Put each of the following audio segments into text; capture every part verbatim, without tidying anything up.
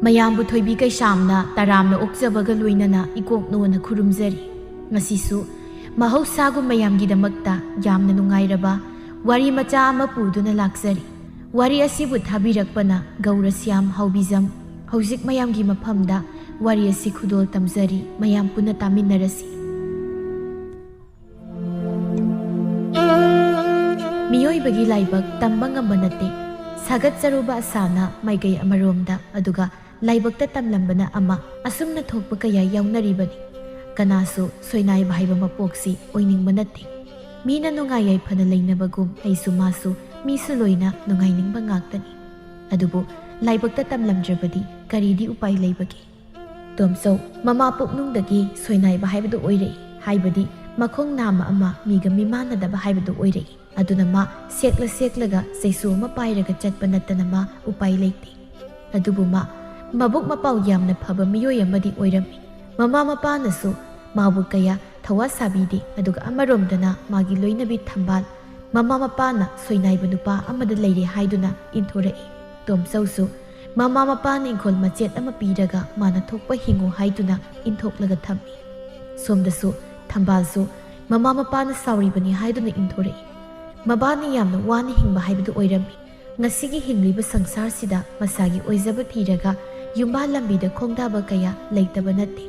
ꯃꯌꯥꯝꯕꯨ ꯊꯣꯏꯕꯤ ꯀꯩꯁꯥꯝꯅ ꯇꯔꯥꯝꯅ ꯑꯣꯛꯆꯕꯒ ꯂꯣꯏꯅꯅ ꯏꯀꯣꯛꯅꯣꯅ ꯈꯨꯔꯨꯝꯖꯔꯤ꯫ ꯉꯁꯤꯁꯨ ꯃꯍꯧꯁꯥꯒꯨꯝ ꯃꯌꯥꯝꯒꯤꯗꯃꯛꯇ ꯌꯥꯝꯅ ꯅꯨꯡꯉꯥꯏꯔꯕ ꯋꯥꯔꯤ ꯃꯆꯥ ꯑꯃ ꯄꯨꯗꯨꯅ ꯂꯥꯛꯆꯔꯤ꯫ ꯋꯥꯔꯤ ꯑꯁꯤꯕꯨ ꯊꯥꯕꯤꯔꯛꯄꯅ ꯒꯧꯔꯁ꯭ꯌꯥꯝ ꯍꯥꯎꯕꯤꯖꯝ꯫ ꯍꯧꯖꯤꯛ ꯃꯌꯥꯝꯒꯤ ꯃꯐꯝꯗ ꯋꯥꯔꯤ ꯑꯁꯤ ꯈꯨꯗꯣꯜ ꯇꯝꯖꯔꯤ, ꯃꯌꯥꯝ ꯄꯨꯟꯅ ꯇꯥꯃꯤꯟꯅꯔꯁꯤ꯫ ꯃꯤꯑꯣꯏꯕꯒꯤ ꯂꯥꯏꯕꯛ ꯇꯝꯕ ꯉꯝꯕ ꯅꯠꯇꯦ꯫ ꯁꯥꯒꯠꯆꯔꯨꯕ ꯑꯁꯥꯅ ꯃꯥꯏꯀꯩ ꯑꯃꯔꯣꯝꯗ, ꯑꯗꯨꯒ ꯂꯥꯏꯕꯛꯇ ꯇꯝꯂꯝꯕꯅ ꯑꯃ, ꯑꯁꯨꯝꯅ ꯊꯣꯛꯄ ꯀꯌꯥ ꯌꯥꯎꯅꯔꯤꯕꯅꯤ꯫ ꯀꯅꯥꯁꯨ ꯁꯣꯏꯅꯥꯏꯕ ꯍꯥꯏꯕ ꯃꯄꯣꯛꯁꯤ ꯑꯣꯏꯅꯤꯡꯕ ꯅꯠꯇꯦ꯫ ꯃꯤꯅ ꯅꯨꯡꯉꯥꯏ ꯌꯥꯏꯐꯅ ꯂꯩꯅꯕꯒꯨꯝ ꯑꯩꯁꯨ ꯃꯥꯁꯨ ꯃꯤꯁꯨ ꯂꯣꯏꯅ ꯅꯨꯡꯉꯥꯏꯅꯤꯡꯕ ꯉꯥꯛꯇꯅꯤ꯫ ꯑꯗꯨꯕꯨ ꯂꯥꯏꯕꯛꯇ ꯇꯝꯂꯝꯗ꯭ꯔꯕꯗꯤ ꯀꯔꯤꯗꯤ ꯎꯄꯥꯏ ꯂꯩꯕꯒꯦ? ꯇꯣꯝꯆꯧ ꯃꯃꯥ ꯄꯣꯛꯅꯨꯡꯗꯒꯤ ꯁꯣꯏꯅꯥꯏꯕ ꯍꯥꯏꯕꯗꯨ ꯑꯣꯏꯔꯛꯏ, ꯍꯥꯏꯕꯗꯤ ꯃꯈꯣꯡ ꯅꯥꯝꯃ ꯑꯃ ꯃꯤꯒ ꯃꯤꯃꯥꯟꯅꯗꯕ ꯍꯥꯏꯕꯗꯨ ꯑꯣꯏꯔꯛꯏ꯫ ꯑꯗꯨꯅ ꯃꯥ ꯁꯦꯛꯂ ꯁꯦꯛꯂꯒ ꯆꯩꯁꯨ ꯑꯃ ꯄꯥꯏꯔꯒ ꯆꯠꯄ ꯅꯠꯇꯅ ꯃꯥ ꯎꯄꯥꯏ ꯂꯩꯇꯦ꯫ ꯑꯗꯨꯕꯨ ꯃꯥ ꯃꯕꯨꯛ ꯃꯄꯥꯎ ꯌꯥꯝꯅ ꯐꯕ ꯃꯤꯑꯣꯏ ꯑꯃꯗꯤ ꯑꯣꯏꯔꯝꯃꯤ꯫ ꯃꯃꯥ ꯃꯄꯥꯅꯁꯨ ꯃꯥꯕꯨ ꯀꯌꯥ ꯊꯋꯥ ꯁꯥꯕꯤꯗꯦ, ꯑꯗꯨꯒ ꯑꯃꯔꯣꯝꯗꯅ ꯃꯥꯒꯤ ꯂꯣꯏꯅꯕꯤ ꯊꯝꯕꯥꯜ ꯃꯃꯥ ꯃꯄꯥꯅ ꯁꯣꯏꯅꯥꯏꯕ ꯅꯨꯄꯥ ꯑꯃꯗ ꯂꯩꯔꯦ ꯍꯥꯏꯗꯨꯅ ꯏꯟꯊꯣꯔꯛꯏ꯫ ꯇꯣꯝꯆꯧꯁꯨ ꯃꯃꯥ ꯃꯄꯥꯅ ꯏꯪꯈꯣꯜ ꯃꯆꯦꯠ ꯑꯃ ꯄꯤꯔꯒ ꯃꯥꯅ ꯊꯣꯛꯄ ꯍꯤꯡꯉꯨ ꯍꯥꯏꯗꯨꯅ ꯏꯟꯊꯣꯛꯂꯒ ꯊꯝꯃꯤ꯫ ꯁꯣꯝꯗꯁꯨ ꯊꯝꯕꯥꯜꯁꯨ ꯃꯃꯥ ꯃꯄꯥꯅ ꯁꯥꯎꯔꯤꯕꯅꯤ ꯍꯥꯏꯗꯨꯅ ꯏꯟꯊꯣꯔꯛꯏ꯫ ꯃꯕꯥꯅꯤ ꯌꯥꯝꯅ ꯋꯥꯅ ꯍꯤꯡꯕ ꯍꯥꯏꯕꯗꯨ ꯑꯣꯏꯔꯝꯃꯤ꯫ ꯉꯁꯤꯒꯤ ꯍꯤꯡꯂꯤꯕ ꯁꯪꯁꯥꯔꯁꯤꯗ ꯃꯁꯥꯒꯤ ꯑꯣꯏꯖꯕ ꯊꯤꯔꯒ ꯌꯨꯝꯕꯥꯜ ꯂꯝꯕꯤꯗ ꯈꯣꯡꯗꯥꯕ ꯀꯌꯥ ꯂꯩꯇꯕ ꯅꯠꯇꯦ꯫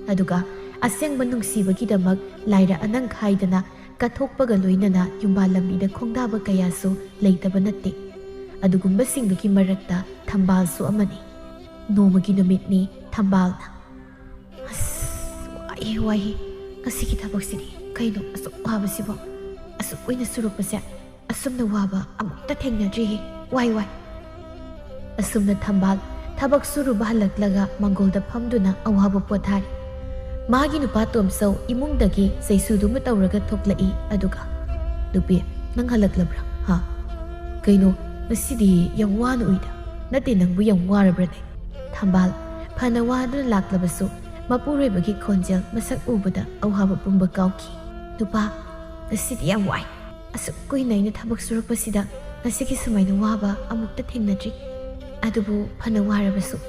ꯑꯗꯨꯒ ꯑꯁꯦꯡꯕ ꯅꯨꯡꯁꯤꯕꯒꯤꯗꯃꯛ ꯂꯥꯏꯔ ꯑꯅꯪ ꯈꯥꯏꯗꯅ ꯀꯠꯊꯣꯛꯄꯒ ꯂꯣꯏꯅꯅ ꯌꯨꯝꯕꯥꯜ ꯂꯝꯕꯤꯗ ꯈꯣꯡꯗꯥꯕ ꯀꯌꯥꯁꯨ ꯂꯩꯇꯕ ꯅꯠꯇꯦ꯫ ꯑꯗꯨꯒꯨꯝꯕꯁꯤꯡꯗꯨꯒꯤ ꯃꯔꯛꯇ ꯊꯝꯕꯥꯜꯁꯨ ꯑꯃꯅꯤ꯫ ꯅꯣꯡꯃꯒꯤ ꯅꯨꯃꯤꯠꯅꯤ ꯊꯝꯕꯥꯜꯅ, "ꯑꯁ, ꯋꯥꯏꯍꯦ, ꯋꯥꯏꯍꯦ, ꯉꯁꯤꯒꯤ ꯊꯕꯛꯁꯤꯗꯤ ꯀꯩꯅꯣ ꯑꯁꯨꯛ ꯋꯥꯕꯁꯤꯕꯣ? ꯑꯁꯨꯛ ꯀꯨꯏꯅ ꯁꯨꯔꯛꯄꯁꯦ ꯑꯁꯨꯝꯅ ꯋꯥꯕ ꯑꯃꯨꯛꯇ ꯊꯦꯡꯅꯗ꯭ꯔꯤꯍꯦ, ꯋꯥꯏ, ꯋꯥꯏ"꯫ ꯑꯁꯨꯝꯅ ꯊꯝꯕꯥꯜ ꯊꯕꯛ ꯁꯨꯔꯨꯕ ꯍꯜꯂꯛꯂꯒ ꯃꯪꯒꯣꯜꯗ ꯐꯝꯗꯨꯅ ꯑꯋꯥꯕ ꯄꯣꯊꯥꯔꯤ꯫ ꯃꯥꯒꯤ ꯅꯨꯄꯥ ꯇꯣꯝꯆꯧ ꯏꯃꯨꯡꯗꯒꯤ ꯆꯩꯁꯨꯗꯨꯃ ꯇꯧꯔꯒ ꯊꯣꯛꯂꯛꯏ, ꯑꯗꯨꯒ, "ꯅꯨꯄꯤ, ꯅꯪ ꯍꯜꯂꯛꯂꯕ꯭ꯔꯥ? ꯍꯥ? ꯀꯩꯅꯣ, ꯉꯁꯤꯗꯤ ꯌꯥꯝ ꯋꯥꯅ ꯎꯏꯗ꯫ ꯅꯠꯇꯦ, ꯅꯪꯕꯨ ꯌꯥꯝ ꯋꯥꯔꯕ꯭ꯔꯅꯦ?" ꯊꯝꯕꯥꯜ ꯐꯅ ꯋꯥꯗꯨꯅ ꯂꯥꯛꯂꯕꯁꯨ ꯃꯄꯨꯔꯣꯏꯕꯒꯤ ꯈꯣꯟꯖꯦꯜ ꯃꯁꯛ ꯎꯕꯗ ꯑꯋꯥꯕ ꯄꯨꯝꯕ ꯀꯥꯎꯈꯤ꯫ "ꯅꯨꯄꯥ, ꯉꯁꯤꯗꯤ ꯌꯥꯝ ꯋꯥꯏ꯫ ꯑꯁꯨꯛ ꯀꯨꯏꯅ ꯑꯩꯅ ꯊꯕꯛ ꯁꯨꯔꯛꯄꯁꯤꯗ ꯉꯁꯤꯒꯤ ꯁꯨꯃꯥꯏꯅ ꯋꯥꯕ ꯑꯃꯨꯛꯇ ꯊꯦꯡꯅꯗ꯭ꯔꯤ꯫ ꯑꯗꯨꯕꯨ ꯐꯅ ꯋꯥꯔꯕꯁꯨ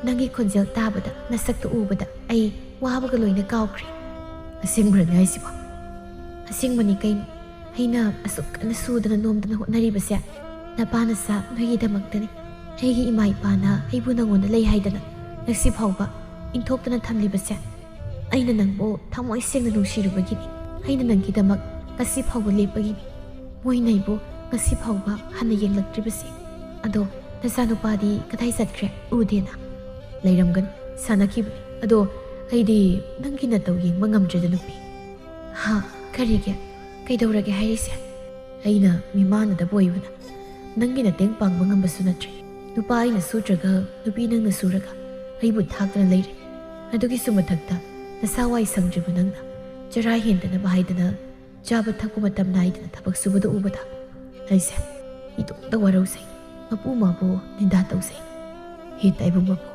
ꯅꯪꯒꯤ ꯈꯣꯟꯖꯦꯜ ꯇꯥꯕꯗ, ꯅꯁꯛꯇꯨ ꯎꯕꯗ ꯑꯩ ꯋꯥꯕꯒ ꯂꯣꯏꯅ ꯀꯥꯎꯈ꯭ꯔꯦ꯫" "ꯑꯁꯦꯡꯕ꯭ꯔꯅꯦ ꯍꯥꯏꯁꯤꯕꯣ?" "ꯑꯁꯦꯡꯕꯅꯤ ꯀꯩꯅꯣ꯫ ꯑꯩꯅ ꯑꯁꯨꯛ ꯀꯟꯅ ꯁꯨꯗꯅ ꯅꯣꯝꯗꯅ ꯍꯣꯠꯅꯔꯤꯕꯁꯦ ꯅꯄꯥ ꯅꯆꯥ ꯅꯣꯏꯒꯤꯗꯃꯛꯇꯅꯤ꯫ ꯑꯩꯒꯤ ꯏꯃꯥ ꯏꯄꯥꯅ ꯑꯩꯕꯨ ꯅꯉꯣꯟꯗ ꯂꯩ ꯍꯥꯏꯗꯅ ꯉꯁꯤ ꯐꯥꯎꯕ ꯏꯟꯊꯣꯛꯇꯅ ꯊꯝꯂꯤꯕꯁꯦ ꯑꯩꯅ ꯅꯪꯕꯨ ꯊꯃꯣꯏ ꯁꯦꯡꯅ ꯅꯨꯡꯁꯤꯔꯨꯕꯒꯤꯅꯤ꯫ ꯑꯩꯅ ꯅꯪꯒꯤꯗꯃꯛ ꯉꯁꯤ ꯐꯥꯎꯕ ꯂꯦꯞꯄꯒꯤꯅꯤ꯫ ꯃꯣꯏꯅ ꯑꯩꯕꯨ ꯉꯁꯤ ꯐꯥꯎꯕ ꯍꯟꯅ ꯌꯦꯡꯂꯛꯇ꯭ꯔꯤꯕꯁꯦ꯫ ꯑꯗꯣ ꯅꯆꯥꯅꯨꯄꯥꯗꯤ ꯀꯗꯥꯏ ꯆꯠꯈ꯭ꯔꯦ? ꯎꯗꯦꯅ?" "ꯂꯩꯔꯝꯒꯅꯤ, ꯁꯥꯟꯅꯈꯤꯕꯅꯤ꯫ ꯑꯗꯣ ꯑꯩꯗꯤ ꯅꯪꯒꯤ ꯅꯇꯧ ꯌꯦꯡꯕ ꯉꯝꯗ꯭ꯔꯦꯗ ꯅꯨꯄꯤ꯫" "ꯍꯥ? ꯀꯔꯤꯒꯤ? ꯀꯩꯗꯧꯔꯒꯦ ꯍꯥꯏꯔꯤꯁꯦ?" "ꯑꯩꯅ ꯃꯤꯃꯥꯟꯅꯗꯕ ꯑꯣꯏꯕꯅ ꯅꯪꯒꯤ ꯃꯇꯦꯡ ꯄꯥꯡꯕ ꯉꯝꯕꯁꯨ ꯅꯠꯇ꯭ꯔꯦ꯫ ꯅꯨꯄꯥ ꯑꯩꯅ ꯁꯨꯗ꯭ꯔꯒ ꯅꯨꯄꯤ ꯅꯪꯅ ꯁꯨꯔꯒ ꯑꯩꯕꯨ ꯊꯥꯛꯇꯅ ꯂꯩꯔꯦ꯫ ꯑꯗꯨꯒꯤꯁꯨ ꯃꯊꯛꯇ ꯅꯁꯥ ꯋꯥꯏ ꯁꯪꯗ꯭ꯔꯤꯕ ꯅꯪꯅ ꯆꯔꯥ ꯍꯦꯟꯗꯅꯕ ꯍꯥꯏꯗꯅ ꯆꯥꯕ ꯊꯛꯄ ꯃꯇꯝ ꯅꯥꯏꯗꯅ ꯊꯕꯛ ꯁꯨꯕꯗ ꯎꯕꯗ ꯑꯩꯁꯦ ꯏꯇꯣꯝꯇ ꯋꯥꯔꯧꯖꯩ꯫ ꯃꯄꯨ ꯃꯥꯕꯨ ꯅꯤꯟꯗꯥ ꯇꯧꯖꯩ꯫ ꯍꯦ ꯇꯥꯏꯕꯪ ꯃꯄꯨ,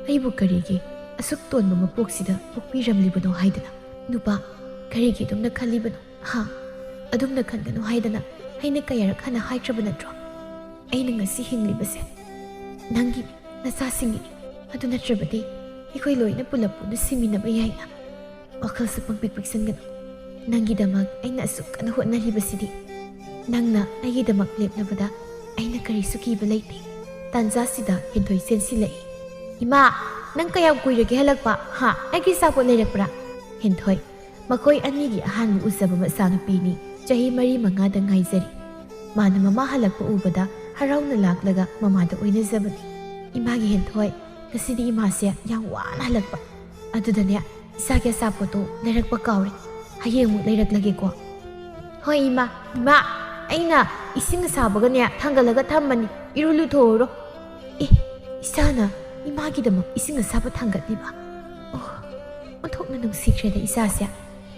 ꯑꯩꯕꯨ ꯀꯔꯤꯒꯤ ꯑꯁꯨꯛ ꯇꯣꯟꯕ ꯃꯄꯣꯛꯁꯤꯗ ꯄꯣꯛꯄꯤꯔꯝꯂꯤꯕꯅꯣ ꯍꯥꯏꯗꯅ? ꯅꯨꯄꯥ, ꯀꯔꯤꯒꯤ ꯑꯗꯨꯝꯅ ꯈꯜꯂꯤꯕꯅꯣ? ꯍꯥ? ꯑꯗꯨꯝꯅ ꯈꯟꯒꯅꯨ ꯍꯥꯏꯗꯅ ꯑꯩꯅ ꯀꯌꯥꯔꯛ ꯍꯟꯅ ꯍꯥꯏꯈ꯭ꯔꯕ ꯅꯠꯇ꯭ꯔꯣ? ꯑꯩꯅ ꯉꯁꯤ ꯍꯤꯡꯂꯤꯕꯁꯦ ꯅꯪꯒꯤꯅꯤ, ꯅꯆꯥꯁꯤꯡꯒꯤꯅꯤ꯫ ꯑꯗꯨ ꯅꯠꯇ꯭ꯔꯕꯗꯤ ꯑꯩꯈꯣꯏ ꯂꯣꯏꯅ ꯄꯨꯂꯞ ꯄꯨꯟꯅ ꯁꯤꯃꯤꯟꯅꯕ ꯌꯥꯏꯅ꯫ ꯋꯥꯈꯜꯁꯨ ꯄꯪꯄꯤꯛ ꯄꯤꯛꯁꯟꯒꯅꯨ꯫ ꯅꯪꯒꯤꯗꯃꯛ ꯑꯩꯅ ꯑꯁꯨꯛ ꯀꯟꯅ ꯍꯣꯠꯅꯔꯤꯕꯁꯤꯗꯤ꯫ ꯅꯪꯅ ꯑꯩꯒꯤꯗꯃꯛ ꯂꯦꯞꯂꯕꯗ ꯑꯩꯅ ꯀꯔꯤꯁꯨ ꯀꯤꯕ ꯂꯩꯇꯦ꯫" ꯇꯥꯟꯖꯥꯁꯤꯗ ꯍꯦꯟꯊꯣꯏ ꯆꯦꯟꯁꯤꯜꯂꯛꯏ꯫ "ꯏꯃꯥ, ꯅꯪ ꯀꯌꯥꯝ ꯀꯨꯏꯔꯒꯦ ꯍꯜꯂꯛꯄ? ꯍꯥ? ꯑꯩꯒꯤ ꯑꯆꯥꯄꯣꯠ ꯂꯩꯔꯛꯄ꯭ꯔꯥ?" ꯍꯦꯟꯊꯣꯏ, ꯃꯈꯣꯏ ꯑꯅꯤꯒꯤ ꯑꯍꯥꯟꯕ ꯎꯖꯕ ꯃꯆꯥꯅꯨꯄꯤꯅꯤ, ꯆꯍꯤ ꯃꯔꯤ ꯃꯉꯥꯗ ꯉꯥꯏꯖꯔꯤ꯫ ꯃꯥꯅ ꯃꯃꯥ ꯍꯜꯂꯛꯄ ꯎꯕꯗ ꯍꯔꯥꯎꯅ ꯂꯥꯛꯂꯒ ꯃꯃꯥꯗ ꯑꯣꯏꯅꯖꯕꯅꯤ꯫ "ꯏꯃꯥꯒꯤ ꯍꯦꯟꯊꯣꯏ, ꯉꯁꯤꯗꯤ ꯏꯃꯥꯁꯦ ꯌꯥꯝ ꯋꯥꯅ ꯍꯜꯂꯛꯄ꯫ ꯑꯗꯨꯗꯅꯦ ꯏꯆꯥꯒꯤ ꯑꯆꯥꯄꯣꯠꯇꯣ ꯂꯩꯔꯛꯄ ꯀꯥꯎꯔꯦ꯫ ꯍꯌꯦꯡꯃꯨꯛ ꯂꯩꯔꯛꯂꯒꯦꯀꯣ꯫" "ꯍꯣꯏ ꯏꯃꯥ꯫ ꯏꯃꯥ, ꯑꯩꯅ ꯏꯁꯤꯡ ꯑꯁꯥꯕꯒꯅꯦ ꯊꯥꯡꯒꯠꯂꯒ ꯊꯝꯕꯅꯤ, ꯏꯔꯨ ꯂꯨꯊꯣꯛꯎꯔꯣ꯫" ꯑꯦ, ꯏꯆꯥꯅ ꯏꯃꯥꯒꯤꯗꯃꯛ ꯏꯁꯤꯡ ꯑꯁꯥꯕ ꯊꯥꯡꯒꯠꯂꯤꯕ? ꯑꯣ, ꯑꯣꯟꯊꯣꯛꯅ ꯅꯨꯡꯁꯤꯈ꯭ꯔꯦꯗ ꯏꯆꯥꯁꯦ꯫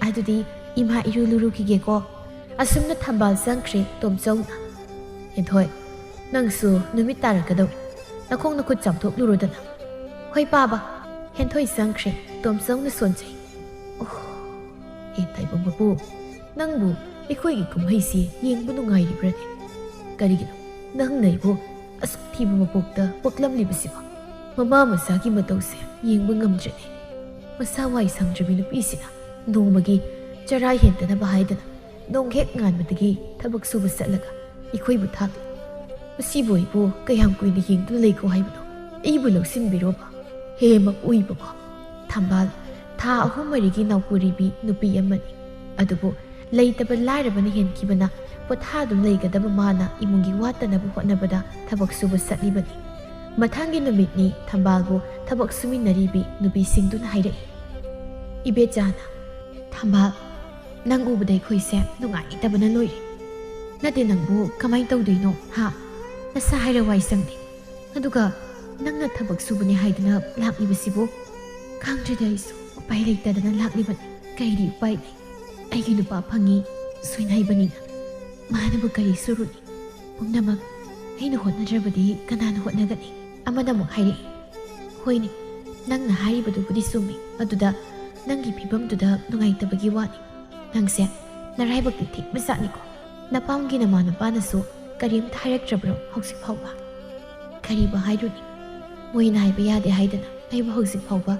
ꯑꯗꯨꯗꯤ ꯏꯃꯥ ꯏꯔꯨ ꯂꯨꯔꯨꯈꯤꯒꯦꯀꯣ꯫ ꯑꯁꯨꯝꯅ ꯊꯝꯕꯥꯜ ꯆꯪꯈ꯭ꯔꯦ ꯇꯣꯝꯆꯧꯅ꯫ "ꯍꯦꯟꯊꯣꯏ, ꯅꯪꯁꯨ ꯅꯨꯃꯤꯠ ꯇꯥꯔꯛꯀꯗꯧꯔꯦ꯫ ꯅꯈꯣꯡ ꯅꯈꯨꯠ ꯆꯥꯝꯊꯣꯛꯂꯨꯔꯣꯗꯅ꯫" "ꯍꯣꯏ ꯄꯥꯕ꯫" ꯍꯦꯟꯊꯣꯏ ꯆꯪꯈ꯭ꯔꯦ꯫ ꯇꯣꯝꯆꯧꯅ ꯁꯣꯟꯖꯩ꯫ ꯑꯣ, ꯍꯦ ꯇꯥꯏꯕꯪ ꯃꯄꯨ, ꯅꯪꯕꯨ ꯑꯩꯈꯣꯏꯒꯤ ꯀꯨꯝꯍꯩꯁꯤ ꯌꯦꯡꯕ ꯅꯨꯡꯉꯥꯏꯔꯤꯕ꯭ꯔꯅꯦ? ꯀꯔꯤꯒꯤꯅꯣ ꯅꯪꯅ ꯑꯩꯕꯨ ꯑꯁꯨꯛ ꯊꯤꯕ ꯃꯄꯣꯛꯇ ꯄꯣꯛꯂꯝꯂꯤꯕꯁꯤꯕꯣ? ꯃꯃꯥ ꯃꯆꯥꯒꯤ ꯃꯇꯧꯁꯦ ꯌꯦꯡꯕ ꯉꯝꯗ꯭ꯔꯦꯅꯦ꯫ ꯃꯁꯥ ꯋꯥꯏ ꯁꯪꯗ꯭ꯔꯕꯤ ꯅꯨꯄꯤꯁꯤꯅ ꯅꯣꯡꯃꯒꯤ ꯆꯔꯥ ꯍꯦꯟꯗꯅꯕ ꯍꯥꯏꯗꯅ ꯅꯣꯡ ꯍꯦꯛ ꯉꯥꯟꯕꯗꯒꯤ ꯊꯕꯛ ꯁꯨꯕ ꯆꯠꯂꯒ ꯑꯩꯈꯣꯏꯕꯨ ꯊꯥꯛꯂꯤ꯫ ꯃꯁꯤꯕꯨ ꯑꯩꯕꯨ ꯀꯌꯥꯝ ꯀꯨꯏꯅ ꯌꯦꯡꯗꯨꯅ ꯂꯩꯈꯣ ꯍꯥꯏꯕꯅꯣ? ꯑꯩꯕꯨ ꯂꯧꯁꯤꯟꯕꯤꯔꯣꯕ꯫ ꯍꯦ ꯃꯄꯨ ꯏꯕꯨꯡꯉꯣ, ꯊꯝꯕꯥꯜ ꯊꯥ ꯑꯍꯨꯝ ꯃꯔꯤꯒꯤ ꯅꯥꯎꯀꯨꯔꯤꯕꯤ ꯅꯨꯄꯤ ꯑꯃꯅꯤ꯫ ꯑꯗꯨꯕꯨ ꯂꯩꯇꯕ ꯂꯥꯏꯔꯕꯅ ꯍꯦꯟꯈꯤꯕꯅ ꯄꯣꯊꯥꯗꯨꯅ ꯂꯩꯒꯗꯕ ꯃꯥꯅ ꯏꯃꯨꯡꯒꯤ ꯋꯥꯠꯇꯅꯕ ꯍꯣꯠꯅꯕꯗ ꯊꯕꯛ ꯁꯨꯕ ꯆꯠꯂꯤꯕꯅꯤ꯫ ꯃꯊꯪꯒꯤ ꯅꯨꯃꯤꯠꯅꯤ ꯊꯝꯕꯥꯜꯕꯨ ꯊꯕꯛ ꯁꯨꯃꯤꯟꯅꯔꯤꯕꯤ ꯅꯨꯄꯤꯁꯤꯡꯗꯨꯅ ꯍꯥꯏꯔꯛꯏ꯫ ꯏꯕꯦꯆꯥꯅ, "ꯊꯝꯕꯥꯜ, ꯅꯪ ꯎꯕꯗ ꯑꯩꯈꯣꯏꯁꯦ ꯅꯨꯡꯉꯥꯏꯇꯕꯅ ꯂꯣꯏꯔꯦ꯫ ꯅꯠꯇꯦ, ꯅꯪꯕꯨ ꯀꯃꯥꯏꯅ ꯇꯧꯗꯣꯏꯅꯣ, ꯍꯥ? ꯅꯁꯥ ꯍꯥꯏꯔ ꯋꯥꯏ ꯁꯪꯗꯦ꯫ ꯑꯗꯨꯒ ꯅꯪꯅ ꯊꯕꯛ ꯁꯨꯕꯅꯦ ꯍꯥꯏꯗꯅ ꯂꯥꯛꯂꯤꯕꯁꯤꯕꯨ? ꯈꯪꯗ꯭ꯔꯦꯗ, ꯑꯩꯁꯨ ꯎꯄꯥꯏ ꯂꯩꯇꯗꯅ ꯂꯥꯛꯂꯤꯕꯅꯤ꯫ ꯀꯩꯗꯤ ꯎꯄꯥꯏ ꯂꯩ? ꯑꯩꯒꯤ ꯅꯨꯄꯥ ꯐꯪꯉꯤ ꯁꯣꯏꯅꯥꯏꯕꯅꯤꯅ꯫ ꯃꯥꯅꯕꯨ ꯀꯔꯤ ꯁꯨꯔꯨꯅꯤ? ꯄꯨꯝꯅꯃꯛ ꯑꯩꯅ ꯍꯣꯠꯅꯗ꯭ꯔꯕꯗꯤ ꯀꯅꯥꯅ ꯍꯣꯠꯅꯒꯅꯤ?" ꯑꯃꯅ ꯑꯃꯨꯛ ꯍꯥꯏꯔꯛꯏ, "ꯍꯣꯏꯅꯦ, ꯅꯪꯅ ꯍꯥꯏꯔꯤꯕꯗꯨꯕꯨꯗꯤ ꯆꯨꯝꯃꯤ꯫ ꯑꯗꯨꯗ ꯅꯪꯒꯤ ꯐꯤꯕꯝꯗꯨꯗ ꯅꯨꯡꯉꯥꯏꯇꯕꯒꯤ ꯋꯥꯅꯤ꯫ ꯅꯪꯁꯦ ꯅꯔꯥꯏꯕꯛꯇꯤ ꯊꯤꯕ ꯖꯥꯠꯅꯤꯀꯣ꯫ ꯅꯄꯥꯝꯒꯤ ꯅꯃꯥ ꯅꯄꯥꯅꯁꯨ ꯀꯔꯤꯝꯇ ꯍꯥꯏꯔꯛꯇ꯭ꯔꯕ꯭ꯔꯣ ꯍꯧꯖꯤꯛ ꯐꯥꯎꯕ?" "ꯀꯔꯤꯕꯨ ꯍꯥꯏꯔꯨꯅꯤ? ꯃꯣꯏꯅ ꯍꯥꯏꯕ ꯌꯥꯗꯦ ꯍꯥꯏꯗꯅ ꯑꯩꯕꯨ ꯍꯧꯖꯤꯛ ꯐꯥꯎꯕ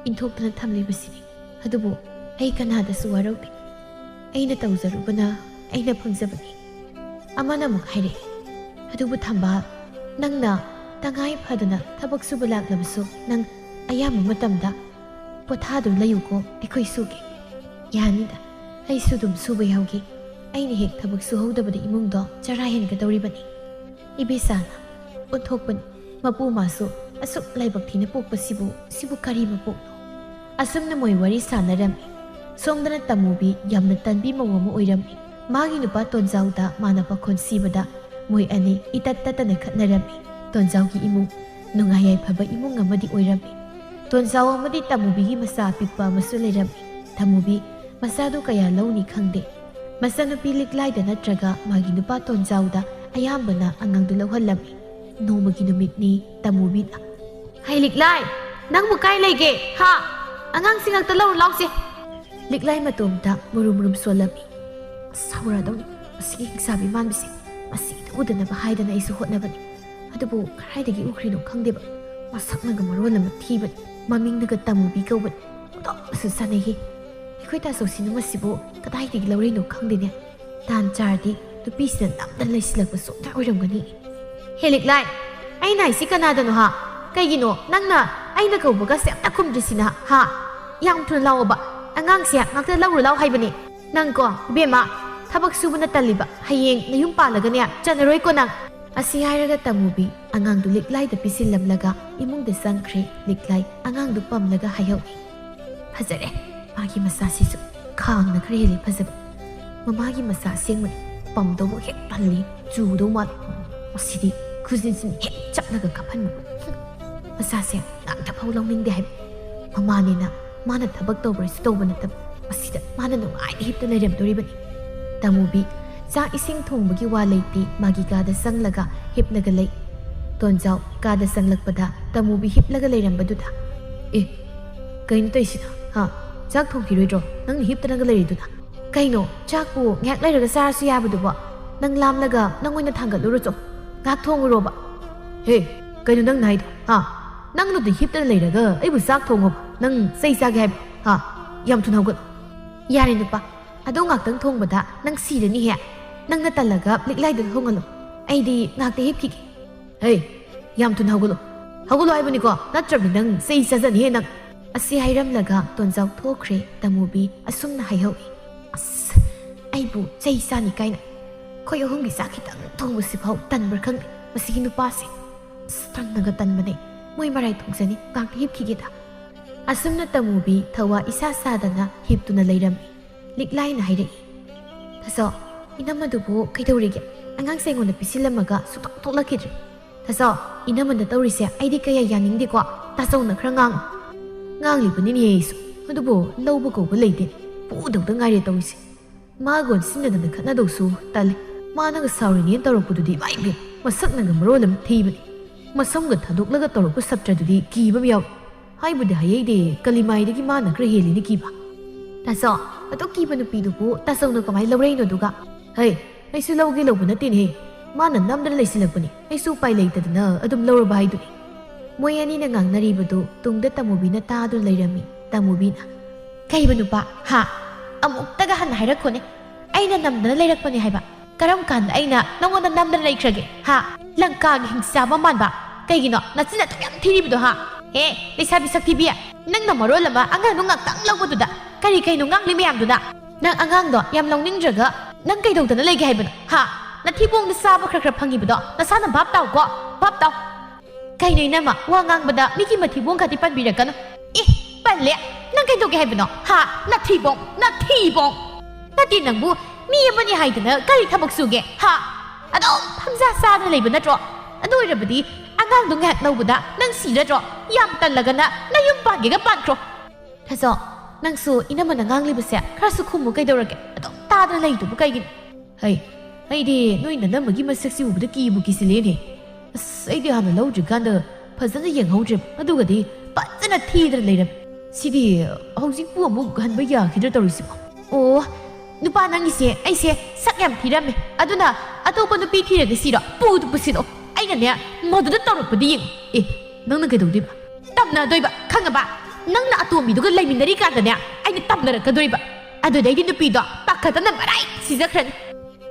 ꯏꯟꯊꯣꯛꯇꯅ ꯊꯝꯂꯤꯕꯁꯤꯅꯤ꯫ ꯑꯗꯨꯕꯨ ꯑꯩ ꯀꯅꯥꯗꯁꯨ ꯋꯥꯔꯧꯗꯦ꯫ ꯑꯩꯅ ꯇꯧꯖꯔꯨꯕꯅ ꯑꯩꯅ ꯐꯪꯖꯕꯅꯤ꯫" ꯑꯃꯅ ꯑꯃꯨꯛ ꯍꯥꯏꯔꯛꯏ, "ꯑꯗꯨꯕꯨ ꯊꯝꯕꯥꯜ, ꯅꯪꯅ ꯇꯉꯥꯏ ꯐꯗꯅ ꯊꯕꯛ ꯁꯨꯕ ꯂꯥꯛꯂꯕꯁꯨ ꯅꯪ ꯑꯌꯥꯝꯕ ꯃꯇꯝꯗ ꯄꯣꯊꯥꯗꯨꯅ ꯂꯩꯌꯨꯀꯣ, ꯑꯩꯈꯣꯏ ꯁꯨꯒꯦ꯫" "ꯌꯥꯅꯤꯗ, ꯑꯩꯁꯨ ꯑꯗꯨꯝ ꯁꯨꯕ ꯌꯥꯎꯒꯦ꯫ ꯑꯩꯅ ꯍꯦꯛ ꯊꯕꯛ ꯁꯨꯍꯧꯗꯕꯗ ꯏꯃꯨꯡꯗꯣ ꯆꯔꯥ ꯍꯦꯟꯒꯗꯧꯔꯤꯕꯅꯤ꯫" ꯏꯕꯦꯆꯥꯅ ꯑꯣꯟꯊꯣꯛꯄꯅꯤ꯫ ꯃꯄꯨ ꯃꯥꯁꯨ ꯑꯁꯨꯛ ꯂꯥꯏꯕꯛ ꯊꯤꯅ ꯄꯣꯛꯄꯁꯤꯕꯨ, ꯁꯤꯕꯨ ꯀꯔꯤ ꯃꯄꯣꯛꯅꯣ? ꯑꯁꯨꯝꯅ ꯃꯣꯏ ꯋꯥꯔꯤ ꯁꯥꯟꯅꯔꯝꯃꯤ꯫ ꯁꯣꯝꯗꯅ ꯇꯃꯨꯕꯤ ꯌꯥꯝꯅ ꯇꯟꯕꯤ ꯃꯧ ꯑꯃ ꯑꯣꯏꯔꯝꯃꯤ꯫ ꯃꯥꯒꯤ ꯅꯨꯄꯥ ꯇꯣꯟꯖꯥꯎꯗ ꯃꯥꯅ ꯄꯥꯈꯣꯟ ꯁꯤꯕꯗ ꯃꯣꯏ ꯑꯅꯤ ꯏꯇꯠ ꯇꯠꯇꯅ ꯈꯠꯅꯔꯝꯃꯤ꯫ ꯇꯣꯟꯖꯥꯎꯒꯤ ꯏꯃꯨꯡ ꯅꯨꯡꯉꯥꯏ ꯌꯥꯏꯐꯕ ꯏꯃꯨꯡ ꯑꯃꯗꯤ ꯑꯣꯏꯔꯝꯃꯤ꯫ ꯇꯣꯟꯖꯥꯎ ꯑꯃꯗꯤ ꯇꯃꯨꯕꯤꯒꯤ ꯃꯆꯥ ꯑꯄꯤꯛꯄ ꯑꯃꯁꯨ ꯂꯩꯔꯝꯃꯤ꯫ ꯇꯃꯨꯕꯤ ꯃꯆꯥꯗꯨ ꯀꯌꯥ ꯂꯧꯅꯤ ꯈꯪꯗꯦ꯫ ꯃꯆꯥꯅꯨꯄꯤ ꯂꯤꯛꯂꯥꯏꯗ ꯅꯠꯇ꯭ꯔꯒ ꯃꯥꯒꯤ ꯅꯨꯄꯥ ꯇꯣꯟꯖꯥꯎꯗ ꯑꯌꯥꯝꯕꯅ ꯑꯉꯥꯡꯗꯨ ꯂꯧꯍꯜꯂꯝꯃꯤ꯫ ꯅꯣꯡꯃꯒꯤ ꯅꯨꯃꯤꯠꯅꯤ ꯇꯃꯨꯕꯤꯅ, "ꯍꯩ ꯂꯤꯛꯂꯥꯏ, ꯅꯪꯕꯨ ꯀꯥꯏ ꯂꯩꯒꯦ, ꯍꯥ?" ꯑꯉꯥꯡꯁꯤꯡ ꯉꯥꯛꯇ ꯂꯧꯔꯨ ꯂꯥꯎꯁꯦ꯫ ꯂꯤꯛꯂꯥꯏ ꯃꯇꯣꯝꯇ ꯃꯨꯔꯨꯝ ꯃꯨꯔꯨꯝ ꯁꯣꯜꯂꯝꯃꯤ꯫ ꯁꯥꯎꯔꯗꯧꯅꯤ꯫ ꯃꯁꯤꯒꯤ ꯍꯤꯡꯆꯥꯕꯤ ꯃꯥꯟꯕꯁꯦ꯫ ꯃꯁꯤꯗ ꯎꯗꯅꯕ ꯍꯥꯏꯗꯅ ꯑꯩꯁꯨ ꯍꯣꯠꯅꯕꯅꯤ꯫ ꯑꯗꯨꯕꯨ ꯀꯗꯥꯏꯗꯒꯤ ꯎꯈ꯭ꯔꯤꯅꯣ ꯈꯪꯗꯦꯕ꯫ ꯃꯁꯛꯅꯒ ꯃꯔꯣꯟ ꯑꯃ ꯊꯤꯕꯅꯤ꯫ ꯃꯃꯤꯡꯅꯒ ꯇꯃꯨꯕꯤ ꯀꯧꯕꯅꯤ꯫ ꯑꯣꯟꯊꯣꯛꯅꯁꯨ ꯆꯥꯅꯩꯍꯦ꯫ ꯑꯩꯈꯣꯏ ꯇꯥꯆꯧꯁꯤꯅ ꯃꯁꯤꯕꯨ ꯀꯗꯥꯏꯗꯒꯤ ꯂꯧꯔꯛꯏꯅꯣ ꯈꯪꯗꯦꯅꯦ꯫ ꯇꯥꯟ ꯆꯥꯔꯗꯤ ꯅꯨꯄꯤꯁꯤꯅ ꯅꯝꯗꯅ ꯂꯩꯁꯤꯜꯂꯛꯄ ꯁꯣꯏꯗꯅ ꯑꯣꯏꯔꯝꯒꯅꯤ꯫ ꯍꯦ ꯂꯤꯛꯂꯥꯏ, ꯑꯩꯅ ꯍꯥꯏꯁꯤ ꯀꯅꯥꯗꯅꯣ ꯍꯥ? ꯀꯩꯒꯤꯅꯣ ꯅꯪꯅ ꯑꯩꯅ ꯀꯧꯕꯒꯁꯦ ꯑꯝꯇ ꯈꯨꯝꯗ꯭ꯔꯤꯁꯤꯅ ꯍꯥ? ꯌꯥꯝ ꯊꯨꯅ ꯂꯥꯛꯑꯣꯕ꯫ ꯑꯉꯥꯡꯁꯦ ꯉꯥꯛꯇ ꯂꯧꯔꯨ ꯂꯥꯎ ꯍꯥꯏꯕꯅꯦ꯫ ꯅꯪꯀꯣ, ꯏꯕꯦꯝꯃ, ꯊꯕꯛ ꯁꯨꯕꯅ ꯇꯜꯂꯤꯕ꯫ ꯍꯌꯦꯡ ꯅꯌꯨꯝ ꯄꯥꯜꯂꯒꯅꯦ, ꯆꯟꯅꯔꯣꯏꯀꯣ ꯅꯪ꯫ ꯑꯁꯤ ꯍꯥꯏꯔꯒ ꯇꯃꯨꯕꯤ ꯑꯉꯥꯡꯗꯨ ꯂꯤꯛꯂꯥꯏꯗ ꯄꯤꯁꯤꯜꯂꯝꯂꯒ ꯏꯃꯨꯡꯗ ꯆꯪꯈ꯭ꯔꯦ꯫ ꯂꯤꯛꯂꯥꯏ ꯑꯉꯥꯡꯗꯨ ꯄꯝꯂꯒ ꯍꯥꯏꯍꯧꯏ, "ꯐꯖꯔꯦ, ꯃꯥꯒꯤ ꯃꯆꯥꯁꯤꯁꯨ ꯈꯥꯡꯅ ꯈꯔ ꯍꯦꯜꯂꯤ ꯐꯖꯕ꯫ ꯃꯃꯥꯒꯤ ꯃꯆꯥ ꯑꯁꯦꯡꯕꯅꯤ, ꯄꯝꯗꯧꯕ ꯍꯦꯛ ꯇꯜꯂꯤ, ꯆꯨꯗꯧ ꯃꯥꯜꯂꯤ꯫ ꯃꯁꯤꯗꯤ ꯈꯨꯖꯤꯟꯁꯤꯅ ꯍꯦꯛ ꯆꯞꯂꯒ ꯀꯥꯞꯍꯟꯕ꯫ ꯃꯆꯥꯁꯦ ꯉꯥꯛꯇ ꯐꯥꯎ ꯂꯧꯅꯤꯡꯗꯦ ꯍꯥꯏꯕ꯫ ꯃꯃꯥꯅꯤꯅ ꯃꯥꯅ ꯊꯕꯛ ꯇꯧꯕ꯭ꯔꯁꯨ ꯇꯧꯕ ꯅꯠꯇꯕ, ꯃꯁꯤꯗ ꯃꯥꯅ ꯅꯨꯡꯉꯥꯏꯅ ꯍꯤꯞꯇ ꯂꯩꯔꯝꯗꯣꯔꯤꯕꯅꯤ꯫" ꯇꯃꯨꯕꯤ ꯆꯥꯛ ꯏꯁꯤꯡ ꯊꯣꯡꯕꯒꯤ ꯋꯥ ꯂꯩꯇꯦ, ꯃꯥꯒꯤ ꯀꯥꯗ ꯆꯪꯂꯒ ꯍꯤꯞꯂꯒ ꯂꯩ꯫ ꯇꯣꯟꯖꯥꯎ ꯀꯥꯗ ꯆꯪꯂꯛꯄꯗ ꯇꯃꯨꯕꯤ ꯍꯤꯞꯂꯒ ꯂꯩꯔꯝꯕꯗꯨꯗ, "ꯑꯦ, ꯀꯩꯅꯣ ꯇꯧꯔꯤꯁꯤꯅ? ꯍꯥ? ꯆꯥꯛ ꯊꯣꯡꯈꯤꯔꯣꯏꯗ꯭ꯔꯣ? ꯅꯪꯅ ꯍꯤꯞꯇꯅꯒ ꯂꯩꯔꯤꯗꯨꯅ?" "ꯀꯩꯅꯣ? ꯆꯥꯛꯄꯨ ꯉꯥꯏꯍꯥꯛ ꯂꯩꯔꯒ ꯆꯥꯔꯁꯨ ꯌꯥꯕꯗꯨꯕꯣ? ꯅꯪ ꯂꯥꯝꯂꯒ ꯅꯪ ꯑꯣꯏꯅ ꯊꯥꯡꯒꯠꯂꯨꯔꯣ ꯆꯣ꯫ ꯉꯥꯏꯍꯥꯛ ꯊꯣꯡꯉꯨꯔꯣꯕ꯫" "ꯍꯦ, ꯀꯩꯅꯣ ꯅꯪꯅ ꯍꯥꯏꯗꯣ? ꯍꯥ? ꯅꯪꯅꯗꯤ ꯍꯤꯞꯇꯅ ꯂꯩꯔꯒ ꯑꯩꯕꯨ ꯆꯥꯛ ꯊꯣꯡꯉꯣꯕ? ꯅꯪ ꯆꯩ ꯆꯥꯒꯦ ꯍꯥꯏꯕ? ꯍꯥ? ꯌꯥꯝ ꯊꯨꯅ ꯍꯧꯒꯠꯂꯣ꯫" "ꯌꯥꯔꯦ ꯅꯨꯄꯥ, ꯑꯗꯣ ꯉꯥꯛꯇꯪ ꯊꯣꯡꯕꯗ ꯅꯪ ꯁꯤꯔꯅꯤꯍꯦ꯫ ꯅꯪꯅ ꯇꯜꯂꯒ ꯂꯤꯛꯂꯥꯏꯗꯨꯗ ꯊꯣꯡꯍꯜꯂꯣ꯫ ꯑꯩꯗꯤ ꯉꯥꯛꯇ ꯍꯤꯞꯈꯤꯒꯦ꯫" "ꯍꯦ, ꯌꯥꯝ ꯊꯨꯅ ꯍꯧꯒꯠꯂꯣ꯫ ꯍꯧꯒꯠꯂꯣ ꯍꯥꯏꯕꯅꯤꯀꯣ, ꯅꯠꯇ꯭ꯔꯕꯗꯤ ꯅꯪ ꯆꯩ ꯆꯥꯖꯅꯤꯍꯦ ꯅꯪ꯫" ꯑꯁꯤ ꯍꯥꯏꯔꯝꯂꯒ ꯇꯣꯟꯖꯥꯎ ꯊꯣꯛꯈ꯭ꯔꯦ꯫ ꯇꯃꯨꯕꯤ ꯑꯁꯨꯝꯅ ꯍꯥꯏꯍꯧꯏ, "ꯑꯁ, ꯑꯩꯕꯨ ꯆꯩ ꯆꯥꯅꯤ ꯀꯥꯏꯅ꯫ ꯑꯩꯈꯣꯏ ꯑꯍꯨꯝꯒꯤ ꯆꯥꯛ ꯈꯤꯇꯪ ꯊꯣꯡꯕꯁꯤꯐꯥꯎ ꯇꯟꯕ꯭ꯔꯥ ꯈꯪꯗꯦ ꯃꯁꯤꯒꯤ ꯅꯨꯄꯥꯁꯦ꯫ ꯑꯁ, ꯇꯟꯅꯒ ꯇꯟꯕꯅꯦ꯫ ꯃꯣꯏ ꯃꯔꯥꯏ ꯊꯣꯡꯖꯅꯤ, ꯉꯥꯛꯇ ꯍꯤꯞꯈꯤꯒꯦꯗ꯫" ꯑꯁꯨꯝꯅ ꯇꯃꯨꯕꯤ ꯊꯋꯥ ꯏꯁꯥ ꯁꯥꯗꯅ ꯍꯤꯞꯇꯨꯅ ꯂꯩꯔꯝꯃꯤ꯫ ꯂꯤꯛꯂꯥꯏꯅ ꯍꯥꯏꯔꯛꯏ, "ꯇꯥꯆꯧ, ꯏꯅꯝꯃꯗꯨꯕꯨ ꯀꯩꯗꯧꯔꯤꯒꯦ? ꯑꯉꯥꯡꯁꯦ ꯑꯩꯉꯣꯟꯗ ꯄꯤꯁꯤꯜꯂꯝꯃꯒ ꯁꯨꯛꯊꯣꯛ ꯊꯣꯛꯂꯛꯈꯤꯗ꯭ꯔꯦ꯫ ꯇꯥꯆꯧ, ꯏꯅꯝꯃꯅ ꯇꯧꯔꯤꯁꯦ ꯑꯩꯗꯤ ꯀꯌꯥ ꯌꯥꯅꯤꯡꯗꯦꯀꯣ꯫ ꯇꯥꯆꯧꯅ ꯈꯔ ꯉꯥꯡꯉꯨ꯫" "ꯉꯥꯡꯂꯤꯕꯅꯤꯅꯦ ꯑꯩꯁꯨ, ꯑꯗꯨꯕꯨ ꯂꯧꯕ ꯀꯧꯕ ꯂꯩꯇꯦ꯫ ꯄꯨꯗꯧꯗ ꯉꯥꯏꯔꯦ ꯇꯧꯔꯤꯁꯦ꯫ ꯃꯥꯒ ꯑꯣꯟꯁꯤꯟꯅꯗꯅ ꯈꯠꯅꯗꯧꯁꯨ ꯇꯜꯂꯤ꯫ ꯃꯥꯅꯒ ꯁꯥꯎꯔꯤꯅꯦꯅ ꯇꯧꯔꯛꯄꯗꯨꯗꯤ ꯏꯃꯥꯏ ꯏꯕꯦꯝ, ꯃꯁꯛꯅꯒ ꯃꯔꯣꯜ ꯑꯃ ꯊꯤꯕꯅꯤ꯫ ꯃꯁꯝꯒ ꯊꯥꯗꯣꯛꯂꯒ ꯇꯧꯔꯛꯄ ꯁꯞꯇ꯭ꯔꯗꯨꯗꯤ ꯀꯤꯕ ꯑꯃ ꯌꯥꯎꯏ꯫" ꯍꯥꯏꯕꯨꯗꯤ ꯍꯥꯏꯍꯩꯗꯦ, ꯀꯂꯤꯃꯥꯏꯗꯒꯤ ꯃꯥꯅ ꯈꯔ ꯍꯦꯜꯂꯤꯅꯦ ꯀꯤꯕ꯫ ꯇꯥꯆꯧ, ꯑꯗꯨ ꯀꯤꯕ ꯅꯨꯄꯤꯗꯨꯕꯨ ꯇꯥꯆꯧꯅ ꯀꯃꯥꯏꯅ ꯂꯧꯔꯛꯏꯅꯣ ꯑꯗꯨꯒ? ꯍꯩ, ꯑꯩꯁꯨ ꯂꯧꯒꯦ ꯂꯧꯕ ꯅꯠꯇꯦꯅꯦꯍꯦ꯫ ꯃꯥꯅ ꯅꯝꯗꯅ ꯂꯩꯁꯤꯜꯂꯛꯄꯅꯤ꯫ ꯑꯩꯁꯨ ꯎꯄꯥꯏ ꯂꯩꯇꯗꯅ ꯑꯗꯨꯝ ꯂꯧꯔꯕ ꯍꯥꯏꯗꯨꯅꯤ꯫ ꯃꯣꯏ ꯑꯅꯤꯅ ꯉꯥꯡꯅꯔꯤꯕꯗꯨ ꯇꯨꯡꯗ ꯇꯥꯃꯨꯕꯤꯅ ꯇꯥꯗꯨꯅ ꯂꯩꯔꯝꯃꯤ꯫ ꯇꯥꯃꯨꯕꯤꯅ, "ꯀꯩꯕ ꯅꯨꯄꯥ? ꯍꯥ? ꯑꯃꯨꯛꯇꯒ ꯍꯟꯅ ꯍꯥꯏꯔꯛꯈꯣꯅꯦ꯫ ꯑꯩꯅ ꯅꯝꯗꯅ ꯂꯩꯔꯛꯄꯅꯦ ꯍꯥꯏꯕ꯫ ꯀꯔꯝ ꯀꯥꯟꯗ ꯑꯩꯅ ꯅꯉꯣꯟꯗ ꯅꯝꯗꯅ ꯂꯩꯈ꯭ꯔꯒꯦ? ꯍꯥ? ꯂꯪꯀꯥꯒꯤ ꯍꯤꯡꯆꯥꯕ ꯃꯥꯟꯕ꯫ ꯀꯩꯒꯤꯅꯣ ꯅꯆꯤꯟ ꯑꯗꯨꯛ ꯌꯥꯝ ꯊꯤꯔꯤꯕꯗꯣ, ꯍꯥ? ꯍꯦ, ꯂꯩꯁꯥꯕꯤ ꯁꯛꯊꯤꯕꯤ, ꯅꯪꯅ ꯃꯔꯣꯜ ꯑꯃ ꯑꯉꯥꯡꯗꯣ ꯉꯥꯛꯇꯪ ꯂꯧꯕꯗꯨꯗ ꯀꯔꯤ ꯀꯩꯅꯣ ꯉꯥꯡꯂꯤ ꯃꯌꯥꯝꯗꯨꯅ? ꯅꯪ ꯑꯉꯥꯡꯗꯣ ꯌꯥꯝ ꯂꯧꯅꯤꯡꯗ꯭ꯔꯒ ꯅꯪ ꯀꯩꯗꯧꯗꯅ ꯂꯩꯒꯦ ꯍꯥꯏꯕꯅꯣ? ꯍꯥ? ꯅꯊꯤꯕꯣꯡꯗ ꯆꯥꯕ ꯈꯔ ꯈꯔ ꯐꯪꯉꯤꯕꯗꯣ ꯅꯁꯥꯅ ꯚꯥꯞ ꯇꯥꯎꯀꯣ, ꯚꯥꯞ ꯇꯥꯎ꯫ ꯀꯩꯅꯣ ꯏꯅꯝꯃ, ꯋꯥ ꯉꯥꯡꯕꯗ ꯃꯤꯒꯤ ꯃꯊꯤꯕꯣꯡ ꯈꯛꯇꯤ ꯄꯟꯕꯤꯔꯛꯀꯅꯨ꯫ ꯑꯦ, ꯄꯜꯂꯦ? ꯅꯪ ꯀꯩꯗꯧꯒꯦ ꯍꯥꯏꯕꯅꯣ? ꯍꯥ? ꯅꯊꯤꯕꯣꯡ, ꯅꯊꯤꯕꯣꯡ꯫ ꯅꯠꯇꯦ ꯅꯪꯕꯨ, ꯃꯤ ꯑꯃꯅꯤ ꯍꯥꯏꯗꯅ ꯀꯔꯤ ꯊꯕꯛ ꯁꯨꯒꯦ? ꯍꯥ? ꯑꯗꯨꯝ ꯐꯝꯖꯥ ꯆꯥꯅ ꯂꯩꯕ ꯅꯠꯇ꯭ꯔꯣ? ꯑꯗꯨ ꯑꯣꯏꯔꯕꯗꯤ ꯑꯉꯥꯡꯗꯣ ꯉꯥꯏꯍꯥꯛ ꯂꯧꯕꯗ ꯅꯪ ꯁꯤꯔꯗ꯭ꯔꯣ? ꯌꯥꯝ ꯇꯜꯂꯒꯅ ꯅꯌꯨꯝ ꯄꯥꯟꯒꯦꯒ ꯄꯥꯟꯈ꯭ꯔꯣ꯫ ꯊꯥꯖꯧ, ꯅꯪꯁꯨ ꯏꯅꯝꯃꯅ ꯉꯥꯡꯂꯤꯕꯁꯦ ꯈꯔꯁꯨ ꯈꯨꯝꯃꯨ ꯀꯩꯗꯧꯔꯒꯦ? ꯑꯗꯨꯝ ꯇꯥꯗꯅ ꯂꯩꯗꯨꯕꯨ ꯀꯩꯒꯤꯅꯣ? ꯍꯩ, ꯑꯩꯗꯤ ꯅꯣꯏ ꯅꯅꯝꯃꯒꯤ ꯃꯁꯛꯁꯤ ꯎꯕꯗ ꯀꯤꯕꯨ ꯀꯤꯁꯤꯜꯂꯦꯅꯦ꯫ ꯑꯁ, ꯑꯩꯗꯤ ꯍꯥꯟꯅ ꯂꯧꯗ꯭ꯔꯤꯀꯥꯟꯗ ꯐꯖꯅ ꯌꯦꯡꯍꯧꯗ꯭ꯔꯦ, ꯑꯗꯨꯒꯗꯤ ꯐꯖꯅ ꯊꯤꯗꯅ ꯂꯩꯔꯝꯃꯦ꯫ ꯁꯤꯗꯤ ꯍꯧꯖꯤꯛꯄꯨ ꯑꯃꯨꯛ ꯍꯟꯕ ꯌꯥꯈꯤꯗ꯭ꯔꯥ ꯇꯧꯔꯤꯁꯤꯕꯣ? ꯑꯣ, ꯅꯨꯄꯥ ꯅꯪꯒꯤꯁꯦ ꯑꯩꯁꯦ ꯁꯛ ꯌꯥꯝ ꯊꯤꯔꯝꯃꯦ, ꯑꯗꯨꯅ ꯑꯇꯣꯞꯄ ꯅꯨꯄꯤ ꯊꯤꯔꯒ ꯁꯤꯔꯣ? ꯄꯨꯗ ꯄꯨꯁꯤꯜꯂꯣ꯫ ꯑꯩꯅꯅꯦ, ꯃꯗꯨꯗ ꯇꯧꯔꯛꯄꯗꯤ ꯌꯦꯡꯉꯨ꯫ ꯑꯦ, ꯅꯪꯅ ꯀꯩꯗꯧꯗꯣꯏꯕ? ꯇꯝꯅꯗꯣꯏꯕ, ꯈꯪꯉꯕ? ꯅꯪꯅ ꯑꯇꯣꯝꯕꯤꯗꯨꯒ ꯂꯩꯃꯤꯟꯅꯔꯤꯀꯥꯟꯗꯅꯦ, ꯑꯩꯅ ꯇꯝꯅꯔꯛꯀꯗꯣꯔꯤꯕ꯫ ꯑꯗꯨꯗꯩꯗꯤ ꯅꯨꯄꯤꯗꯣ ꯄꯥꯈꯠꯇꯅ ꯃꯔꯥꯏ ꯁꯤꯖꯈ꯭ꯔꯅꯤ꯫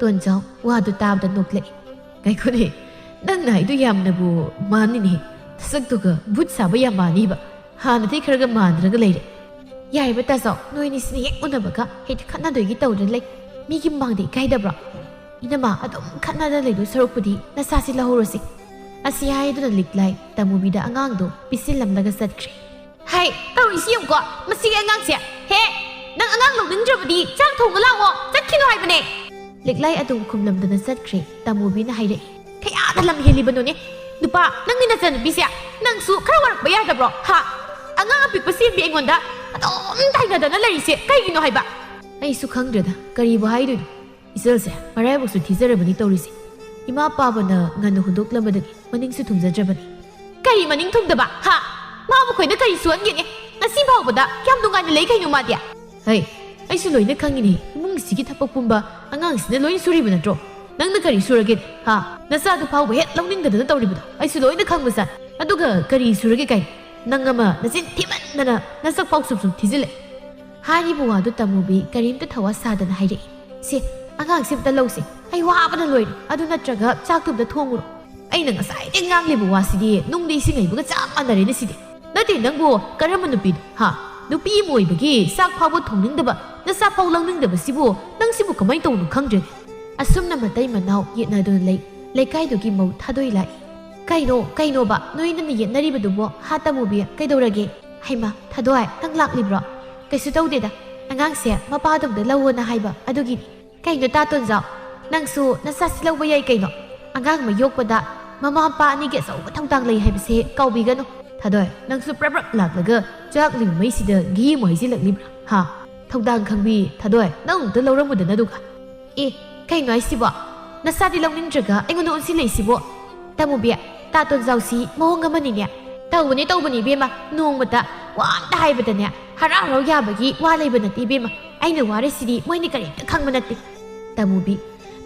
ꯇꯣꯟꯖꯥꯎ ꯋꯥꯗꯨ ꯇꯥꯕꯗ ꯅꯣꯛꯂꯛꯏ꯫ ꯉꯥꯏꯈꯣꯅꯦ, ꯅꯪꯅ ꯍꯥꯏꯗꯣ ꯌꯥꯝꯅꯕꯨ ꯃꯥꯟꯅꯤꯅꯦ꯫ ꯅꯁꯛꯇꯨꯒ ꯚꯨꯠ ꯁꯥꯕ ꯌꯥꯝ ꯃꯥꯟꯅꯤꯕ꯫ ꯍꯥꯟꯅꯗꯤ ꯈꯔꯒ ꯃꯥꯟꯗ꯭ꯔꯒ ꯂꯩꯔꯦ꯫ ꯌꯥꯔꯦꯕ ꯇꯥꯆꯧ, ꯅꯣꯏꯅꯤꯁꯤꯅ ꯍꯦꯛ ꯎꯅꯕꯒ ꯍꯦꯛꯇ ꯈꯠꯅꯗꯣꯏꯒꯤ ꯇꯧꯗꯨꯅ ꯂꯩ꯫ ꯃꯤꯒꯤ ꯃꯃꯥꯡꯗ ꯏꯀꯥꯏꯗꯕ꯭ꯔꯣ? ꯏꯅꯝꯃ, ꯑꯗꯨꯝ ꯈꯠꯅꯗꯅ ꯂꯩꯗꯣꯏ ꯁꯔꯨꯛꯄꯨꯗꯤ ꯅꯁꯥꯁꯤ ꯂꯧꯍꯧꯔꯁꯤ꯫ ꯑꯁꯤ ꯍꯥꯏꯗꯨꯅ ꯂꯤꯛꯂꯥꯏ ꯇꯥꯃꯨꯕꯤꯗ ꯑꯉꯥꯡꯗꯣ ꯄꯤꯁꯤꯜꯂꯝꯂꯒ ꯆꯠꯈ꯭ꯔꯦ꯫ ꯍꯥꯏ, ꯇꯧꯔꯤꯁꯤ ꯌꯦꯡꯉꯨꯀꯣ, ꯃꯁꯤꯒꯤ ꯑꯉꯥꯡꯁꯦ꯫ ꯍꯦ, ꯅꯪ ꯑꯉꯥꯡ ꯂꯧꯅꯤꯡꯗ꯭ꯔꯕꯗꯤ ꯆꯥꯛ ꯊꯣꯡꯕ ꯂꯥꯛꯑꯣ, ꯆꯠꯈꯤꯅꯨ ꯍꯥꯏꯕꯅꯦ꯫ ꯂꯤꯛꯂꯥꯏ ꯑꯗꯨꯝ ꯈꯨꯝꯂꯝꯗꯅ ꯆꯠꯈ꯭ꯔꯦ꯫ ꯇꯥꯃꯨꯕꯤꯅ ꯍꯥꯏꯔꯛꯏ꯫ ꯀꯌꯥꯗ ꯂꯝ ꯍꯦꯜꯂꯤꯕꯅꯣꯅꯦ? ꯅꯨꯄꯥ, ꯅꯪꯒꯤ ꯅꯆꯟꯅꯨꯄꯤꯁꯦ ꯅꯪꯁꯨ ꯈꯔ ꯋꯥꯔꯛꯄ ꯌꯥꯗꯕ꯭ꯔꯣ? ꯍꯥ? ꯑꯉꯥꯡ ꯑꯄꯤꯛꯄ ꯁꯦꯝꯕꯤ ꯑꯩꯉꯣꯟꯗ ꯑꯗꯨꯝ ꯇꯥꯏꯅꯗꯅ ꯂꯩꯔꯤꯁꯦ ꯀꯩꯒꯤꯅꯣ ꯍꯥꯏꯕ? ꯑꯩꯁꯨ ꯈꯪꯗ꯭ꯔꯦꯗ, ꯀꯔꯤꯕꯨ ꯍꯥꯏꯗꯣꯏꯅꯣ? ꯏꯆꯜꯁꯦ ꯃꯔꯥꯏꯕꯛꯁꯨ ꯊꯤꯖꯔꯕꯅꯤ ꯇꯧꯔꯤꯁꯦ꯫ ꯏꯃꯥ ꯄꯥꯕꯅ ꯉꯟꯅ ꯍꯨꯟꯗꯣꯛꯂꯝꯕꯗꯒꯤ ꯃꯅꯤꯡꯁꯨ ꯊꯨꯡꯖꯗ꯭ꯔꯕꯅꯤ꯫ ꯀꯔꯤ ꯃꯅꯤꯡ ꯊꯨꯡꯗꯕ? ꯍꯥ? ꯃꯥꯕꯨ ꯑꯩꯈꯣꯏꯅ ꯀꯔꯤ ꯁꯨꯍꯟꯒꯦꯅꯦ? ꯉꯁꯤ ꯐꯥꯎꯕꯗ ꯀꯌꯥꯝ ꯅꯨꯡꯉꯥꯏꯅ ꯂꯩ ꯀꯩꯅꯣ ꯃꯥꯗꯤ? ꯍꯩ, ꯑꯩꯁꯨ ꯂꯣꯏꯅ ꯈꯪꯉꯤꯅꯦ꯫ ꯏꯃꯨꯡꯁꯤꯒꯤ ꯊꯕꯛ ꯄꯨꯝꯕ ꯑꯉꯥꯡꯁꯤꯅ ꯂꯣꯏꯅ ꯁꯨꯔꯤꯕ ꯅꯠꯇ꯭ꯔꯣ? ꯅꯪꯅ ꯀꯔꯤ ꯁꯨꯔꯒꯦ? ꯍꯥ? ꯅꯆꯥꯗꯨ ꯐꯥꯎꯕ ꯍꯦꯛ ꯂꯧꯅꯤꯡꯗꯗꯅ ꯇꯧꯔꯤꯕꯗꯣ ꯑꯩꯁꯨ ꯂꯣꯏꯅ ꯈꯪꯕꯖꯥꯠ꯫ ꯑꯗꯨꯒ ꯀꯔꯤ ꯁꯨꯔꯒꯦ ꯀꯥꯏ? ꯅꯪ ꯑꯃ ꯅꯆꯤꯟ ꯊꯤꯃꯟꯗꯅ ꯅꯁꯛ ꯐꯥꯎ ꯁꯨꯝ ꯁꯨꯝ ꯊꯤꯖꯤꯜꯂꯦ꯫ ꯍꯥꯏꯔꯤꯕ ꯋꯥꯗꯨ ꯇꯃꯨꯕꯤ ꯀꯔꯤꯝꯇ ꯊꯋꯥ ꯁꯥꯗꯅ ꯍꯥꯏꯔꯛꯏ꯫ "ꯁꯦ, ꯑꯉꯥꯡꯁꯦ ꯑꯝꯇ ꯂꯧꯁꯦ꯫ ꯑꯩ ꯋꯥꯕꯅ ꯂꯣꯏꯔꯦ꯫ ꯑꯗꯨ ꯅꯠꯇ꯭ꯔꯒ ꯆꯥꯛꯇꯨ ꯑꯝꯇ ꯊꯣꯡꯉꯨꯔꯣ꯫ ꯑꯩꯅ ꯉꯁꯥꯏꯗꯩ ꯉꯥꯡꯂꯤꯕ ꯋꯥꯁꯤꯗꯤ ꯅꯨꯡꯗ ꯏꯁꯤꯡ ꯍꯩꯕꯒ ꯆꯞ ꯃꯥꯟꯅꯔꯦꯅꯦ ꯁꯤꯗꯤ꯫ ꯅꯠꯇꯦ, ꯅꯪꯕꯨ ꯀꯔꯝꯕ ꯅꯨꯄꯤꯅꯣ? ꯍꯥ? ꯅꯨꯄꯤ ꯑꯃ ꯑꯣꯏꯕꯒꯤ ꯆꯥꯛ ꯐꯥꯎꯕ ꯊꯣꯡꯅꯤꯡꯗꯕ, ꯅꯆꯥ ꯐꯥꯎ ꯂꯧꯅꯤꯡꯗꯕꯁꯤꯕꯨ ꯅꯪꯁꯤꯕꯨ ꯀꯃꯥꯏꯅ ꯇꯧꯕꯅꯣ ꯈꯪꯗ꯭ꯔꯦꯅꯦ꯫" ꯑꯁꯨꯝꯅ ꯃꯇꯩ ꯃꯅꯥꯎ ꯌꯦꯠꯅꯗꯨꯅ ꯂꯩ꯫ ꯂꯩꯀꯥꯏꯗꯨꯒꯤ ꯃꯧ ꯊꯥꯗꯣꯏ ꯂꯥꯛꯏ꯫ "ꯀꯩꯅꯣ, ꯀꯩꯅꯣꯕ ꯅꯣꯏꯅꯅ ꯌꯦꯠꯅꯔꯤꯕꯗꯨꯕꯣ? ꯍꯥ ꯇꯃꯨꯕꯤ, ꯀꯩꯗꯧꯔꯒꯦ?" "ꯍꯩꯃꯥ, ꯊꯥꯗꯣꯏ, ꯅꯪ ꯂꯥꯛꯂꯤꯕ꯭ꯔꯣ?" "ꯀꯩꯁꯨ ꯇꯧꯗꯦꯗ, ꯑꯉꯥꯡꯁꯦ ꯃꯄꯥꯗꯣꯝꯗ ꯂꯧꯑꯣꯅ ꯍꯥꯏꯕ ꯑꯗꯨꯒꯤꯅꯤ꯫" "ꯀꯩꯅꯣ ꯇꯥ ꯇꯣꯟꯖꯥꯎ, ꯅꯪꯁꯨ ꯅꯆꯥꯁꯤ ꯂꯧꯕ ꯌꯥꯏ ꯀꯩꯅꯣ? ꯑꯉꯥꯡ ꯑꯃ ꯌꯣꯛꯄꯗ ꯃꯃꯥ ꯃꯄꯥ ꯑꯅꯤꯒꯤ ꯑꯆꯧꯕ ꯊꯧꯗꯥꯡ ꯂꯩ ꯍꯥꯏꯕꯁꯦ ꯀꯥꯎꯕꯤꯒꯅꯨ꯫" "ꯊꯥꯗꯣꯏ, ꯅꯪꯁꯨ ꯄ꯭ꯔꯞ ꯄ꯭ꯔꯞ ꯂꯥꯛꯂꯒ ꯆꯥꯛꯂꯤꯕ ꯃꯩꯁꯤꯗ ꯘꯤ ꯑꯃꯨꯛ ꯍꯩꯖꯤꯜꯂꯛꯂꯤꯕ꯭ꯔꯥ? ꯍꯥ? ꯊꯧꯗꯥꯡ ꯈꯪꯕꯤ ꯊꯥꯗꯣꯏ, ꯅꯪ ꯑꯃꯨꯛꯇ ꯂꯧꯔꯝꯃꯨꯗꯅ ꯑꯗꯨꯒ꯫" "ꯑꯦ, ꯀꯩꯅꯣ ꯍꯥꯏꯁꯤꯕꯣ? ꯅꯆꯥꯗꯤ ꯂꯧꯅꯤꯡꯗ꯭ꯔꯒ ꯑꯩꯉꯣꯟꯗ ꯑꯣꯟꯁꯤꯜꯂꯛꯏꯁꯤꯕꯣ?" "ꯇꯃꯨꯕꯤ, ꯇꯥ ꯇꯣꯟꯖꯥꯎꯁꯤ ꯃꯑꯣꯡ ꯑꯃꯅꯤꯅꯦ꯫" "ꯇꯧꯕꯅꯦ, ꯇꯧꯕꯅꯦ ꯏꯕꯦꯝꯃ, ꯅꯣꯡꯃꯇ ꯋꯥ ꯑꯝꯇ ꯍꯥꯏꯕꯗꯅꯦ ꯍꯔꯥꯎ ꯍꯔꯥꯎ ꯌꯥꯕꯒꯤ ꯋꯥ ꯂꯩꯕ ꯅꯠꯇꯦ ꯏꯕꯦꯝꯃ꯫ ꯑꯩꯅ ꯋꯥꯔꯤꯁꯤꯗꯤ ꯃꯣꯏꯅ ꯀꯔꯤꯝꯇ ꯈꯪꯕ ꯅꯠꯇꯦ꯫" ꯇꯃꯨꯕꯤ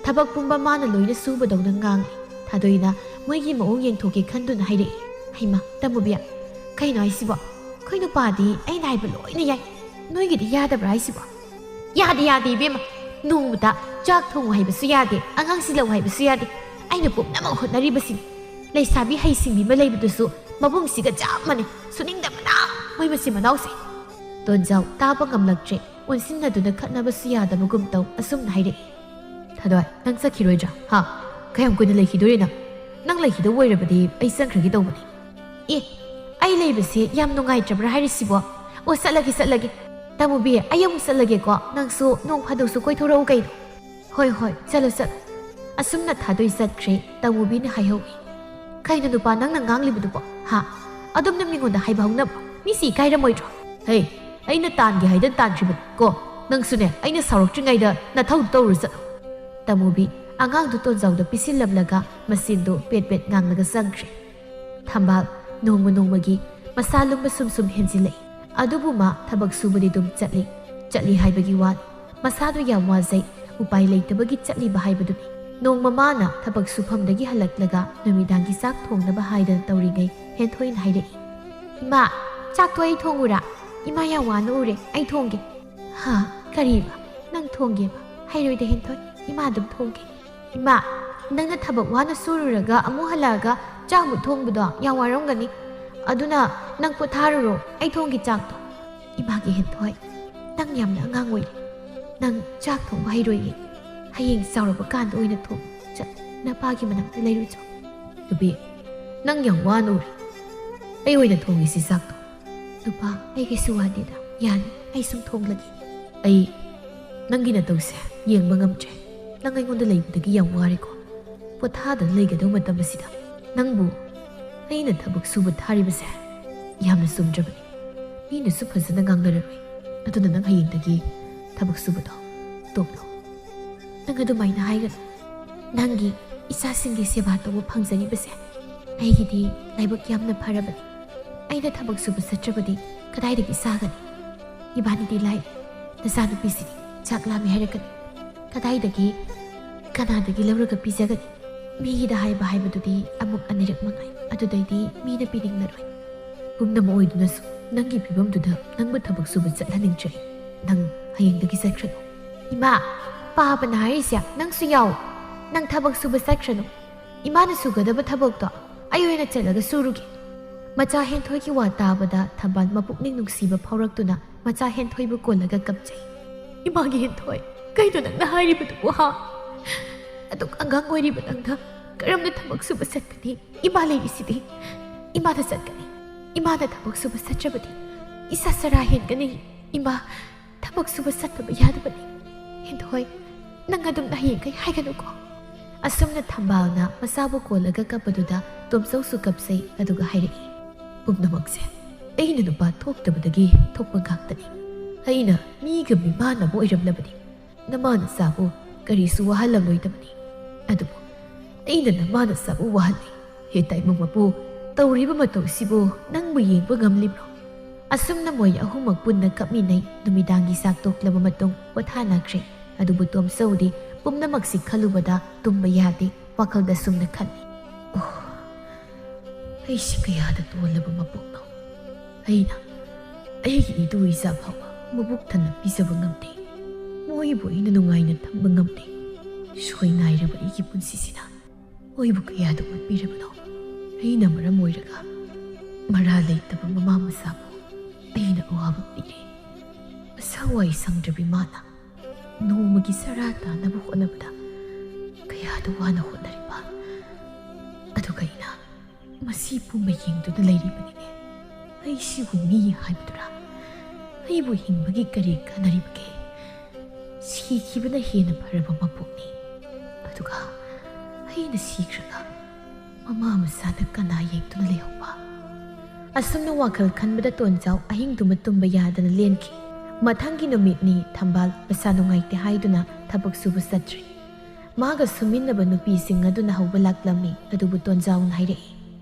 ꯊꯕꯛ ꯄꯨꯝꯕ ꯃꯥꯅ ꯂꯣꯏꯅ ꯁꯨꯕꯗꯧꯅ ꯉꯥꯡꯂꯤ꯫ ꯊꯥꯗꯣꯏꯅ ꯃꯣꯏꯒꯤ ꯃꯑꯣꯡ ꯌꯦꯡꯊꯣꯛꯀꯦ ꯈꯟꯗꯨꯅ ꯍꯥꯏꯔꯛꯏ꯫ "ꯍꯩꯃꯥ, ꯇꯃꯨꯕꯤ, ꯀꯩꯅꯣ ꯍꯥꯏꯁꯤꯕꯣ? ꯑꯩꯈꯣꯏ ꯅꯨꯄꯥꯗꯤ ꯑꯩꯅ ꯍꯥꯏꯕ ꯂꯣꯏꯅ ꯌꯥꯏ꯫ ꯅꯣꯏꯒꯤꯗꯤ ꯌꯥꯗꯕ꯭ꯔꯥ ꯍꯥꯏꯁꯤꯕꯣ?" "ꯌꯥꯗꯦ, ꯌꯥꯗꯦ ꯏꯕꯦꯝꯃ꯫ ꯅꯣꯡꯃꯇ ꯆꯥꯛ ꯊꯣꯡꯉꯨ ꯍꯥꯏꯕꯁꯨ ꯌꯥꯗꯦ, ꯑꯉꯥꯡꯁꯤ ꯂꯧ ꯍꯥꯏꯕꯁꯨ ꯌꯥꯗꯦ꯫ ꯑꯩꯅ ꯄꯨꯝꯅꯃꯛ ꯍꯣꯠꯅꯔꯤꯕꯁꯤꯅꯤ꯫ ꯂꯩꯁꯥꯕꯤ ꯍꯩꯁꯤꯡꯕꯤ ꯑꯃ ꯂꯩꯕꯗꯨꯁꯨ ꯃꯕꯨꯡꯁꯤꯒ ꯆꯞ ꯃꯥꯟꯅꯩ꯫ ꯁꯨꯅꯤꯡꯗꯕꯅ ꯃꯣꯏ ꯃꯆꯤꯟ ꯃꯅꯥꯎꯁꯦ꯫" ꯇꯣꯟꯖꯥꯎ ꯇꯥꯕ ꯉꯝꯂꯛꯇ꯭ꯔꯦ꯫ ꯑꯣꯟꯁꯤꯟꯅꯗꯨꯅ ꯈꯠꯅꯕꯁꯨ ꯌꯥꯗꯕꯒꯨꯝ ꯇꯧ ꯑꯁꯨꯝꯅ ꯍꯥꯏꯔꯛꯏ꯫ "ꯊꯥꯗꯣꯏ, ꯅꯪ ꯆꯠꯈꯤꯔꯣꯏꯗ꯭ꯔꯥ? ꯍꯥ? ꯀꯌꯥꯝ ꯀꯨꯏꯅ ꯂꯩꯈꯤꯗꯣꯔꯤ ꯅꯪ? ꯅꯪ ꯂꯩꯈꯤꯗꯧ ꯑꯣꯏꯔꯕꯗꯤ ꯑꯩ ꯆꯪꯈ꯭ꯔꯒꯦ ꯇꯧꯕꯅꯤ꯫" "ꯑꯦ, ꯑꯩ ꯂꯩꯕꯁꯦ ꯌꯥꯝ ꯅꯨꯡꯉꯥꯏꯇ꯭ꯔꯕ꯭ꯔꯥ ꯍꯥꯏꯔꯤꯁꯤꯕꯣ? ꯑꯣ, ꯆꯠꯂꯒꯦ, ꯆꯠꯂꯒꯦ꯫ ꯇꯃꯨꯕꯤ, ꯑꯩ ꯑꯃꯨꯛ ꯆꯠꯂꯒꯦꯀꯣ꯫ ꯅꯪꯁꯨ ꯅꯣꯡ ꯐꯥꯗꯣꯛꯁꯨ ꯀꯣꯏꯊꯣꯔꯛꯎ ꯀꯩꯅꯣ꯫" "ꯍꯣꯏ, ꯍꯣꯏ, ꯆꯠꯂꯨ, ꯆꯠꯂꯨ꯫" ꯑꯁꯨꯝꯅ ꯊꯥꯗꯣꯏ ꯆꯠꯈ꯭ꯔꯦ꯫ ꯇꯃꯨꯕꯤꯅ ꯍꯥꯏꯍꯧꯏ꯫ "ꯀꯩꯅꯣ ꯅꯨꯄꯥ, ꯅꯪꯅ ꯉꯥꯡꯂꯤꯕꯗꯨꯕꯣ? ꯍꯥ? ꯑꯗꯨꯝꯅ ꯃꯤꯉꯣꯟꯗ ꯍꯥꯏꯕ ꯍꯧꯅꯕ꯭ꯔꯣ? ꯃꯤꯁꯤ ꯏꯀꯥꯏꯔꯝꯃꯣꯏꯗ꯭ꯔꯣ?" "ꯍꯦ, ꯑꯩꯅ ꯇꯥꯟꯒꯦ ꯍꯥꯏꯗꯅ ꯇꯥꯟꯈꯤꯕꯅꯤ ꯀꯣ꯫ ꯅꯪꯁꯨꯅꯦ, ꯑꯩꯅ ꯁꯥꯎꯔꯛꯇ꯭ꯔꯤꯉꯩꯗ ꯅꯊꯧꯗꯨ ꯇꯧꯔꯨ ꯆꯠꯂꯣ꯫" ꯇꯃꯨꯕꯤ ꯑꯉꯥꯡꯗꯨ ꯇꯣꯟꯖꯥꯎꯗ ꯄꯤꯁꯤꯜꯂꯝꯂꯒ ꯃꯆꯤꯟꯗꯨ ꯄꯦꯠ ꯄꯦꯠ ꯉꯥꯡꯂꯒ ꯆꯪꯈ꯭ꯔꯦ꯫ ꯊꯝꯕꯥꯜ ꯅꯣꯡꯃ ꯅꯣꯡꯃꯒꯤ ꯃꯁꯥ ꯂꯨꯝꯕ ꯁꯨꯝ ꯁꯨꯝ ꯍꯦꯟꯖꯤꯜꯂꯛꯏ꯫ ꯑꯗꯨꯕꯨ ꯃꯥ ꯊꯕꯛ ꯁꯨꯕꯗꯤ ꯑꯗꯨꯝ ꯆꯠꯂꯤ꯫ ꯆꯠꯂꯤ ꯍꯥꯏꯕꯒꯤ ꯋꯥꯅꯤ, ꯃꯁꯥꯗꯣ ꯌꯥꯝ ꯋꯥꯖꯩ, ꯎꯄꯥꯏ ꯂꯩꯇꯕꯒꯤ ꯆꯠꯂꯤꯕ ꯍꯥꯏꯕꯗꯨꯅꯤ꯫ ꯅꯣꯡꯃ ꯃꯥꯅ ꯊꯕꯛ ꯁꯨꯐꯝꯗꯒꯤ ꯍꯜꯂꯛꯂꯒ ꯅꯨꯃꯤꯗꯥꯡꯒꯤ ꯆꯥꯛ ꯊꯣꯡꯅꯕ ꯍꯥꯏꯗꯅ ꯇꯧꯔꯤꯉꯩ ꯍꯦꯟꯊꯣꯏꯅ ꯍꯥꯏꯔꯛꯏ, "ꯏꯃꯥ, ꯆꯥꯛꯇꯣ ꯑꯩ ꯊꯣꯡꯉꯨꯔꯥ? ꯏꯃꯥ ꯌꯥꯝ ꯋꯥꯅ ꯎꯔꯦ, ꯑꯩ ꯊꯣꯡꯒꯦ"꯫ "ꯍꯥ? ꯀꯔꯤꯕ? ꯅꯪ ꯊꯣꯡꯒꯦꯕ? ꯍꯩꯔꯣꯏꯗ ꯍꯦꯟꯊꯣꯏ, ꯏꯃꯥ ꯑꯗꯨꯝ ꯊꯣꯡꯒꯦ"꯫ "ꯏꯃꯥ, ꯅꯪꯅ ꯊꯕꯛ ꯋꯥꯅ ꯁꯨꯔꯨꯔꯒ ꯑꯃꯨꯛ ꯍꯜꯂꯛꯑꯒ ꯆꯥꯛ ꯑꯃꯨꯛ ꯊꯣꯡꯕꯗꯣ ꯌꯥꯝ ꯋꯥꯔꯝꯒꯅꯤ꯫ ꯑꯗꯨꯅ ꯅꯪ ꯄꯣꯊꯥꯔꯨꯔꯣ, ꯑꯩ ꯊꯣꯡꯒꯦ ꯆꯥꯛꯇꯣ"꯫ "ꯏꯃꯥꯒꯤ ꯍꯦꯟꯊꯣꯏ, ꯅꯪ ꯌꯥꯝꯅ ꯑꯉꯥꯡ ꯑꯣꯏꯔꯤ꯫ ꯅꯪ ꯆꯥꯛ ꯊꯣꯡꯕ ꯍꯩꯔꯣꯏꯌꯦ꯫ ꯍꯌꯦꯡ ꯆꯥꯎꯔꯕ ꯀꯥꯟꯗ ꯑꯣꯏꯅ ꯊꯣꯡ꯫ ꯆꯠ, ꯅꯄꯥꯒꯤ ꯃꯅꯥꯛꯇ ꯂꯩꯔꯨꯆꯣ"꯫ "ꯅꯨꯄꯤ, ꯅꯪ ꯌꯥꯝ ꯋꯥꯅ ꯎꯔꯤ꯫ ꯑꯩ ꯑꯣꯏꯅ ꯊꯣꯡꯉꯤꯁꯤ ꯆꯥꯛꯇꯣ"꯫ "ꯅꯨꯄꯥ, ꯑꯩ ꯀꯩꯁꯨ ꯋꯥꯗꯦꯗ꯫ ꯌꯥꯅꯤ, ꯑꯩ ꯁꯨꯝ ꯊꯣꯡꯂꯒꯦ"꯫ "ꯑꯩ ꯅꯪꯒꯤ ꯅꯇꯧꯁꯦ ꯌꯦꯡꯕ ꯉꯝꯗ꯭ꯔꯦ꯫ ꯅꯪ ꯑꯩꯉꯣꯟꯗ ꯂꯩꯕꯗꯒꯤ ꯌꯥꯝ ꯋꯥꯔꯦꯀꯣ꯫ ꯄꯣꯊꯥꯗꯅ ꯂꯩꯒꯗꯧ ꯃꯇꯝ ꯑꯁꯤꯗ ꯅꯪꯕꯨ ꯑꯩꯅ ꯊꯕꯛ ꯁꯨꯕ ꯊꯥꯔꯤꯕꯁꯦ ꯌꯥꯝꯅ ꯆꯨꯝꯗ꯭ꯔꯕꯅꯤ꯫ ꯃꯤꯅꯁꯨ ꯐꯖꯅ ꯉꯥꯡꯅꯔꯔꯣꯏ꯫ ꯑꯗꯨꯅ ꯅꯪ ꯍꯌꯦꯡꯗꯒꯤ ꯊꯕꯛ ꯁꯨꯕꯗꯣ ꯇꯣꯛꯂꯣ"꯫ "ꯅꯪ ꯑꯗꯨꯃꯥꯏꯅ ꯍꯥꯏꯒꯅꯨ꯫ ꯅꯪꯒꯤ ꯏꯆꯥꯁꯤꯡꯒꯤ ꯁꯦꯕꯥ ꯇꯧꯕ ꯐꯪꯖꯔꯤꯕꯁꯦ ꯑꯩꯒꯤꯗꯤ ꯂꯥꯏꯕꯛ ꯌꯥꯝꯅ ꯐꯔꯕꯅꯤ꯫ ꯑꯩꯅ ꯊꯕꯛ ꯁꯨꯕ ꯆꯠꯇ꯭ꯔꯕꯗꯤ ꯀꯗꯥꯏꯗꯒꯤ ꯆꯥꯒꯅꯤ? ꯏꯕꯥꯅꯤꯗꯤ ꯂꯥꯏꯔꯤ꯫ ꯅꯆꯥꯅꯨꯄꯤꯁꯤꯗꯤ ꯆꯥꯛ ꯂꯥꯝꯃꯦ ꯍꯥꯏꯔꯛꯀꯅꯤ꯫ ꯀꯗꯥꯏꯗꯒꯤ, ꯀꯅꯥꯗꯒꯤ ꯂꯧꯔꯒ ꯄꯤꯖꯒꯅꯤ? ꯃꯤꯒꯤꯗ ꯍꯥꯏꯕ ꯍꯥꯏꯕꯗꯨꯗꯤ ꯑꯃꯨꯛ ꯑꯅꯤꯔꯛ ꯃꯉꯥꯏ꯫ ꯑꯗꯨꯗꯩꯗꯤ ꯃꯤꯅ ꯄꯤꯅꯤꯡꯂꯔꯣꯏ"꯫ "ꯄꯨꯝꯅꯃꯛ ꯑꯣꯏꯗꯨꯅꯁꯨ ꯅꯪꯒꯤ ꯐꯤꯕꯝꯗꯨꯗ ꯅꯪꯕꯨ ꯊꯕꯛ ꯁꯨꯕ ꯆꯠꯍꯟꯅꯤꯡꯗ꯭ꯔꯦ꯫ ꯅꯪ ꯍꯌꯦꯡꯗꯒꯤ ꯆꯠꯈ꯭ꯔꯅꯨ"꯫ "ꯏꯃꯥ, ꯄꯥꯕꯅ ꯍꯥꯏꯔꯤꯁꯦ ꯅꯪꯁꯨ ꯌꯥꯎ꯫ ꯅꯪ ꯊꯕꯛ ꯁꯨꯕ ꯆꯠꯈ꯭ꯔꯅꯨ꯫ ꯏꯃꯥꯅ ꯁꯨꯒꯗꯕ ꯊꯕꯛꯇꯣ ꯑꯩ ꯑꯣꯏꯅ ꯆꯠꯂꯒ ꯁꯨꯔꯨꯒꯦ"꯫ ꯃꯆꯥ ꯍꯦꯟꯊꯣꯏꯒꯤ ꯋꯥ ꯇꯥꯕꯗ ꯊꯝꯕꯥꯜ ꯃꯄꯨꯛꯅꯤꯡ ꯅꯨꯡꯁꯤꯕ ꯐꯥꯎꯔꯛꯇꯨꯅ ꯃꯆꯥ ꯍꯦꯟꯊꯣꯏꯕꯨ ꯀꯣꯜꯂꯒ ꯀꯞꯆꯩ꯫ "ꯏꯃꯥꯒꯤ ꯍꯦꯟꯊꯣꯏ, ꯀꯩꯅꯣ ꯅꯪꯅ ꯍꯥꯏꯔꯤꯕꯗꯨꯕꯨ, ꯍꯥ? ꯑꯗꯨꯛ ꯑꯉꯥꯡ ꯑꯣꯏꯔꯤꯕ ꯅꯪꯅ ꯀꯔꯝꯅ ꯊꯕꯛ ꯁꯨꯕ ꯆꯠꯀꯅꯤ? ꯏꯃꯥ ꯂꯩꯔꯤꯁꯤꯗꯤ꯫ ꯏꯃꯥꯅ ꯆꯠꯀꯅꯤ꯫ ꯏꯃꯥꯅ ꯊꯕꯛ ꯁꯨꯕ ꯆꯠꯇ꯭ꯔꯕꯗꯤ ꯏꯁꯥ ꯆꯔꯥ ꯍꯦꯟꯒꯅꯤ꯫ ꯏꯃꯥ, ꯊꯕꯛ ꯁꯨꯕ ꯆꯠꯇꯕ ꯌꯥꯗꯕꯅꯤ꯫ ꯍꯦꯟꯊꯣꯏ, ꯅꯪ ꯑꯗꯨꯝ ꯍꯌꯦꯡꯈꯩ ꯍꯥꯏꯒꯅꯨꯀꯣ"꯫ ꯑꯁꯨꯝꯅ ꯊꯝꯕꯥꯜꯅ ꯃꯆꯥꯕꯨ ꯀꯣꯜꯂꯒ ꯀꯞꯄꯗꯨꯗ ꯇꯣꯝꯆꯧꯁꯨ ꯀꯞꯆꯩ, ꯑꯗꯨꯒ ꯍꯥꯏꯔꯛꯏ, "ꯄꯨꯝꯅꯃꯛꯁꯦ ꯑꯩꯅ ꯅꯨꯄꯥ ꯊꯣꯛꯇꯕꯗꯒꯤ ꯊꯣꯛꯄ ꯉꯥꯛꯇꯅꯤ꯫ ꯑꯩꯅ ꯃꯤꯒ ꯃꯤꯃꯥꯟꯅꯕ ꯑꯣꯏꯔꯝꯂꯕꯗꯤ ꯅꯃꯥ ꯅꯆꯥꯕꯨ ꯀꯔꯤꯁꯨ ꯋꯥꯍꯜꯂꯝꯂꯣꯏꯗꯕꯅꯤ꯫ ꯑꯗꯨꯕꯨ ꯑꯩꯅ ꯅꯃꯥ ꯅꯆꯥꯕꯨ ꯋꯥꯍꯜꯂꯤ꯫ ꯍꯦ ꯇꯥꯏꯕꯪ ꯃꯄꯨ, "ꯇꯧꯔꯤꯕ ꯃꯇꯧꯁꯤꯕꯨ ꯅꯪꯕꯨ ꯌꯦꯡꯕ ꯉꯝꯂꯤꯕ꯭ꯔꯣ?" ꯑꯁꯨꯝꯅ ꯃꯣꯏ ꯑꯍꯨꯝꯃꯛ ꯄꯨꯟꯅ ꯀꯞꯃꯤꯟꯅꯩ꯫ ꯅꯨꯃꯤꯗꯥꯡꯒꯤ ꯆꯥꯛ ꯇꯣꯛꯂꯕ ꯃꯇꯨꯡ ꯄꯣꯊꯥꯅꯈ꯭ꯔꯦ꯫ ꯑꯗꯨꯕꯨ ꯇꯣꯝꯆꯧꯗꯤ ꯄꯨꯝꯅꯃꯛꯁꯤ ꯈꯜꯂꯨꯕꯗ ꯇꯨꯝꯕ ꯌꯥꯗꯦ꯫ ꯋꯥꯈꯜꯗ ꯁꯨꯝꯅ ꯈꯜꯂꯤ, "ꯑꯣ, ꯑꯩꯁꯤ ꯀꯌꯥꯗ ꯇꯣꯜꯂꯕ ꯃꯄꯣꯛꯅꯣ꯫ ꯑꯩꯅ ꯑꯩꯒꯤ ꯏꯇꯨ ꯏꯆꯥ ꯐꯥꯎꯕ ꯃꯕꯨꯛ ꯊꯟꯅ ꯄꯤꯖꯕ ꯉꯝꯗꯦ꯫ ꯃꯣꯏꯕꯨ ꯑꯩꯅ ꯅꯨꯡꯉꯥꯏꯅ ꯊꯝꯕ ꯉꯝꯗꯦ꯫ ꯁꯣꯏꯅꯥꯏꯔꯕ ꯑꯩꯒꯤ ꯄꯨꯟꯁꯤꯁꯤꯅ ꯃꯣꯏꯕꯨ ꯀꯌꯥꯗ ꯑꯣꯠꯄꯤꯔꯕꯅꯣ꯫ ꯑꯩꯅ ꯃꯔꯝ ꯑꯣꯏꯔꯒ ꯃꯔꯥ ꯂꯩꯇꯕ ꯃꯃꯥ ꯃꯆꯥꯕꯨ ꯑꯩꯅ ꯑꯋꯥꯕ ꯄꯤꯔꯦ꯫ ꯃꯁꯥ ꯋꯥꯏ ꯁꯪꯗ꯭ꯔꯕꯤ ꯃꯥꯅ ꯅꯣꯡꯃꯒꯤ ꯆꯔꯥ ꯇꯥꯅꯕ ꯍꯣꯠꯅꯕꯗ ꯀꯌꯥꯗ ꯋꯥꯅ ꯍꯣꯠꯅꯔꯤꯕ꯫ ꯑꯗꯨꯒ ꯑꯩꯅ ꯃꯁꯤ ꯄꯨꯝꯕ ꯌꯦꯡꯗꯨꯅ ꯂꯩꯔꯤꯕꯅꯤꯅꯦ꯫ ꯑꯩꯁꯤꯕꯨ ꯃꯤ ꯍꯥꯏꯕꯗꯨꯔꯥ? ꯑꯩꯕꯨ ꯍꯤꯡꯕꯒꯤ ꯀꯔꯤ ꯀꯥꯟꯅꯔꯤꯕꯒꯦ? ꯁꯤꯈꯤꯕꯅ ꯍꯦꯟꯅ ꯐꯔꯕ ꯃꯄꯣꯛꯅꯤ꯫ ꯑꯗꯨꯒ ꯑꯩꯅ ꯁꯤꯈ꯭ꯔꯒ ꯃꯃꯥ ꯃꯆꯥꯗ ꯀꯅꯥ ꯌꯦꯡꯗꯨꯅ ꯂꯩꯍꯧꯕ?" ꯑꯁꯨꯝꯅ ꯋꯥꯈꯜ ꯈꯟꯕꯗ ꯇꯣꯟꯖꯥꯎ ꯑꯍꯤꯡꯗꯨꯃ ꯇꯨꯝꯕ ꯌꯥꯗꯅ ꯂꯦꯟꯈꯤ꯫ ꯃꯊꯪꯒꯤ ꯅꯨꯃꯤꯠꯅꯤ ꯊꯝꯕꯥꯜ ꯃꯁꯥ ꯅꯨꯡꯉꯥꯏꯇꯦ ꯍꯥꯏꯗꯨꯅ ꯊꯕꯛ ꯁꯨꯕ ꯆꯠꯇ꯭ꯔꯤ꯫ ꯃꯥꯒ ꯁꯨꯃꯤꯟꯅꯕ ꯅꯨꯄꯤꯁꯤꯡ ꯑꯗꯨꯅ ꯍꯧꯕ ꯂꯥꯛꯂꯝꯃꯤ꯫ ꯑꯗꯨꯕꯨ ꯇꯣꯟꯖꯥꯎꯅ ꯍꯥꯏꯔꯛꯏ,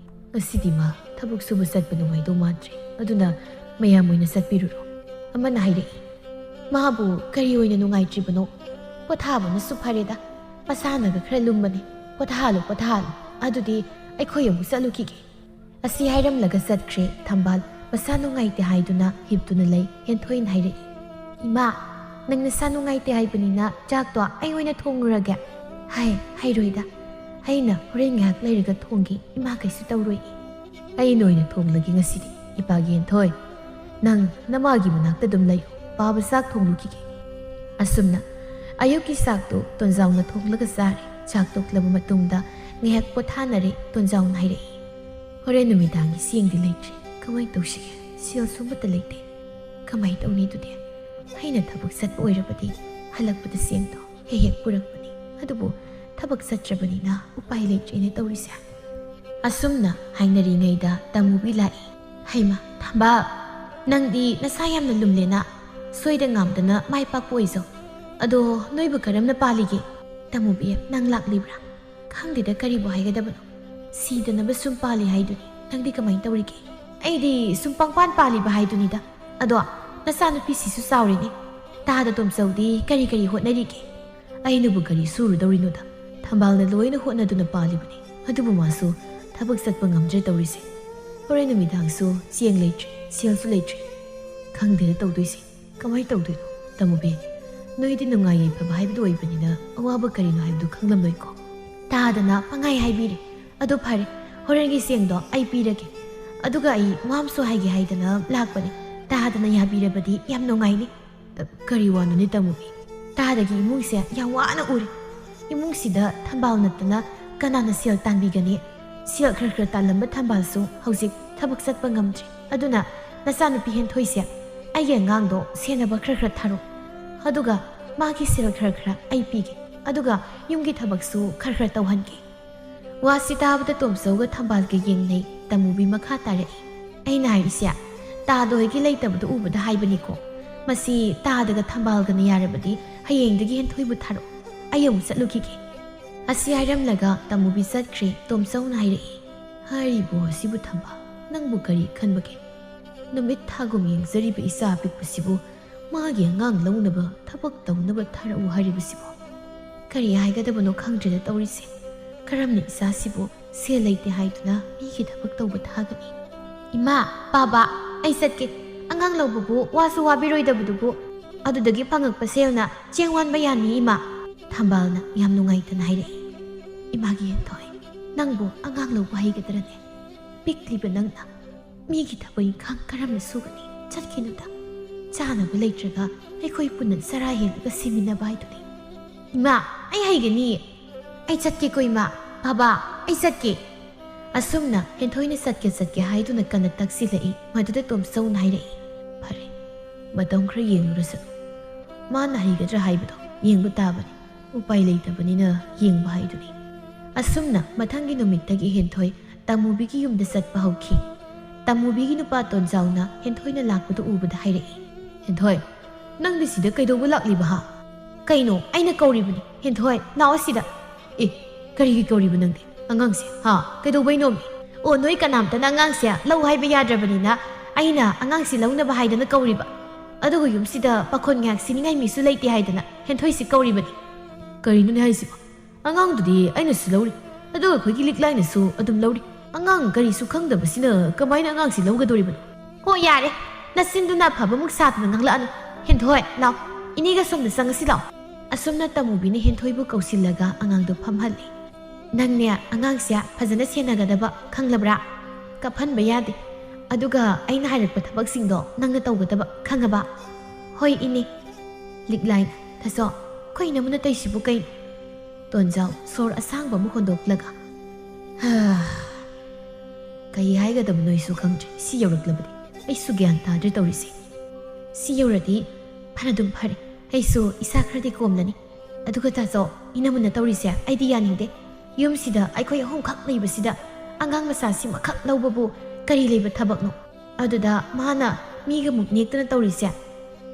"ꯉꯁꯤꯗꯤ ꯃꯥ ꯊꯕꯛ ꯁꯨꯕ ꯆꯠꯄ ꯅꯨꯡꯉꯥꯏꯗꯧ ꯃꯥꯟꯗ꯭ꯔꯦ, ꯑꯗꯨꯅ ꯃꯌꯥꯝ ꯑꯣꯏꯅ ꯆꯠꯄꯤꯔꯨꯔꯣ"꯫ ꯑꯃꯅ ꯍꯥꯏꯔꯛꯏ, "ꯃꯥꯕꯨ ꯀꯔꯤ ꯑꯣꯏꯅ ꯅꯨꯡꯉꯥꯏꯇ꯭ꯔꯤꯕꯅꯣ? ꯄꯣꯊꯥꯕꯅꯁꯨ ꯐꯔꯦꯗ, ꯃꯁꯥꯅꯒ ꯈꯔ ꯂꯨꯝꯕꯅꯦ꯫ ꯄꯣꯊꯥꯍꯜꯂꯨ, ꯄꯣꯊꯥꯍꯜꯂꯨ꯫ ꯑꯗꯨꯗꯤ ꯑꯩꯈꯣꯏ ꯑꯃꯨꯛ ꯆꯠꯂꯨꯈꯤꯒꯦ"꯫ ꯑꯁꯤ ꯍꯥꯏꯔꯝꯂꯒ ꯆꯠꯈ꯭ꯔꯦ꯫ ꯊꯝꯕꯥꯜ ꯃꯁꯥ ꯅꯨꯡꯉꯥꯏꯇꯦ ꯍꯥꯏꯗꯨꯅ ꯍꯤꯞꯇꯨꯅ ꯂꯩ꯫ ꯍꯦꯟꯊꯣꯏꯅ ꯍꯥꯏꯔꯛꯏ, "ꯏꯃꯥ, ꯅꯪ ꯅꯁꯥ ꯅꯨꯡꯉꯥꯏꯇꯦ ꯍꯥꯏꯕꯅꯤꯅ ꯆꯥꯛꯇꯣ ꯑꯩ ꯑꯣꯏꯅ ꯊꯣꯡꯉꯨꯔꯒꯦ"꯫ "ꯍꯥꯏ, ꯍꯩꯔꯣꯏꯗ꯫ ꯑꯩꯅ ꯍꯣꯔꯦꯟ ꯉꯥꯏꯍꯥꯛ ꯂꯩꯔꯒ ꯊꯣꯡꯒꯦ, ꯏꯃꯥ ꯀꯩꯁꯨ ꯇꯧꯔꯣꯏ"꯫ "ꯑꯩꯅ ꯑꯣꯏꯅ ꯊꯣꯡꯂꯒꯦ ꯉꯁꯤꯗꯤ꯫ ꯏꯄꯥꯒꯤ ꯍꯦꯟꯊꯣꯏ, ꯅꯪ ꯅꯃꯥꯒꯤ ꯃꯅꯥꯛꯇ ꯑꯗꯨꯝ ꯂꯩꯌꯨ꯫ ꯄꯥꯕ ꯆꯥꯛ ꯊꯣꯡꯂꯨꯈꯤꯒꯦ"꯫ ꯑꯁꯨꯝꯅ ꯑꯌꯨꯛꯀꯤ ꯆꯥꯛꯇꯨ ꯇꯣꯟꯖꯥꯎꯅ ꯊꯣꯡꯂꯒ ꯆꯥꯔꯦ꯫ ꯆꯥꯛ ꯇꯣꯛꯂꯕ ꯃꯇꯨꯡꯗ ꯉꯥꯏꯍꯥꯛ ꯄꯣꯊꯥꯅꯔꯦ꯫ ꯇꯣꯟꯖꯥꯎꯅ ꯍꯥꯏꯔꯛꯏ, "ꯍꯣꯔꯦꯟ ꯅꯨꯃꯤꯗꯥꯡꯒꯤ ꯆꯦꯡꯗꯤ ꯂꯩꯇ꯭ꯔꯦ꯫ ꯀꯃꯥꯏꯅ ꯇꯧꯁꯤꯒꯦ? ꯁꯦꯜꯁꯨ ꯑꯃꯠꯇ ꯂꯩꯇꯦ꯫ ꯀꯃꯥꯏꯅ ꯇꯧꯅꯤ ꯑꯗꯨꯗꯤ? ꯑꯩꯅ ꯊꯕꯛ ꯆꯠꯄ ꯑꯣꯏꯔꯕꯗꯤ ꯍꯜꯂꯛꯄꯗ ꯆꯦꯡꯗꯣ ꯍꯦꯛ ꯍꯦꯛ ꯄꯨꯔꯛꯄꯅꯤ꯫ ꯑꯗꯨꯕꯨ ꯊꯕꯛ ꯆꯠꯇ꯭ꯔꯕꯅꯤꯅ ꯎꯄꯥꯏ ꯂꯩꯇ꯭ꯔꯦꯅꯦ ꯇꯧꯔꯤꯁꯦ"꯫ ꯑꯁꯨꯝꯅ ꯍꯥꯏꯅꯔꯤꯉꯩꯗ ꯇꯃꯨꯕꯤ ꯂꯥꯛꯏ꯫ "ꯍꯩꯃ, ꯊꯝꯕꯥꯜ, ꯅꯪꯗꯤ ꯅꯁꯥ ꯌꯥꯝꯅ ꯂꯨꯝꯂꯦꯅ꯫ ꯁꯣꯏꯗ ꯉꯥꯝꯗꯅ ꯃꯥꯏ ꯄꯥꯛꯄ ꯑꯣꯏꯖꯧ꯫ ꯑꯗꯣ ꯅꯣꯏꯕꯨ ꯀꯔꯝꯅ ꯄꯥꯜꯂꯤꯒꯦ? ꯇꯃꯨꯕꯤ, ꯅꯪ ꯂꯥꯛꯂꯤꯕ꯭ꯔꯥ? ꯈꯪꯗꯦꯗ ꯀꯔꯤꯕꯨ ꯍꯥꯏꯒꯗꯕꯅꯣ꯫ ꯁꯤꯗꯅꯕ ꯁꯨꯝ ꯄꯥꯜꯂꯤ ꯍꯥꯏꯗꯨꯅꯤ꯫ ꯅꯪꯗꯤ ꯀꯃꯥꯏꯅ ꯇꯧꯔꯤꯒꯦ? ꯑꯩꯗꯤ ꯁꯨꯝ ꯄꯪꯄꯥꯟ ꯄꯥꯜꯂꯤꯕ ꯍꯥꯏꯗꯨꯅꯤꯗ꯫ ꯑꯗꯣ ꯅꯆꯥꯅꯨꯄꯤꯁꯤꯁꯨ ꯆꯥꯎꯔꯦꯅꯦ꯫ ꯇꯥꯗ ꯇꯣꯝꯆꯧꯗꯤ ꯀꯔꯤ ꯀꯔꯤ ꯍꯣꯠꯅꯔꯤꯒꯦ? ꯑꯩꯅꯕꯨ ꯀꯔꯤ ꯁꯨꯔꯨꯗꯧꯔꯤꯅꯣꯗ? ꯊꯝꯕꯥꯜꯅ ꯂꯣꯏꯅ ꯍꯣꯠꯅꯗꯨꯅ ꯄꯥꯜꯂꯤꯕꯅꯤ꯫ ꯑꯗꯨꯕꯨ ꯃꯥꯁꯨ ꯊꯕꯛ ꯆꯠꯄ ꯉꯝꯗ꯭ꯔꯦ ꯇꯧꯔꯤꯁꯦ꯫ ꯍꯣꯔꯦꯟ ꯅꯨꯃꯤꯗꯥꯡꯁꯨ ꯆꯦꯡ ꯂꯩꯇ꯭ꯔꯦ, ꯁꯦꯜꯁꯨ ꯂꯩꯇ꯭ꯔꯦ꯫ ꯈꯪꯗꯦꯗ ꯇꯧꯗꯣꯏꯁꯦ꯫ ꯀꯃꯥꯏ ꯇꯧꯗꯣꯏꯅꯣ? ꯇꯥꯃꯨꯕꯤ, ꯅꯣꯏꯗꯤ ꯅꯨꯡꯉꯥꯏ ꯌꯥꯏꯐꯕ ꯍꯥꯏꯕꯗꯨ ꯑꯣꯏꯕꯅꯤꯅ ꯑꯋꯥꯕ ꯀꯔꯤꯅꯣ ꯍꯥꯏꯕꯗꯨ ꯈꯪꯂꯝꯂꯣꯏꯀꯣ꯫ ꯇꯥꯗꯅ ꯄꯪꯍꯥꯏ ꯍꯥꯏꯕꯤꯔꯦ꯫ ꯑꯗꯨ ꯐꯔꯦ, ꯍꯣꯔꯦꯟꯒꯤ ꯆꯦꯡꯗꯣ ꯑꯩ ꯄꯤꯔꯒꯦ꯫ ꯑꯗꯨꯒ ꯑꯩ ꯋꯥ ꯑꯃꯁꯨ ꯍꯥꯏꯒꯦ ꯍꯥꯏꯗꯅ ꯂꯥꯛꯄꯅꯦ꯫ ꯇꯥꯗꯅ ꯌꯥꯕꯤꯔꯕꯗꯤ ꯌꯥꯝ ꯅꯨꯡꯉꯥꯏꯅꯤ꯫ ꯑ, ꯀꯔꯤ ꯋꯥꯅꯣꯅꯦ ꯇꯥꯃꯨꯕꯤ? ꯇꯥꯗꯒꯤ ꯏꯃꯨꯡꯁꯦ ꯌꯥꯝ ꯋꯥꯅ ꯎꯔꯦ꯫ ꯏꯃꯨꯡꯁꯤꯗ ꯊꯝꯕꯥꯜ ꯅꯠꯇꯅ ꯀꯅꯥꯅ ꯁꯦꯜ ꯇꯥꯟꯕꯤꯒꯅꯤ? ꯁꯦꯜ ꯈꯔ ꯈꯔ ꯇꯥꯜꯂꯝꯕ ꯊꯝꯕꯥꯜꯁꯨ ꯍꯧꯖꯤꯛ ꯊꯕꯛ ꯆꯠꯄ ꯉꯝꯗ꯭ꯔꯦ꯫ ꯑꯗꯨꯅ ꯅꯆꯥꯅꯨꯄꯤ ꯍꯦꯟꯊꯣꯏꯁꯦ ꯑꯩꯒꯤ ꯑꯉꯥꯡꯗꯣ ꯁꯦꯟꯅꯕ ꯈꯔ ꯈꯔ ꯊꯥꯔꯣ꯫ ꯑꯗꯨꯒ ꯃꯥꯒꯤ ꯁꯦꯜ ꯈꯔ ꯈꯔ ꯑꯩ ꯄꯤꯒꯦ꯫ ꯑꯗꯨꯒ ꯌꯨꯝꯒꯤ ꯊꯕꯛꯁꯨ ꯈꯔ ꯈꯔ ꯇꯧꯍꯟꯒꯦ꯫ ꯋꯥꯁꯤ ꯇꯥꯕꯗ ꯇꯣꯝꯆꯧꯒ ꯊꯝꯕꯥꯜꯒ ꯌꯦꯡꯅꯩ꯫ ꯇꯥꯃꯨꯕꯤ ꯃꯈꯥ ꯇꯥꯔꯛꯏ꯫ ꯑꯩꯅ ꯍꯥꯏꯔꯤꯁꯦ, ꯇꯥꯗ ꯍꯣꯏꯒꯤ ꯂꯩꯇꯕꯗꯨ ꯎꯕꯗ ꯍꯥꯏꯕꯅꯤꯀꯣ꯫ ꯃꯁꯤ ꯇꯥꯗꯒ ꯊꯝꯕꯥꯜꯒꯅ ꯌꯥꯔꯕꯗꯤ ꯍꯌꯦꯡꯗꯒꯤ ꯍꯦꯟꯊꯣꯏꯕꯨ ꯊꯥꯔꯛꯑꯣ꯫ ꯑꯩ ꯑꯃꯨꯛ ꯆꯠꯂꯨꯈꯤꯒꯦ꯫ ꯑꯁꯤ ꯍꯥꯏꯔꯝꯂꯒ ꯇꯥꯃꯨꯕꯤ ꯆꯠꯈ꯭ꯔꯦ꯫ ꯇꯣꯝꯆꯧꯅ ꯍꯥꯏꯔꯛꯏ, ꯍꯥꯏꯔꯤꯕꯣ ꯑꯁꯤꯕꯨ ꯊꯝꯕꯥꯜ? ꯅꯪꯕꯨ ꯀꯔꯤ ꯈꯟꯕꯒꯦ? ꯅꯨꯃꯤꯠ ꯊꯥꯒꯨꯝ ꯌꯦꯡꯖꯔꯤꯕ ꯏꯆꯥ ꯑꯄꯤꯛꯄꯁꯤꯕꯨ ꯃꯥꯒꯤ ꯑꯉꯥꯡ ꯂꯧꯅꯕ ꯊꯕꯛ ꯇꯧꯅꯕ ꯊꯥꯔꯛꯎ ꯍꯥꯏꯔꯤꯕꯁꯤꯕꯨ? ꯀꯔꯤ ꯍꯥꯏꯒꯗꯕꯅꯣ ꯈꯪꯗ꯭ꯔꯦꯗ ꯇꯧꯔꯤꯁꯦ꯫ ꯀꯔꯝꯅ ꯏꯆꯥꯁꯤꯕꯨ ꯁꯦꯜ ꯂꯩꯇꯦ ꯍꯥꯏꯗꯨꯅ ꯃꯤꯒꯤ ꯊꯕꯛ ꯇꯧꯕ ꯊꯥꯒꯅꯤ? ꯏꯃꯥ, ꯕꯥꯕꯥ, ꯑꯩ ꯆꯠꯀꯦ꯫ ꯑꯉꯥꯡ ꯂꯧꯕꯕꯨ ꯋꯥꯁꯨ ꯋꯥꯕꯤꯔꯣꯏꯗꯕꯗꯨꯕꯨ꯫ ꯑꯗꯨꯗꯒꯤ ꯐꯪꯉꯛꯄ ꯁꯦꯜꯅ ꯆꯦꯡ ꯋꯥꯟꯕ ꯌꯥꯅꯤ, ꯏꯃꯥ꯫ ꯊꯝꯕꯥꯜꯅ ꯌꯥꯝ ꯅꯨꯡꯉꯥꯏꯇꯅ ꯍꯥꯏꯔꯛꯏ, ꯏꯃꯥꯒꯤ ꯍꯦꯟꯊꯣꯏ, ꯅꯪꯕꯨ ꯑꯉꯥꯡ ꯂꯧꯕ ꯍꯩꯒꯗ꯭ꯔꯅꯦ? ꯄꯤꯛꯂꯤꯕ ꯅꯪꯅ ꯃꯤꯒꯤ ꯊꯕꯛ ꯏꯪꯈꯥꯡ ꯀꯔꯝꯅ ꯁꯨꯒꯅꯤ? ꯆꯠꯈꯤꯅꯨꯗ꯫ ꯆꯥꯅꯕ ꯂꯩꯇ꯭ꯔꯒ ꯑꯩꯈꯣꯏ ꯄꯨꯟꯅ ꯆꯔꯥ ꯍꯦꯜꯂꯒ ꯁꯤꯃꯤꯟꯅꯕ ꯍꯥꯏꯗꯨꯅꯤ꯫ ꯏꯃꯥ, ꯑꯩ ꯍꯩꯒꯅꯤ꯫ ꯑꯩ ꯆꯠꯀꯦꯀꯣ ꯏꯃꯥ꯫ ꯕꯥꯕꯥ, ꯑꯩ ꯆꯠꯀꯦ꯫ ꯑꯁꯨꯝꯅ ꯍꯦꯟꯊꯣꯏꯅ ꯆꯠꯀꯦ ꯆꯠꯀꯦ ꯍꯥꯏꯗꯨꯅ ꯀꯟꯅ ꯇꯛꯁꯤꯜꯂꯛꯏ꯫ ꯃꯗꯨꯗ ꯇꯣꯝꯆꯧꯅ ꯍꯥꯏꯔꯛꯏ, ꯐꯔꯦ, ꯃꯇꯝ ꯈꯔ ꯌꯦꯡꯂꯨꯔꯁꯅꯨ꯫ ꯃꯥꯅ ꯍꯩꯒꯗ꯭ꯔꯥ ꯍꯥꯏꯕꯗꯣ ꯌꯦꯡꯕ ꯇꯥꯕꯅꯤ꯫ ꯎꯄꯥꯏ ꯂꯩꯇꯕꯅꯤꯅ ꯌꯦꯡꯕ ꯍꯥꯏꯗꯨꯅꯤ꯫ ꯑꯁꯨꯝꯅ ꯃꯊꯪꯒꯤ ꯅꯨꯃꯤꯠꯇꯒꯤ ꯍꯦꯟꯊꯣꯏ ꯇꯥꯃꯨꯕꯤꯒꯤ ꯌꯨꯝꯗ ꯆꯠꯄ ꯍꯧꯈꯤ꯫ ꯇꯥꯃꯨꯕꯤꯒꯤ ꯅꯨꯄꯥ ꯇꯣꯟꯖꯥꯎꯅ ꯍꯦꯟꯊꯣꯏꯅ ꯂꯥꯛꯄꯗꯨ ꯎꯕꯗ ꯍꯥꯏꯔꯛꯏ, ꯍꯦꯟꯊꯣꯏ, ꯅꯪꯗꯤ ꯁꯤꯗ ꯀꯩꯗꯧꯕ ꯂꯥꯛꯂꯤꯕ ꯍꯥ? ꯀꯩꯅꯣ? ꯑꯩꯅ ꯀꯧꯔꯤꯕꯅꯤ꯫ ꯍꯦꯟꯊꯣꯏ, ꯂꯥꯛꯑꯣ ꯁꯤꯗ꯫ ꯑꯦ, ꯀꯔꯤꯒꯤ ꯀꯧꯔꯤꯕ ꯅꯪꯗꯤ? ꯑꯉꯥꯡꯁꯦ, ꯍꯥ? ꯀꯩꯗꯧꯕꯩꯅꯣꯃꯤ? ꯑꯣ, ꯅꯣꯏ ꯀꯅꯥꯝꯇꯅ ꯑꯉꯥꯡꯁꯦ ꯂꯧ ꯍꯥꯏꯕ ꯌꯥꯗ꯭ꯔꯕꯅꯤꯅ ꯑꯩꯅ ꯑꯉꯥꯡꯁꯤ ꯂꯧꯅꯕ ꯍꯥꯏꯗꯅ ꯀꯧꯔꯤꯕ꯫ ꯑꯗꯨꯒ ꯌꯨꯝꯁꯤꯗ ꯄꯥꯈꯣꯟ ꯉꯥꯏꯍꯥꯛ ꯁꯤꯅꯤꯡꯉꯥꯏ ꯃꯤꯁꯨ ꯂꯩꯇꯦ ꯍꯥꯏꯗꯅ ꯍꯦꯟꯊꯣꯏꯁꯤ ꯀꯧꯔꯤꯕꯅꯤ꯫ ꯀꯔꯤꯅꯣꯅꯦ ꯍꯥꯏꯁꯤꯕꯣ? ꯑꯉꯥꯡꯗꯨꯗꯤ ꯑꯩꯅꯁꯨ ꯂꯧꯔꯤ, ꯑꯗꯨꯒ ꯑꯩꯈꯣꯏꯒꯤ ꯂꯤꯛꯂꯥꯏꯅꯁꯨ ꯑꯗꯨꯝ ꯂꯧꯔꯤ꯫ ꯑꯉꯥꯡ ꯀꯔꯤꯁꯨ ꯈꯪꯗꯕꯁꯤꯅ ꯀꯃꯥꯏꯅ ꯑꯉꯥꯡꯁꯤ ꯂꯧꯒꯗꯧꯔꯤꯕꯅꯣ? ꯍꯣ, ꯌꯥꯔꯦ, ꯅꯆꯤꯟꯗꯨꯅ ꯑꯐꯕꯃꯨꯛ ꯁꯥꯗꯅ ꯉꯥꯡꯂꯛꯑꯅꯨ꯫ ꯍꯦꯟꯊꯣꯏ, ꯂꯥꯎ, ꯏꯅꯦꯒ ꯁꯣꯝꯗ ꯆꯪꯉꯁꯤ ꯂꯥꯎ꯫ ꯑꯁꯨꯝꯅ ꯇꯃꯨꯕꯤꯅ ꯍꯦꯟꯊꯣꯏꯕꯨ ꯀꯧꯁꯤꯜꯂꯒ ꯑꯉꯥꯡꯗꯣ ꯐꯝꯍꯜꯂꯤ꯫ ꯅꯪꯅꯦ ꯑꯉꯥꯡꯁꯦ ꯐꯖꯅ ꯁꯦꯟꯅꯒꯗꯕ ꯈꯪꯂꯕ꯭ꯔꯥ? ꯀꯞꯍꯟꯕ ꯌꯥꯗꯦ꯫ ꯑꯗꯨꯒ ꯑꯩꯅ ꯍꯥꯏꯔꯛꯄ ꯊꯕꯛꯁꯤꯡꯗꯣ ꯅꯪꯅ ꯇꯧꯒꯗꯕ ꯈꯪꯉꯕ? ꯍꯣꯏ ꯏꯅꯦ꯫ ꯂꯤꯛꯂꯥꯏꯅ, ꯊꯁꯣ, ꯑꯩꯈꯣꯏ ꯏꯅꯝꯃꯅ ꯇꯧꯏꯁꯤꯕꯨ ꯀꯩꯅꯣ? ꯇꯣꯟꯖꯥꯎ ꯁꯣꯔ ꯑꯁꯥꯡꯕ ꯑꯃ ꯍꯣꯟꯗꯣꯛꯂꯒ, ꯍꯥ, ꯀꯩ ꯍꯥꯏꯒꯗꯕꯅꯣ ꯑꯩꯁꯨ ꯈꯪꯗ꯭ꯔꯦ꯫ ꯁꯤ ꯌꯧꯔꯛꯂꯕꯗꯤ ꯑꯩꯁꯨ ꯒ꯭ꯌꯥꯟ ꯇꯥꯗ꯭ꯔꯦ ꯇꯧꯔꯤꯁꯦ꯫ ꯁꯤ ꯌꯧꯔꯗꯤ ꯐꯅꯗꯨꯝ ꯐꯔꯦ, ꯑꯩꯁꯨ ꯏꯁꯥ ꯈꯔꯗꯤ ꯀꯣꯝꯂꯅꯤ꯫ ꯑꯗꯨꯒ ꯇꯥꯆꯧ, ꯏꯅꯝꯃꯅ ꯇꯧꯔꯤꯁꯦ ꯑꯩꯗꯤ ꯌꯥꯅꯤꯡꯗꯦ꯫ ꯌꯨꯝꯁꯤꯗ ꯑꯩꯈꯣꯏ ꯑꯍꯨꯝꯈꯛ ꯂꯩꯕꯁꯤꯗ ꯑꯉꯥꯡ ꯃꯆꯥꯁꯤꯃꯈꯛ ꯂꯧꯕꯕꯨ ꯀꯔꯤ ꯂꯩꯕ ꯊꯕꯛꯅꯣ? ꯑꯗꯨꯗ ꯃꯥꯅ ꯃꯤꯒ ꯃꯨꯛ ꯅꯦꯛꯇꯅ ꯇꯧꯔꯤꯁꯦ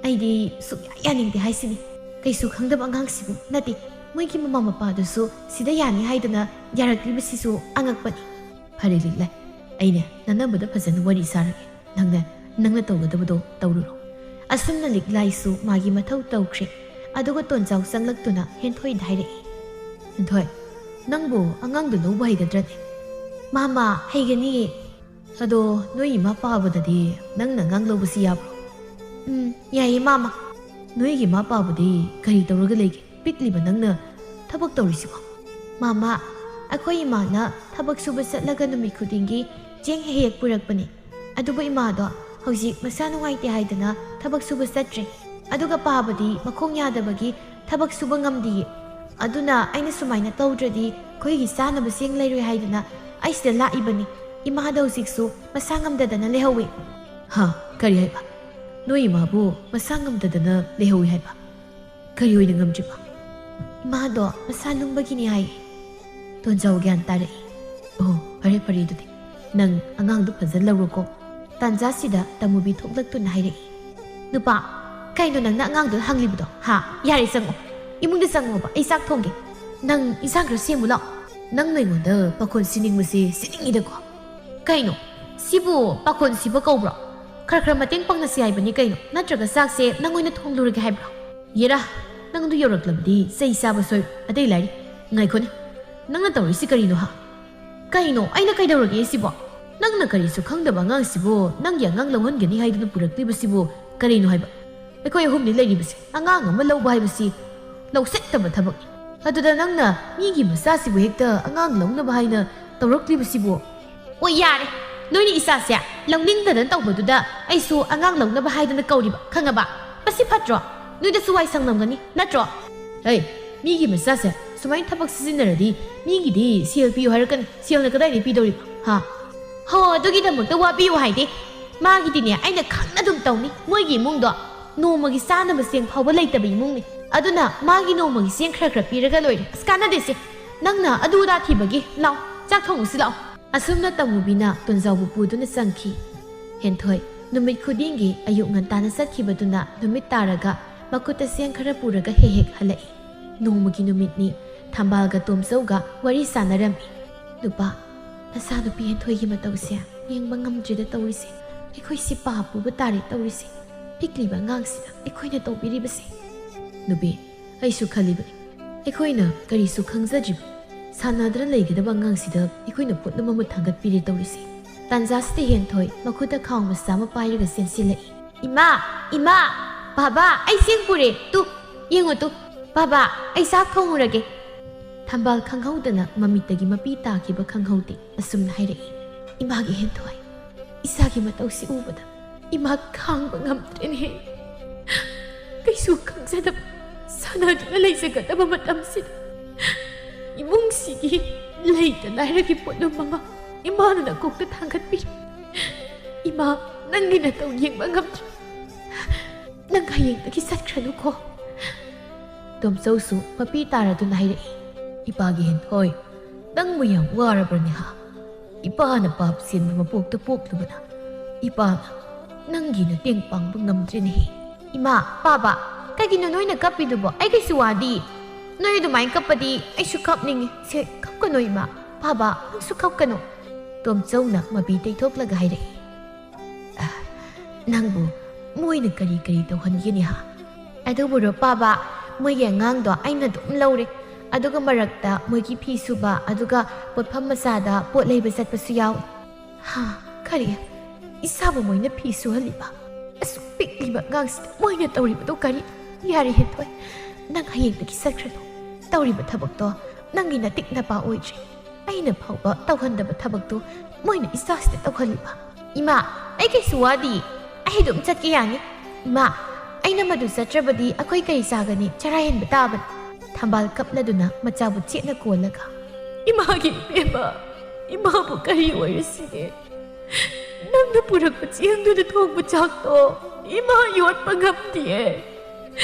ꯑꯩꯗꯤ ꯁꯨꯛꯌꯥ ꯌꯥꯅꯤꯡꯗꯦ ꯍꯥꯏꯁꯤꯅꯤ꯫ ꯀꯩꯁꯨ ꯈꯪꯗꯕ ꯑꯉꯥꯡꯁꯤꯕꯨ ꯅꯠꯇꯦ, ꯃꯣꯏꯒꯤ ꯃꯃꯥ ꯃꯄꯥꯗꯨꯁꯨ ꯁꯤꯗ ꯌꯥꯅꯤ ꯍꯥꯏꯗꯅ ꯌꯥꯔꯛꯂꯤꯕꯁꯤꯁꯨ ꯑꯉꯛꯄꯅꯤ꯫ ꯐꯔꯦ ꯂꯤꯛꯂꯥꯏ, ꯑꯩꯅꯦ ꯅꯅꯝꯕꯗ ꯐꯖꯅ ꯋꯥꯔꯤ ꯁꯥꯔꯒꯦ꯫ ꯅꯪꯅꯦ ꯅꯪꯅ ꯇꯧꯒꯗꯕꯗꯣ ꯇꯧꯔꯨꯔꯣ꯫ ꯑꯁꯨꯝꯅ ꯂꯤꯛꯂꯥꯏꯁꯨ ꯃꯥꯒꯤ ꯃꯊꯧ ꯇꯧꯈ꯭ꯔꯦ꯫ ꯑꯗꯨꯒ ꯇꯣꯟꯖꯥꯎ ꯆꯪꯂꯛꯇꯨꯅ ꯍꯦꯟꯊꯣꯏꯗ ꯍꯥꯏꯔꯛꯏ, ꯍꯦꯟꯊꯣꯏ, ꯅꯪꯕꯨ ꯑꯉꯥꯡꯗꯨ ꯂꯧꯕ ꯍꯩꯒꯗ꯭ꯔꯅꯦ? ꯃꯥꯃ, ꯍꯩꯒꯅꯤꯌꯦ꯫ ꯑꯗꯣ ꯅꯣꯏ ꯏꯃꯥ ꯄꯥꯕꯗꯗꯤ ꯅꯪꯅ ꯑꯉꯥꯡ ꯂꯧꯕꯁꯤ ꯌꯥꯕ꯭ꯔꯣ? ꯎꯝ, ꯌꯥꯏꯌꯦ ꯃꯥꯃ꯫ ꯅꯣꯏꯒꯤ ꯏꯃꯥ ꯄꯥꯕꯗꯤ ꯀꯔꯤ ꯇꯧꯔꯒ ꯂꯩꯒꯦ? ꯄꯤꯛꯂꯤꯕ ꯅꯪꯅ ꯊꯕꯛ ꯇꯧꯔꯤꯁꯤꯕꯣ? ꯃꯥꯃ, ꯑꯩꯈꯣꯏ ꯏꯃꯥꯅ ꯊꯕꯛ ꯁꯨꯕ ꯆꯠꯂꯒ ꯅꯨꯃꯤꯠ ꯈꯨꯗꯤꯡꯒꯤ ꯆꯦꯡ ꯍꯦꯛ ꯍꯦꯛ ꯄꯨꯔꯛꯄꯅꯦ꯫ ꯑꯗꯨꯕꯨ ꯏꯃꯥꯗꯣ ꯍꯧꯖꯤꯛ ꯃꯁꯥ ꯅꯨꯡꯉꯥꯏꯇꯦ ꯍꯥꯏꯗꯅ ꯊꯕꯛ ꯁꯨꯕ ꯆꯠꯇ꯭ꯔꯦ꯫ ꯑꯗꯨꯒ ꯄꯥꯕꯗꯤ ꯃꯈꯣꯡ ꯌꯥꯗꯕꯒꯤ ꯊꯕꯛ ꯁꯨꯕ ꯉꯝꯗꯤꯌꯦ꯫ ꯑꯗꯨꯅ ꯑꯩꯅ ꯁꯨꯃꯥꯏꯅ ꯇꯧꯗ꯭ꯔꯗꯤ ꯑꯩꯈꯣꯏꯒꯤ ꯆꯥꯅꯕ ꯆꯦꯡ ꯂꯩꯔꯣꯏ ꯍꯥꯏꯗꯅ ꯑꯩ ꯁꯤꯗ ꯂꯥꯛꯏꯕꯅꯤ꯫ ꯏꯃꯥꯗꯣ ꯍꯧꯖꯤꯛꯁꯨ ꯃꯁꯥ ꯉꯝꯗꯗꯅ ꯂꯩꯍꯧꯋꯦ꯫ ꯍꯥ? ꯀꯔꯤ ꯍꯥꯏꯕ? ꯅꯣꯏ ꯏꯃꯥꯕꯨ ꯃꯁꯥ ꯉꯝꯗꯗꯅ ꯂꯩꯍꯧꯋꯤ ꯍꯥꯏꯕ? ꯀꯔꯤ ꯑꯣꯏꯅ ꯉꯝꯗ꯭ꯔꯤꯕ? ꯏꯃꯥꯗꯣ ꯃꯁꯥ ꯂꯨꯝꯕꯒꯤꯅꯤ ꯍꯥꯏ꯫ ꯇꯣꯟꯖꯥꯎ ꯒ꯭ꯌꯥꯟ ꯇꯥꯔꯛꯏ꯫ ꯑꯣ, ꯐꯔꯦ ꯐꯔꯦ, ꯑꯗꯨꯗꯤ ꯅꯪ ꯑꯉꯥꯡꯗꯨ ꯐꯖꯅ ꯂꯧꯔꯣꯀꯣ꯫ ꯇꯥꯟꯖꯥꯁꯤꯗ ꯇꯃꯨꯕꯤ ꯊꯣꯛꯂꯛꯇꯨꯅ ꯍꯥꯏꯔꯛꯏ, ꯅꯨꯄꯥ, ꯀꯩꯅꯣ ꯅꯪꯅ ꯑꯉꯥꯡꯗꯨꯗ ꯍꯪꯂꯤꯕꯗꯣ? ꯍꯥ? ꯌꯥꯔꯦ, ꯆꯪꯉꯣ, ꯏꯃꯨꯡꯗ ꯆꯪꯉꯣꯕ, ꯑꯩ ꯆꯥꯛ ꯊꯣꯡꯒꯦ꯫ ꯅꯪ ꯏꯟꯁꯥꯡ ꯈꯔ ꯁꯦꯝꯃꯨ ꯂꯥꯛꯑꯣ꯫ ꯅꯪ ꯑꯩꯉꯣꯟꯗ ꯄꯥꯈꯣꯟ ꯁꯤꯅꯤꯡꯕꯁꯦ ꯁꯤꯅꯤꯡꯉꯤꯗꯀꯣ꯫ ꯀꯩꯅꯣ? ꯁꯤꯕꯨ ꯄꯥꯈꯣꯟ ꯁꯤꯕ ꯀꯧꯕ꯭ꯔꯣ? ꯈꯔ ꯈꯔ ꯃꯇꯦꯡ ꯄꯥꯡꯅꯁꯤ ꯍꯥꯏꯕꯅꯤ ꯀꯩꯅꯣ? ꯅꯠꯇ꯭ꯔꯒ ꯆꯥꯛꯁꯦ ꯅꯪ ꯑꯣꯏꯅ ꯊꯣꯡꯂꯨꯔꯒꯦ ꯍꯥꯏꯕ꯭ꯔꯣ? ꯌꯦꯔꯥ, ꯅꯪꯗꯨ ꯌꯧꯔꯛꯂꯕꯗꯤ ꯆꯩ ꯆꯥꯕ ꯁꯣꯏ꯫ ꯑꯇꯩ ꯂꯥꯏꯔꯤ꯫ ꯉꯥꯏꯈꯣꯅꯦ, ꯅꯪꯅ ꯇꯧꯔꯤꯁꯤ ꯀꯔꯤꯅꯣ ꯍꯥ? ꯀꯩꯅꯣ? ꯑꯩꯅ ꯀꯩꯗꯧꯔꯒꯦ ꯁꯤꯕꯣ? ꯅꯪꯅ ꯀꯔꯤꯁꯨ ꯈꯪꯗꯕ ꯑꯉꯥꯡꯁꯤꯕꯨ ꯅꯪꯒꯤ ꯑꯉꯥꯡ ꯂꯧꯍꯟꯒꯅꯤ ꯍꯥꯏꯗꯨꯅ ꯄꯨꯔꯛꯂꯤꯕꯁꯤꯕꯨ ꯀꯔꯤꯅꯣ ꯍꯥꯏꯕ? ꯑꯩꯈꯣꯏ ꯑꯍꯨꯝꯅꯤ ꯂꯩꯔꯤꯕꯁꯦ꯫ ꯑꯉꯥꯡ ꯑꯃ ꯂꯧꯕ ꯍꯥꯏꯕꯁꯤ ꯂꯧꯁꯤꯠꯇꯕ ꯊꯕꯛꯅꯤ꯫ ꯑꯗꯨꯗ ꯅꯪꯅ ꯃꯤꯒꯤ ꯃꯆꯥꯁꯤꯕꯨ ꯍꯦꯛꯇ ꯑꯉꯥꯡ ꯂꯧꯅꯕ ꯍꯥꯏꯅ ꯇꯧꯔꯛꯂꯤꯕꯁꯤꯕꯨ? ꯑꯣ, ꯌꯥꯔꯦ꯫ ꯅꯣꯏꯅ ꯏꯆꯥꯁꯦ ꯂꯧꯅꯤꯡꯗꯗꯅ ꯇꯧꯕꯗꯨꯗ ꯑꯩꯁꯨ ꯑꯉꯥꯡ ꯂꯧꯅꯕ ꯍꯥꯏꯗꯅ ꯀꯧꯔꯤꯕ, ꯈꯪꯉꯕ? ꯃꯁꯤ ꯐꯠꯇ꯭ꯔꯣ? ꯅꯣꯏꯗꯁꯨ ꯋꯥꯏ ꯁꯪꯂꯝꯒꯅꯤ, ꯅꯠꯇ꯭ꯔꯣ? ꯑꯩ, ꯃꯤꯒꯤ ꯃꯆꯥꯁꯦ ꯁꯨꯃꯥꯏꯅ ꯊꯕꯛ ꯁꯤꯖꯤꯟꯅꯔꯗꯤ ꯃꯤꯒꯤꯗꯤ ꯁꯦꯜ ꯄꯤꯌꯨ ꯍꯥꯏꯔꯛꯀꯅꯤ꯫ ꯁꯦꯜꯅ ꯀꯗꯥꯏꯗꯒꯤ ꯄꯤꯗꯧꯔꯤꯕ? ꯍꯥ? ꯍꯣ, ꯑꯗꯨꯒꯤꯗꯃꯛꯇ ꯋꯥꯕꯤꯌꯨ ꯍꯥꯏꯗꯦ꯫ ꯃꯥꯒꯤꯗꯤꯅꯦ, ꯑꯩꯅ ꯈꯪꯅ ꯑꯗꯨꯝ ꯇꯧꯅꯤ꯫ ꯃꯣꯏꯒꯤ ꯏꯃꯨꯡꯗꯣ ꯅꯣꯡꯃꯒꯤ ꯆꯥꯅꯕ ꯆꯦꯡ ꯐꯥꯎꯕ ꯂꯩꯇꯕ ꯏꯃꯨꯡꯅꯤ꯫ ꯑꯗꯨꯅ ꯃꯥꯒꯤ ꯅꯣꯡꯃꯒꯤ ꯆꯦꯡ ꯈꯔ ꯈꯔ ꯄꯤꯔꯒ ꯂꯣꯏꯔꯦ꯫ ꯑꯁ, ꯀꯥꯟꯅꯗꯦꯁꯦ꯫ ꯅꯪꯅ ꯑꯗꯨ ꯑꯗꯥ ꯊꯤꯕꯒꯤ꯫ ꯂꯥꯎ, ꯆꯥꯛ ꯊꯣꯡꯉꯨꯁꯤ ꯂꯥꯎ꯫ ꯑꯁꯨꯝꯅ ꯇꯃꯨꯕꯤꯅ ꯇꯣꯟꯖꯥꯎꯕꯨ ꯄꯨꯗꯨꯅ ꯆꯪꯈꯤ꯫ ꯍꯦꯟꯊꯣꯏ ꯅꯨꯃꯤꯠ ꯈꯨꯗꯤꯡꯒꯤ ꯑꯌꯨꯛ ꯉꯟꯇꯥꯅ ꯆꯠꯈꯤꯕꯗꯨꯅ ꯅꯨꯃꯤꯠ ꯇꯥꯔꯒ ꯃꯈꯨꯠꯇ ꯆꯦꯡ ꯈꯔ ꯄꯨꯔꯒ ꯍꯦꯛ ꯍꯦꯛ ꯍꯜꯂꯛꯏ꯫ ꯅꯣꯡꯃꯒꯤ ꯅꯨꯃꯤꯠꯅꯤ꯫ ꯊꯝꯕꯥꯜꯒ ꯇꯣꯝꯆꯧꯒ ꯋꯥꯔꯤ ꯁꯥꯟꯅꯔꯝꯃꯤ꯫ "ꯅꯨꯄꯥ, ꯅꯆꯥꯅꯨꯄꯤ ꯍꯦꯟꯊꯣꯏꯒꯤ ꯃꯇꯧꯁꯦ ꯌꯦꯡꯕ ꯉꯝꯗ꯭ꯔꯤꯗ ꯇꯧꯔꯤꯁꯦ꯫ ꯑꯩꯈꯣꯏ ꯁꯤ ꯄꯥꯞ ꯄꯨꯕ ꯇꯥꯔꯦ ꯇꯧꯔꯤꯁꯦ꯫ ꯄꯤꯛꯂꯤꯕ ꯑꯉꯥꯡꯁꯤꯗ ꯑꯩꯈꯣꯏꯅ ꯇꯧꯕꯤꯔꯤꯕꯁꯦ꯫" "ꯅꯨꯄꯤ, ꯑꯩꯁꯨ ꯈꯜꯂꯤꯕꯅꯤ꯫ ꯑꯩꯈꯣꯏꯅ ꯀꯔꯤꯁꯨ ꯈꯪꯖꯗ꯭ꯔꯤꯕ ꯁꯥꯟꯅꯗꯨꯅ ꯂꯩꯒꯗꯕ ꯑꯉꯥꯡꯁꯤꯗ ꯑꯩꯈꯣꯏꯅ ꯄꯣꯠꯂꯨꯝ ꯑꯃ ꯊꯥꯡꯒꯠꯄꯤꯔꯦ ꯇꯧꯔꯤꯁꯦ꯫" ꯇꯥꯟꯖꯥꯁꯤꯗ ꯍꯦꯟꯊꯣꯏ ꯃꯈꯨꯠꯇ ꯈꯥꯎ ꯃꯆꯥ ꯑꯃ ꯄꯥꯏꯔꯒ ꯆꯦꯟꯁꯤꯜꯂꯛꯏ꯫ "ꯏꯃꯥ! ꯏꯃꯥ! ꯕꯥꯕꯥ, ꯑꯩ ꯆꯦꯡ ꯄꯨꯔꯦ꯫ ꯇꯨ, ꯌꯦꯡꯉꯨ ꯇꯨ꯫ ꯕꯥꯕꯥ, ꯑꯩ ꯆꯥꯛ ꯊꯣꯡꯉꯨꯔꯒꯦ꯫" ꯊꯝꯕꯥꯜ ꯈꯪꯍꯧꯗꯅ ꯃꯃꯤꯠꯇꯒꯤ ꯃꯄꯤ ꯇꯥꯈꯤꯕ ꯈꯪꯍꯧꯗꯦ꯫ ꯑꯁꯨꯝꯅ ꯍꯥꯏꯔꯛꯏ꯫ "ꯏꯃꯥꯒꯤ ꯍꯦꯟꯊꯣꯏ, ꯏꯆꯥꯒꯤ ꯃꯇꯧꯁꯤ ꯎꯕꯗ ꯏꯃꯥ ꯈꯥꯡꯕ ꯉꯝꯗ꯭ꯔꯦꯅꯦꯍꯦ꯫ ꯀꯩꯁꯨ ꯈꯪꯖꯗꯕ, ꯁꯥꯟꯅꯗꯨꯅ ꯂꯩꯖꯒꯗꯕ ꯃꯇꯝꯁꯤꯗ ꯏꯃꯨꯡꯁꯤꯒꯤ ꯂꯩꯇ ꯂꯥꯏꯔꯒꯤ ꯄꯣꯠꯂꯨꯝ ꯑꯃ ꯏꯃꯥꯅ ꯅꯀꯣꯛꯇ ꯊꯥꯡꯒꯠꯄꯤꯔꯦ꯫ ꯏꯃꯥ, ꯅꯪꯒꯤ ꯅꯇꯧ ꯌꯦꯡꯕ ꯉꯝꯗ꯭ꯔꯦ꯫ ꯅꯪ ꯍꯌꯦꯡꯗꯒꯤ ꯆꯠꯈ꯭ꯔꯅꯨꯀꯣ꯫" ꯇꯣꯝꯆꯧꯁꯨ ꯃꯄꯤ ꯇꯥꯔꯗꯨꯅ ꯍꯥꯏꯔꯛꯏ꯫ "ꯏꯄꯥꯒꯤ ꯍꯦꯟꯊꯣꯏ, ꯅꯪꯕꯨ ꯌꯥꯝ ꯋꯥꯔꯕ꯭ꯔꯅꯦ ꯍꯥ? ꯏꯄꯥꯅ ꯄꯥꯞ ꯆꯦꯟꯕ ꯃꯄꯣꯛꯇ ꯄꯣꯛꯂꯨꯕꯅ ꯏꯄꯥꯅ ꯅꯪꯒꯤ ꯃꯇꯦꯡ ꯄꯥꯡꯕ ꯉꯝꯗ꯭ꯔꯦꯅꯦꯍꯦ꯫" "ꯏꯃꯥ, ꯄꯥꯕ, ꯀꯩꯒꯤꯅꯣ ꯅꯣꯏꯅ ꯀꯞꯄꯤꯗꯨꯕꯣ? ꯑꯩ ꯀꯩꯁꯨ ꯋꯥꯗꯤ꯫ ꯅꯣꯏ ꯑꯗꯨꯃꯥꯏꯅ ꯀꯞꯄꯗꯤ ꯑꯩꯁꯨ ꯀꯞꯅꯤꯡꯉꯤ꯫ ꯁꯦ, ꯀꯞꯀꯅꯨ ꯏꯃꯥ, ꯄꯥꯕ, ꯅꯪꯁꯨ ꯀꯞꯀꯅꯨ꯫ ꯇꯣꯝꯆꯧꯅ ꯃꯄꯤ ꯇꯩꯊꯣꯛꯂꯒ ꯍꯥꯏꯔꯛꯏ, "ꯑ, ꯅꯪꯕꯨ ꯃꯣꯏꯅ ꯀꯔꯤ ꯀꯔꯤ ꯇꯧꯍꯟꯒꯦꯅꯤ ꯍꯥ?" "ꯑꯗꯨꯕꯨꯔꯣ ꯄꯥꯕ, ꯃꯣꯏꯒꯤ ꯑꯉꯥꯡꯗꯣ ꯑꯩꯅ ꯑꯗꯨꯝ ꯂꯧꯔꯦ, ꯑꯗꯨꯒ ꯃꯔꯛꯇ ꯃꯣꯏꯒꯤ ꯐꯤ ꯁꯨꯕ, ꯑꯗꯨꯒ ꯄꯣꯠꯐꯝ ꯃꯆꯥꯗ ꯄꯣꯠ ꯂꯩꯕ ꯆꯠꯄꯁꯨ ꯌꯥꯎꯏ꯫" "ꯍꯥ? ꯀꯔꯤ? ꯏꯆꯥꯕꯨ ꯃꯣꯏꯅ ꯐꯤ ꯁꯨꯍꯜꯂꯤꯕ? ꯑꯁꯨꯛ ꯄꯤꯛꯂꯤꯕ ꯑꯉꯥꯡꯁꯤꯗ ꯃꯣꯏꯅ ꯇꯧꯔꯤꯕꯗꯨ ꯀꯔꯤ? ꯌꯥꯔꯦ ꯍꯦꯟꯊꯣꯏ, ꯅꯪ ꯍꯌꯦꯡꯗꯒꯤ ꯆꯠꯈ꯭ꯔꯅꯨ꯫ ꯇꯧꯔꯤꯕ ꯊꯕꯛꯇꯣ ꯅꯪꯒꯤ ꯅꯇꯤꯛ ꯅꯄꯥ ꯑꯣꯏꯗ꯭ꯔꯦ꯫ ꯑꯩꯅ ꯐꯥꯎꯕ ꯇꯧꯍꯟꯗꯕ ꯊꯕꯛꯇꯨ ꯃꯣꯏꯅ ꯏꯆꯥꯁꯤꯗ ꯇꯧꯍꯜꯂꯤꯕ꯫" "ꯏꯃꯥ, ꯑꯩ ꯀꯩꯁꯨ ꯋꯥꯗꯤꯌꯦ꯫ ꯑꯩ ꯑꯗꯨꯝ ꯆꯠꯀꯦ ꯌꯥꯅꯤ꯫" "ꯏꯃꯥ, ꯑꯩꯅ ꯃꯗꯨ ꯆꯠꯇ꯭ꯔꯕꯗꯤ ꯑꯩꯈꯣꯏ ꯀꯔꯤ ꯆꯥꯒꯅꯤ? ꯆꯔꯥ ꯍꯦꯟꯕ ꯇꯥꯕꯅꯤ꯫" ꯊꯝꯕꯥꯜ ꯀꯞꯂꯗꯨꯅ ꯃꯆꯥꯕꯨ ꯆꯦꯠꯅ ꯀꯣꯜꯂꯒ, "ꯏꯃꯥꯒꯤ ꯏꯕꯦꯝꯃ, ꯏꯃꯥꯕꯨ ꯀꯔꯤ ꯑꯣꯏꯔꯁꯤꯒꯦ? ꯅꯪꯅ ꯄꯨꯔꯛꯄ ꯆꯦꯡꯗꯨꯅ ꯊꯣꯡꯕ ꯆꯥꯛꯇꯣ ꯏꯃꯥ ꯌꯣꯠꯄ ꯉꯝꯗꯤꯌꯦ꯫"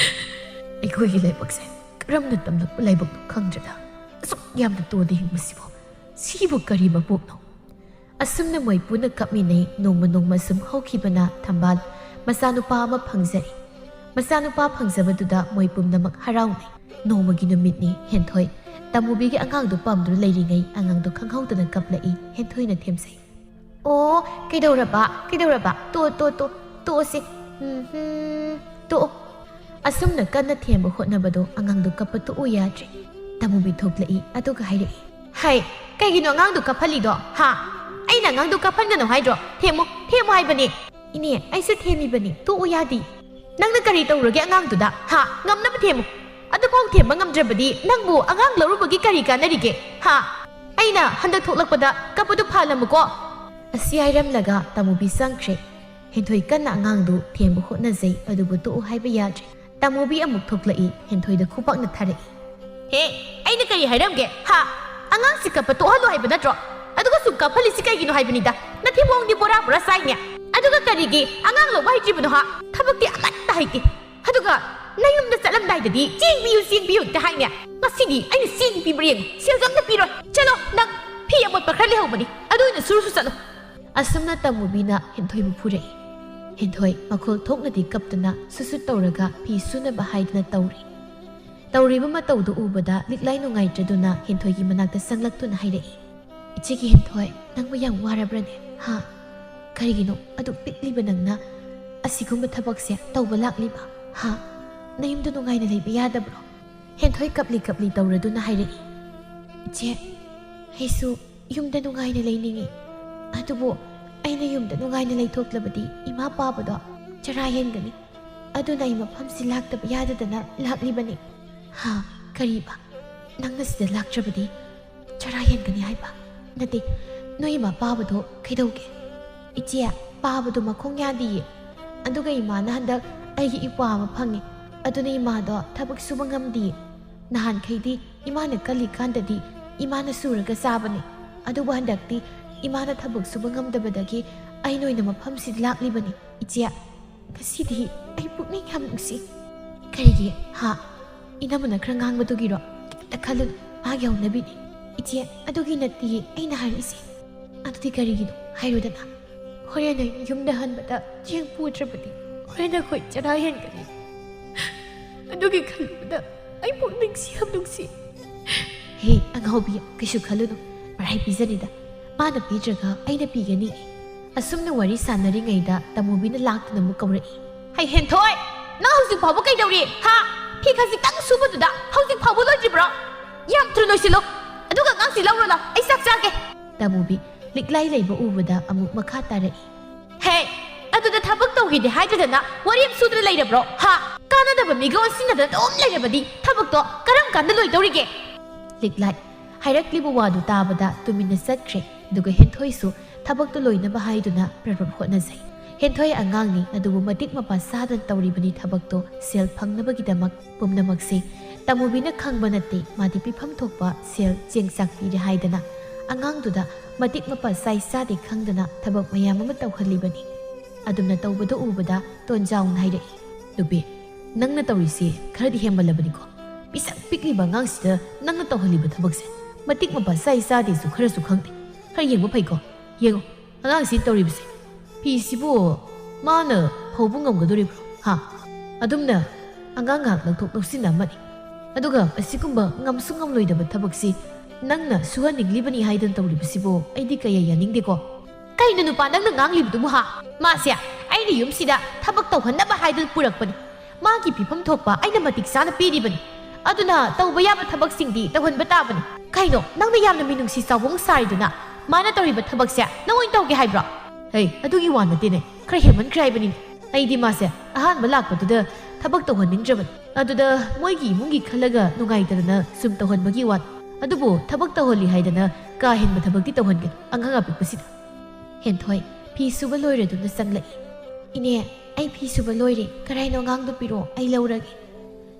"ꯑꯩꯈꯣꯏꯒꯤ ꯂꯥꯏꯕꯛꯁꯦ ꯀꯔꯝꯅ ꯇꯝꯂꯛꯄ ꯂꯥꯏꯕꯛꯅꯣ ꯈꯪꯗ꯭ꯔꯦꯗ꯫ ꯑꯁꯨꯛ ꯌꯥꯝꯅ ꯇꯣꯟꯅ ꯍꯤꯡꯕꯁꯤꯕꯨ, ꯁꯤꯕꯨ ꯀꯔꯤ ꯃꯄꯣꯛꯅꯣ?" ꯑꯁꯨꯝꯅ ꯃꯣꯏ ꯄꯨꯟꯅ ꯀꯞꯃꯤꯟꯅꯩ꯫ ꯅꯣꯡꯃ ꯅꯣꯡꯃ ꯁꯨꯝ ꯍꯧꯈꯤꯕꯅ ꯊꯝꯕꯥꯜ ꯃꯆꯥꯅꯨꯄꯥ ꯑꯃ ꯐꯪꯖꯔꯦ꯫ ꯃꯆꯥꯅꯨꯄꯥ ꯐꯪꯖꯕꯗꯨꯗ ꯃꯣꯏ ꯄꯨꯝꯅꯃꯛ ꯍꯔꯥꯎꯅꯩ꯫ ꯅꯣꯡꯃꯒꯤ ꯅꯨꯃꯤꯠꯅꯤ꯫ ꯍꯦꯟꯊꯣꯏ ꯇꯥꯃꯨꯕꯤꯒꯤ ꯑꯉꯥꯡꯗꯨ ꯄꯥꯝꯗꯨꯅ ꯂꯩꯔꯤꯉꯩ ꯑꯉꯥꯡꯗꯨ ꯈꯪꯍꯧꯗꯅ ꯀꯞꯂꯛꯏ꯫ ꯍꯦꯟꯊꯣꯏꯅ ꯊꯦꯝꯖꯩ꯫ "ꯑꯣ, ꯀꯩꯗꯧꯔꯕ? ꯀꯩꯗꯧꯔꯕ? ꯇꯣ, ꯇꯣ, ꯇꯣ, ꯇꯣꯛꯑꯁꯤ꯫ ꯎꯝ, ꯍꯨꯝ, ꯇꯣꯛꯑꯣ꯫" ꯑꯁꯨꯝꯅ ꯀꯟꯅ ꯊꯦꯝꯕ ꯍꯣꯠꯅꯕꯗꯣ ꯑꯉꯥꯡꯗꯣ ꯀꯞꯄ ꯇꯣꯛꯎ ꯌꯥꯗ꯭ꯔꯦ꯫ ꯇꯥꯃꯨꯕꯤ ꯊꯣꯛꯂꯛꯏ, ꯑꯗꯨꯒ ꯍꯥꯏꯔꯛꯏ, "ꯍꯩ, ꯀꯩꯒꯤꯅꯣ ꯑꯉꯥꯡꯗꯣ ꯀꯞꯍꯜꯂꯤꯗꯣ? ꯍꯥ? ꯑꯩꯅ ꯑꯉꯥꯡꯗꯣ ꯀꯞꯍꯟꯒꯅꯨ ꯍꯥꯏꯗ꯭ꯔꯣ? ꯊꯦꯝꯃꯨ, ꯊꯦꯝꯃꯨ ꯍꯥꯏꯕꯅꯦ꯫" "ꯏꯅꯦ, ꯑꯩꯁꯨ ꯊꯦꯝꯃꯤꯕꯅꯤ, ꯇꯣꯛꯎ ꯌꯥꯗꯤ꯫" "ꯅꯪꯅ ꯀꯔꯤ ꯇꯧꯔꯒꯦ ꯑꯉꯥꯡꯗꯨꯗ? ꯍꯥ? ꯉꯝꯅꯕ ꯊꯦꯝꯃꯨ꯫ ꯑꯗꯨꯐꯥꯎ ꯊꯦꯝꯕ ꯉꯝꯗ꯭ꯔꯕꯗꯤ ꯅꯪꯕꯨ ꯑꯉꯥꯡ ꯂꯧꯔꯨꯕꯒꯤ ꯀꯔꯤ ꯀꯥꯟꯅꯔꯤꯒꯦ? ꯍꯥ? ꯑꯩꯅ ꯍꯟꯗꯛ ꯊꯣꯛꯂꯛꯄꯗ ꯀꯞꯄꯗꯨ ꯐꯥꯜꯂꯝꯃꯨꯀꯣ꯫" ꯑꯁꯤ ꯍꯥꯏꯔꯝꯂꯒ ꯇꯥꯃꯨꯕꯤ ꯆꯪꯈ꯭ꯔꯦ꯫ ꯍꯦꯟꯊꯣꯏ ꯀꯟꯅ ꯑꯉꯥꯡꯗꯨ ꯊꯦꯝꯕ ꯍꯣꯠꯅꯖꯩ, ꯑꯗꯨꯕꯨ ꯇꯣꯛꯎ ꯍꯥꯏꯕ ꯌꯥꯗ꯭ꯔꯦ꯫ ꯇꯥꯃꯨꯕꯤ ꯑꯃꯨꯛ ꯊꯣꯛꯂꯛꯏ, ꯍꯦꯟꯊꯣꯏꯗ ꯈꯨꯄꯥꯛꯅ ꯊꯥꯔꯛꯏ꯫ "ꯍꯦ, ꯑꯩꯅ ꯀꯔꯤ ꯍꯥꯏꯔꯝꯒꯦ? ꯍꯥ? ꯑꯉꯥꯡꯁꯤ ꯀꯞꯄ ꯇꯣꯛꯍꯜꯂꯣ ꯍꯥꯏꯕ ꯅꯠꯇ꯭ꯔꯣ? ꯑꯗꯨꯒ ꯁꯨꯝ ꯀꯞꯍꯜꯂꯤꯁꯤ ꯀꯩꯒꯤꯅꯣ ꯍꯥꯏꯕꯅꯤꯗ꯫ ꯅꯊꯤꯕꯣꯡꯗꯤ ꯕꯣꯔꯥ ꯕꯣꯔꯥ ꯆꯥꯏꯅꯦ꯫ ꯑꯗꯨꯒ ꯀꯔꯤꯒꯤ ꯑꯉꯥꯡ ꯂꯧꯕ ꯍꯩꯇ꯭ꯔꯤꯕꯅꯣ ꯍꯥ? ꯊꯕꯛꯇꯤ ꯑꯃꯠꯇ ꯍꯩꯇꯦ꯫ ꯑꯗꯨꯒ ꯅꯌꯨꯝꯗ ꯆꯠꯂꯝꯗꯥꯏꯗꯗꯤ ꯆꯦꯡ ꯄꯤꯌꯨ, ꯆꯦꯡ ꯄꯤꯌꯨ ꯍꯦꯛꯇ ꯍꯥꯏꯅꯦ꯫ ꯉꯁꯤꯗꯤ ꯑꯩꯅ ꯆꯦꯡ ꯄꯤꯕ꯭ꯔꯥ ꯌꯦꯡꯉꯨ꯫ ꯁꯦꯜꯁꯨ ꯑꯝꯇ ꯄꯤꯔꯣꯏ꯫ ꯆꯠꯂꯣ ꯅꯪ, ꯐꯤ ꯑꯃꯣꯠꯄ ꯈꯔ ꯂꯩꯍꯧꯕꯅꯤ, ꯑꯗꯨ ꯑꯣꯏꯅ ꯁꯨꯔꯨꯁꯨ ꯆꯠꯂꯣ꯫" ꯑꯁꯨꯝꯅ ꯇꯥꯃꯨꯕꯤꯅ ꯍꯦꯟꯊꯣꯏꯕꯨ ꯐꯨꯔꯛꯏ꯫ ꯍꯦꯟꯊꯣꯏ ꯃꯈꯣꯜ ꯊꯣꯛꯅꯗꯤ ꯀꯞꯇꯨꯅ ꯁꯨꯠ ꯁꯨꯠ ꯇꯧꯔꯒ ꯐꯤ ꯁꯨꯅꯕ ꯍꯥꯏꯗꯨꯅ ꯇꯧꯔꯤ꯫ ꯇꯧꯔꯤꯕ ꯃꯇꯧꯗꯨ ꯎꯕꯗ ꯂꯤꯛꯂꯥꯏ ꯅꯨꯡꯉꯥꯏꯇ꯭ꯔꯗꯨꯅ ꯍꯦꯟꯊꯣꯏꯒꯤ ꯃꯅꯥꯛꯇ ꯆꯪꯂꯛꯇꯨꯅ ꯍꯥꯏꯔꯛꯏ, "ꯏꯆꯦ ꯍꯦꯟꯊꯣꯏ, ꯅꯪꯕꯨ ꯌꯥꯝ ꯋꯥꯔꯕ꯭ꯔꯅꯦ? ꯍꯥ? ꯀꯔꯤꯒꯤꯅꯣ ꯑꯗꯨꯛ ꯄꯤꯛꯂꯤꯕ ꯅꯪꯅ ꯑꯁꯤꯒꯨꯝꯕ ꯊꯕꯛꯁꯦ ꯇꯧꯕ ꯂꯥꯛꯂꯤꯕ? ꯍꯥ? ꯅꯌꯨꯝꯗ ꯅꯨꯡꯉꯥꯏꯅ ꯂꯩꯕ ꯌꯥꯗꯕ꯭ꯔꯣ?" ꯍꯦꯟꯊꯣꯏ ꯀꯞꯂꯤ ꯀꯞꯂꯤ ꯇꯧꯔꯗꯨꯅ ꯍꯥꯏꯔꯛꯏ, "ꯏꯆꯦ, ꯑꯩꯁꯨ ꯌꯨꯝꯗ ꯅꯨꯡꯉꯥꯏꯅ ꯂꯩꯅꯤꯡꯏ꯫ ꯑꯗꯨꯕꯨ ꯑꯩꯅ ꯌꯨꯝꯗ ꯅꯨꯡꯉꯥꯏꯅ ꯂꯩꯊꯣꯛꯂꯕꯗꯤ ꯏꯃꯥ ꯄꯥꯕꯗꯣ ꯆꯔꯥ ꯍꯦꯟꯒꯅꯤ꯫ ꯑꯗꯨꯅ ꯑꯩ ꯃꯐꯝꯁꯤ ꯂꯥꯛꯇꯕ ꯌꯥꯗꯗꯅ ꯂꯥꯛꯂꯤꯕꯅꯤ꯫" "ꯍꯥ? ꯀꯔꯤꯕ? ꯅꯪꯅ ꯁꯤꯗ ꯂꯥꯛꯇ꯭ꯔꯕꯗꯤ ꯆꯔꯥ ꯍꯦꯟꯒꯅꯤ ꯍꯥꯏꯕ? ꯅꯠꯇꯦ, ꯅꯣꯏ ꯏꯃꯥ ꯄꯥꯕꯗꯣ ꯀꯩꯗꯧꯒꯦ?" "ꯏꯆꯦ, ꯄꯥꯕꯗꯣ ꯃꯈꯣꯡ ꯌꯥꯗꯤꯌꯦ꯫ ꯑꯗꯨꯒ ꯏꯃꯥꯅ ꯍꯟꯗꯛ ꯑꯩꯒꯤ ꯏꯄ꯭ꯋꯥ ꯑꯃ ꯐꯪꯉꯦ꯫ ꯑꯗꯨꯅ ꯏꯃꯥꯗꯣ ꯊꯕꯛ ꯁꯨꯕ ꯉꯝꯗꯤꯌꯦ꯫ ꯅꯍꯥꯟꯈꯩꯗꯤ ꯏꯃꯥꯅ ꯀꯜꯂꯤꯀꯥꯟꯗꯗꯤ ꯏꯃꯥꯅ ꯁꯨꯔꯒ ꯆꯥꯕꯅꯦ꯫ ꯑꯗꯨꯕꯨ ꯍꯟꯗꯛꯇꯤ ꯏꯃꯥꯅ ꯊꯕꯛ ꯁꯨꯕ ꯉꯝꯗꯕꯗꯒꯤ ꯑꯩꯅ ꯑꯣꯏꯅ ꯃꯐꯝꯁꯤꯗ ꯂꯥꯛꯂꯤꯕꯅꯤ꯫ ꯏꯆꯦ, ꯉꯁꯤꯗꯤ ꯑꯩ ꯄꯨꯛꯅꯤꯡ ꯌꯥꯝ ꯅꯨꯡꯁꯤ꯫" "ꯀꯔꯤꯒꯤ? ꯍꯥ? ꯏꯅꯝꯃꯅ ꯈꯔ ꯉꯥꯡꯕꯗꯨꯒꯤꯔꯣ? ꯀꯩꯝꯇ ꯈꯜꯂꯨꯅꯨ, ꯃꯥꯒꯤ ꯍꯧꯅꯕꯤꯅꯤ꯫" "ꯏꯆꯦ, ꯑꯗꯨꯒꯤ ꯅꯠꯇꯤꯌꯦ ꯑꯩꯅ ꯍꯥꯏꯔꯤꯁꯦ꯫" "ꯑꯗꯨꯗꯤ ꯀꯔꯤꯒꯤꯅꯣ? ꯍꯥꯏꯔꯨꯗꯅ꯫" "ꯍꯣꯔꯦꯟ ꯑꯩ ꯌꯨꯝꯗ ꯍꯟꯕꯗ ꯆꯦꯡ ꯄꯨꯗ꯭ꯔꯕꯗꯤ ꯍꯣꯔꯦꯟ ꯑꯩꯈꯣꯏ ꯆꯔꯥ ꯍꯦꯟꯒꯅꯤ꯫ ꯑꯗꯨꯒꯤ ꯈꯜꯂꯨꯕꯗ ꯑꯩ ꯄꯨꯛꯅꯤꯡꯁꯤ ꯌꯥꯝ ꯅꯨꯡꯁꯤ꯫" "ꯍꯦ ꯑꯉꯥꯎꯕꯤ, ꯀꯩꯁꯨ ꯈꯜꯂꯨꯅꯨ, ꯃꯔꯥꯏ ꯄꯤꯖꯅꯤꯗ꯫ ꯃꯥꯅ ꯄꯤꯗ꯭ꯔꯒ ꯑꯩꯅ ꯄꯤꯒꯅꯤ꯫" ꯑꯁꯨꯝꯅ ꯋꯥꯔꯤ ꯁꯥꯟꯅꯔꯤꯉꯩꯗ ꯇꯃꯨꯕꯤꯅ ꯂꯥꯛꯇꯨꯅ ꯑꯃꯨꯛ ꯀꯧꯔꯛꯏ꯫ "ꯍꯩ ꯍꯦꯟꯊꯣꯏ, ꯅꯪ ꯍꯧꯖꯤꯛ ꯐꯥꯎꯕ ꯀꯩꯗꯧꯔꯤ? ꯍꯥ? ꯐꯤ ꯈꯖꯤꯛꯇꯪ ꯁꯨꯕꯗꯨꯗ ꯍꯧꯖꯤꯛ ꯐꯥꯎꯕ ꯂꯣꯏꯗ꯭ꯔꯤꯕ꯭ꯔꯣ? ꯌꯥꯝ ꯊꯨꯅ ꯂꯣꯏꯁꯤꯜꯂꯨ꯫ ꯑꯗꯨꯒ ꯑꯉꯥꯡꯁꯤ ꯂꯧꯔꯣ ꯂꯥꯎ, ꯑꯩ ꯆꯥꯛ ꯆꯥꯒꯦ꯫" ꯇꯃꯨꯕꯤ ꯂꯤꯛꯂꯥꯏ ꯂꯩꯕ ꯎꯕꯗ ꯑꯃꯨꯛ ꯃꯈꯥ ꯇꯥꯔꯛꯏ꯫ "ꯍꯦ, ꯑꯗꯨꯗ ꯊꯕꯛ ꯇꯧꯒꯦꯗꯤ ꯍꯥꯏꯗꯗꯅ ꯋꯥꯔꯤ ꯑꯃ ꯁꯨꯗꯅ ꯂꯩꯔꯕ꯭ꯔꯣ? ꯍꯥ? ꯀꯥꯟꯅꯗꯕ ꯃꯤꯒ ꯑꯣꯟꯁꯤꯟꯅꯗꯅ ꯑꯗꯨꯝ ꯂꯩꯔꯕꯗꯤ ꯊꯕꯛꯇꯣ ꯀꯔꯝ ꯀꯥꯟꯗ ꯂꯣꯏꯗꯧꯔꯤꯒꯦ?" ꯂꯤꯛꯂꯥꯏ ꯍꯥꯏꯔꯛꯂꯤꯕ ꯋꯥꯗꯨ ꯇꯥꯕꯗ ꯇꯨꯃꯤꯟꯅ ꯆꯠꯈ꯭ꯔꯦ꯫ ꯑꯗꯨꯒ ꯍꯦꯟꯊꯣꯏꯁꯨ ꯊꯕꯛꯇꯨ ꯂꯣꯏꯅꯕ ꯍꯥꯏꯗꯨꯅ ꯄ꯭ꯔꯞ ꯄ꯭ꯔꯞ ꯍꯣꯠꯅꯖꯩ꯫ ꯍꯦꯟꯊꯣꯏ ꯑꯉꯥꯡꯅꯤ, ꯑꯗꯨꯕꯨ ꯃꯇꯤꯛ ꯃꯄꯥ ꯆꯥꯗꯅ ꯇꯧꯔꯤꯕꯅꯤ ꯊꯕꯛꯇꯣ ꯁꯦꯜ ꯐꯪꯅꯕꯒꯤꯗꯃꯛ꯫ ꯄꯨꯝꯅꯃꯛꯁꯦ ꯇꯃꯨꯕꯤꯅ ꯈꯪꯕ ꯅꯠꯇꯦ, ꯃꯥꯗꯤ ꯄꯤꯐꯝ ꯊꯣꯛꯄ ꯁꯦꯜ ꯆꯦꯡ ꯆꯥꯛ ꯄꯤꯔꯦ ꯍꯥꯏꯗꯅ ꯑꯉꯥꯡꯗꯨꯗ ꯃꯇꯤꯛ ꯃꯄꯥ ꯆꯥꯏ ꯆꯥꯗꯦ ꯈꯪꯗꯅ ꯊꯕꯛ ꯃꯌꯥꯝ ꯑꯃ ꯇꯧꯍꯜꯂꯤꯕꯅꯤ꯫ ꯑꯗꯨꯝꯅ ꯇꯧꯕꯗꯨ ꯎꯕꯗ ꯇꯣꯟꯖꯥꯎꯅ ꯍꯥꯏꯔꯛꯏ, "ꯅꯨꯄꯤ, ꯅꯪꯅ ꯇꯧꯔꯤꯁꯤ ꯈꯔꯗꯤ ꯍꯦꯟꯃꯜꯂꯕꯅꯤꯀꯣ꯫ ꯄꯤꯁꯛ ꯄꯤꯛꯂꯤꯕ ꯑꯉꯥꯡꯁꯤꯗ ꯅꯪꯅ ꯇꯧꯍꯜꯂꯤꯕ ꯊꯕꯛꯁꯦ ꯃꯇꯤꯛ ꯃꯄꯥ ꯆꯥꯏ ꯆꯥꯗꯦꯁꯨ ꯈꯔꯁꯨ ꯈꯪꯗꯦ꯫ ꯈꯔ ꯌꯦꯡꯕ ꯐꯩꯀꯣ꯫ ꯌꯦꯡꯉꯣ, ꯑꯉꯥꯡꯁꯤ ꯇꯧꯔꯤꯕꯁꯦ꯫ ꯐꯤꯁꯤꯕꯨ ꯃꯥꯅ ꯐꯧꯕ ꯉꯝꯒꯗꯣꯔꯤꯕ꯭ꯔꯣ? ꯍꯥ? ꯑꯗꯨꯝꯅ ꯑꯉꯥꯡ ꯉꯥꯏꯍꯥꯛ ꯂꯧꯊꯣꯛ ꯂꯧꯁꯤꯟ ꯑꯃꯅꯤ꯫ ꯑꯗꯨꯒ ꯑꯁꯤꯒꯨꯝꯕ ꯉꯝꯁꯨ ꯉꯝꯂꯣꯏꯗꯕ ꯊꯕꯛꯁꯤ ꯅꯪꯅ ꯁꯨꯍꯟꯅꯤꯡꯂꯤꯕꯅꯤ ꯍꯥꯏꯗꯨꯅ ꯇꯧꯔꯤꯕꯁꯤꯕꯨ ꯑꯩꯗꯤ ꯀꯌꯥ ꯌꯥꯅꯤꯡꯗꯦꯀꯣ꯫ ꯀꯩꯅꯣ ꯅꯨꯄꯥ ꯅꯪꯅ ꯉꯥꯡꯂꯤꯕꯗꯨꯕꯨ ꯍꯥ? ꯃꯥꯁꯦ ꯑꯩꯅ ꯌꯨꯝꯁꯤꯗ ꯊꯕꯛ ꯇꯧꯍꯟꯅꯕ ꯍꯥꯏꯗꯨꯅ ꯄꯨꯔꯛꯄꯅꯤ꯫ ꯃꯥꯒꯤ ꯄꯤꯐꯝ ꯊꯣꯛꯄ ꯑꯩꯅ ꯃꯇꯤꯛ ꯆꯥꯅ ꯄꯤꯔꯤꯕꯅꯤ꯫ ꯑꯗꯨꯅ ꯇꯧꯕ ꯌꯥꯕ ꯊꯕꯛꯁꯤꯡꯗꯤ ꯇꯧꯍꯟꯕ ꯇꯥꯕꯅꯤ꯫ ꯀꯩꯅꯣ ꯅꯪꯅ ꯌꯥꯝꯅ ꯃꯤꯅꯨꯡꯁꯤ ꯆꯥꯎꯕ ꯑꯃ ꯁꯥꯔꯤꯗꯨꯅ? ꯃꯥꯅ ꯇꯧꯔꯤꯕ ꯊꯕꯛꯁꯦ ꯅꯪ ꯑꯣꯏꯅ ꯇꯧꯒꯦ ꯍꯥꯏꯕ꯭ꯔꯣ? ꯍꯩ, ꯑꯗꯨꯒꯤ ꯋꯥ ꯅꯠꯇꯦꯅꯦ, ꯈꯔ ꯍꯦꯟꯃꯟꯈ꯭ꯔꯦ ꯍꯥꯏꯕꯅꯤꯅꯦ꯫ ꯑꯩꯗꯤ ꯃꯥꯁꯦ ꯑꯍꯥꯟꯕ ꯂꯥꯛꯄꯗꯨꯗ ꯊꯕꯛ ꯇꯧꯍꯟꯅꯤꯡꯗ꯭ꯔꯕꯅꯤ꯫ ꯑꯗꯨꯗ ꯃꯣꯏꯒꯤ ꯏꯃꯨꯡꯒꯤ ꯈꯜꯂꯒ ꯅꯨꯡꯉꯥꯏꯇꯗꯅ ꯁꯨꯝ ꯇꯧꯍꯟꯕꯒꯤ ꯋꯥꯅꯤ꯫ ꯑꯗꯨꯕꯨ ꯊꯕꯛ ꯇꯧꯍꯜꯂꯤ ꯍꯥꯏꯗꯅ ꯀꯥ ꯍꯦꯟꯕ ꯊꯕꯛꯇꯤ ꯇꯧꯍꯟꯒꯅꯨ ꯑꯉꯥꯡ ꯑꯄꯤꯛꯄꯁꯤꯗ꯫ ꯍꯦꯟꯊꯣꯏ ꯐꯤ ꯁꯨꯕ ꯂꯣꯏꯔꯗꯨꯅ ꯆꯪꯂꯛꯏ꯫ "ꯏꯅꯦ, ꯑꯩ ꯐꯤ ꯁꯨꯕ ꯂꯣꯏꯔꯦ, ꯀꯔꯥꯏꯅꯣ ꯑꯉꯥꯡꯗꯣ ꯄꯤꯔꯛꯑꯣ, ꯑꯩ ꯂꯧꯔꯒꯦ꯫"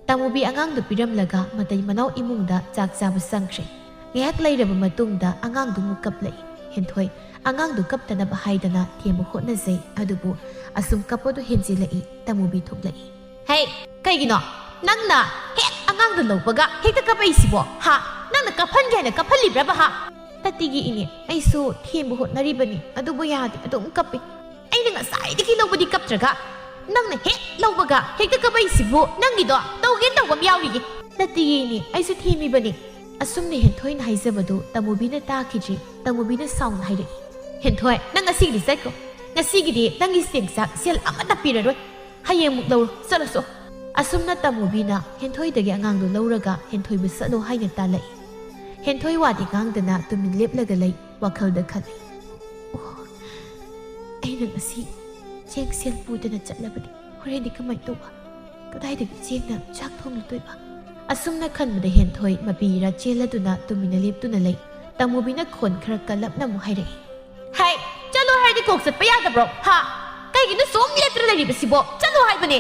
ꯇꯥꯃꯨꯕꯤ ꯑꯉꯥꯡꯗꯨ ꯄꯤꯔꯝꯂꯒ ꯃꯇꯩ ꯃꯅꯥꯎ ꯏꯃꯨꯡꯗ ꯆꯥꯛ ꯆꯥꯕ ꯆꯪꯈ꯭ꯔꯦ꯫ ꯉꯥꯏꯍꯥꯛ ꯂꯩꯔꯕ ꯃꯇꯨꯡꯗ ꯑꯉꯥꯡꯗꯨ ꯑꯃꯨꯛ ꯀꯞꯂꯛꯏ꯫ ꯍꯦꯟꯊꯣꯏ ꯑꯉꯥꯡꯗꯨ ꯀꯞꯇꯅꯕ ꯍꯥꯏꯗꯅ ꯊꯦꯝꯕ ꯍꯣꯠꯅꯖꯩ, ꯑꯗꯨꯕꯨ ꯑꯁꯨꯝ ꯀꯞꯄꯗꯨ ꯍꯦꯟꯖꯤꯜꯂꯛꯏ꯫ ꯇꯥꯃꯨꯕꯤ ꯊꯣꯛꯂꯛꯏ꯫ "ꯍꯦ, ꯀꯩꯒꯤꯅꯣ ꯅꯪꯅ ꯍꯦꯛ ꯑꯉꯥꯡꯗ ꯂꯧꯕꯒ ꯍꯦꯛꯇ ꯀꯞꯄꯛꯏꯁꯤꯕꯣ? ꯍꯥ? ꯅꯪꯅ ꯀꯞꯍꯟꯒꯦ ꯍꯥꯏꯅ ꯀꯞꯍꯜꯂꯤꯕ꯭ꯔꯕ ꯍꯥ?" "ꯅꯠꯇꯤꯒꯤ ꯏꯅꯦ, ꯑꯩꯁꯨ ꯊꯦꯝꯕ ꯍꯣꯠꯅꯔꯤꯕꯅꯤ, ꯑꯗꯨꯕꯨ ꯌꯥꯗꯦ, ꯑꯗꯨꯝ ꯀꯞꯄꯤ꯫ ꯑꯩꯅ ꯉꯁꯥꯏꯗꯒꯤ ꯂꯧꯕꯗꯤ ꯀꯞꯇ꯭ꯔꯒ ꯅꯪꯅ ꯍꯦꯛ ꯂꯧꯕꯒ ꯍꯦꯛꯇ ꯀꯞꯄꯛꯏꯁꯤꯕꯨ ꯅꯪꯒꯤꯗꯣ ꯇꯧꯒꯦꯅ ꯇꯧꯕ ꯑꯃ ꯌꯥꯎꯔꯤꯌꯦ꯫" "ꯅꯠꯇꯤꯒꯤ ꯏꯅꯦ, ꯑꯩꯁꯨ ꯊꯦꯝꯃꯤꯕꯅꯤ꯫" ꯑꯁꯨꯝꯅ ꯍꯦꯟꯊꯣꯏꯅ ꯍꯥꯏꯖꯕꯗꯨ ꯇꯥꯃꯨꯕꯤꯅ ꯇꯥꯈꯤꯗ꯭ꯔꯤ꯫ ꯇꯥꯃꯨꯕꯤꯅ ꯁꯥꯎꯅ ꯍꯥꯏꯔꯛꯏ꯫ "ꯍꯦꯟꯊꯣꯏ, ꯅꯪ ꯉꯁꯤꯒꯤꯗꯤ ꯆꯠꯈ꯭ꯔꯣ꯫ ꯉꯁꯤꯒꯤꯗꯤ ꯅꯪꯒꯤ ꯆꯦꯡ ꯆꯥꯛ ꯁꯦꯜ ꯑꯃꯠꯇ ꯄꯤꯔꯔꯣꯏ꯫ ꯍꯌꯦꯡꯃꯨꯛ ꯂꯧꯔꯣ, ꯆꯠꯂꯁꯨ꯫" ꯑꯁꯨꯝꯅ ꯇꯥꯃꯨꯕꯤꯅ ꯍꯦꯟꯊꯣꯏꯗꯒꯤ ꯑꯉꯥꯡꯗꯨ ꯂꯧꯔꯒ ꯍꯦꯟꯊꯣꯏꯕꯨ ꯆꯠꯂꯣ ꯍꯥꯏꯅ ꯇꯥꯜꯂꯛꯏ꯫ ꯍꯦꯟꯊꯣꯏ ꯋꯥꯗꯤ ꯉꯥꯡꯗꯅ ꯇꯨꯃꯤꯟ ꯂꯦꯞꯂꯒ ꯂꯩ, ꯋꯥꯈꯜꯗ ꯈꯜꯂꯤ꯫ "ꯑꯣ, ꯑꯩꯅ ꯉꯁꯤ ꯆꯦꯡ ꯁꯦꯜ ꯄꯨꯗꯅ ꯆꯠꯂꯕꯗꯤ ꯍꯣꯔꯦꯟꯗꯤ ꯀꯃꯥꯏꯅ ꯇꯧꯕ? ꯀꯗꯥꯏꯗꯒꯤ ꯆꯦꯡꯅ ꯆꯥꯛ ꯊꯣꯡꯂꯨꯗꯣꯏꯕ?" ꯑꯁꯨꯝꯅ ꯈꯟꯕꯗ ꯍꯦꯟꯊꯣꯏ ꯃꯄꯤ ꯏꯔꯥ ꯆꯦꯜꯂꯗꯨꯅ ꯇꯨꯃꯤꯟꯅ ꯂꯦꯞꯇꯨꯅ ꯂꯩ꯫ ꯇꯥꯃꯨꯕꯤꯅ ꯈꯣꯟ ꯈꯔ ꯀꯜꯂꯞꯅ ꯑꯃꯨꯛ ꯍꯥꯏꯔꯛꯏ꯫ "ꯍꯥꯏ, ꯆꯠꯂꯣ ꯍꯥꯏꯔꯗꯤ ꯀꯣꯛ ꯆꯠꯄ ꯌꯥꯗꯕ꯭ꯔꯣ? ꯍꯥ? ꯀꯩꯒꯤꯅꯣ ꯁꯨꯝ ꯂꯦꯞꯇꯨꯅ ꯂꯩꯔꯤꯕꯁꯤꯕꯣ? ꯆꯠꯂꯣ ꯍꯥꯏꯕꯅꯦ!"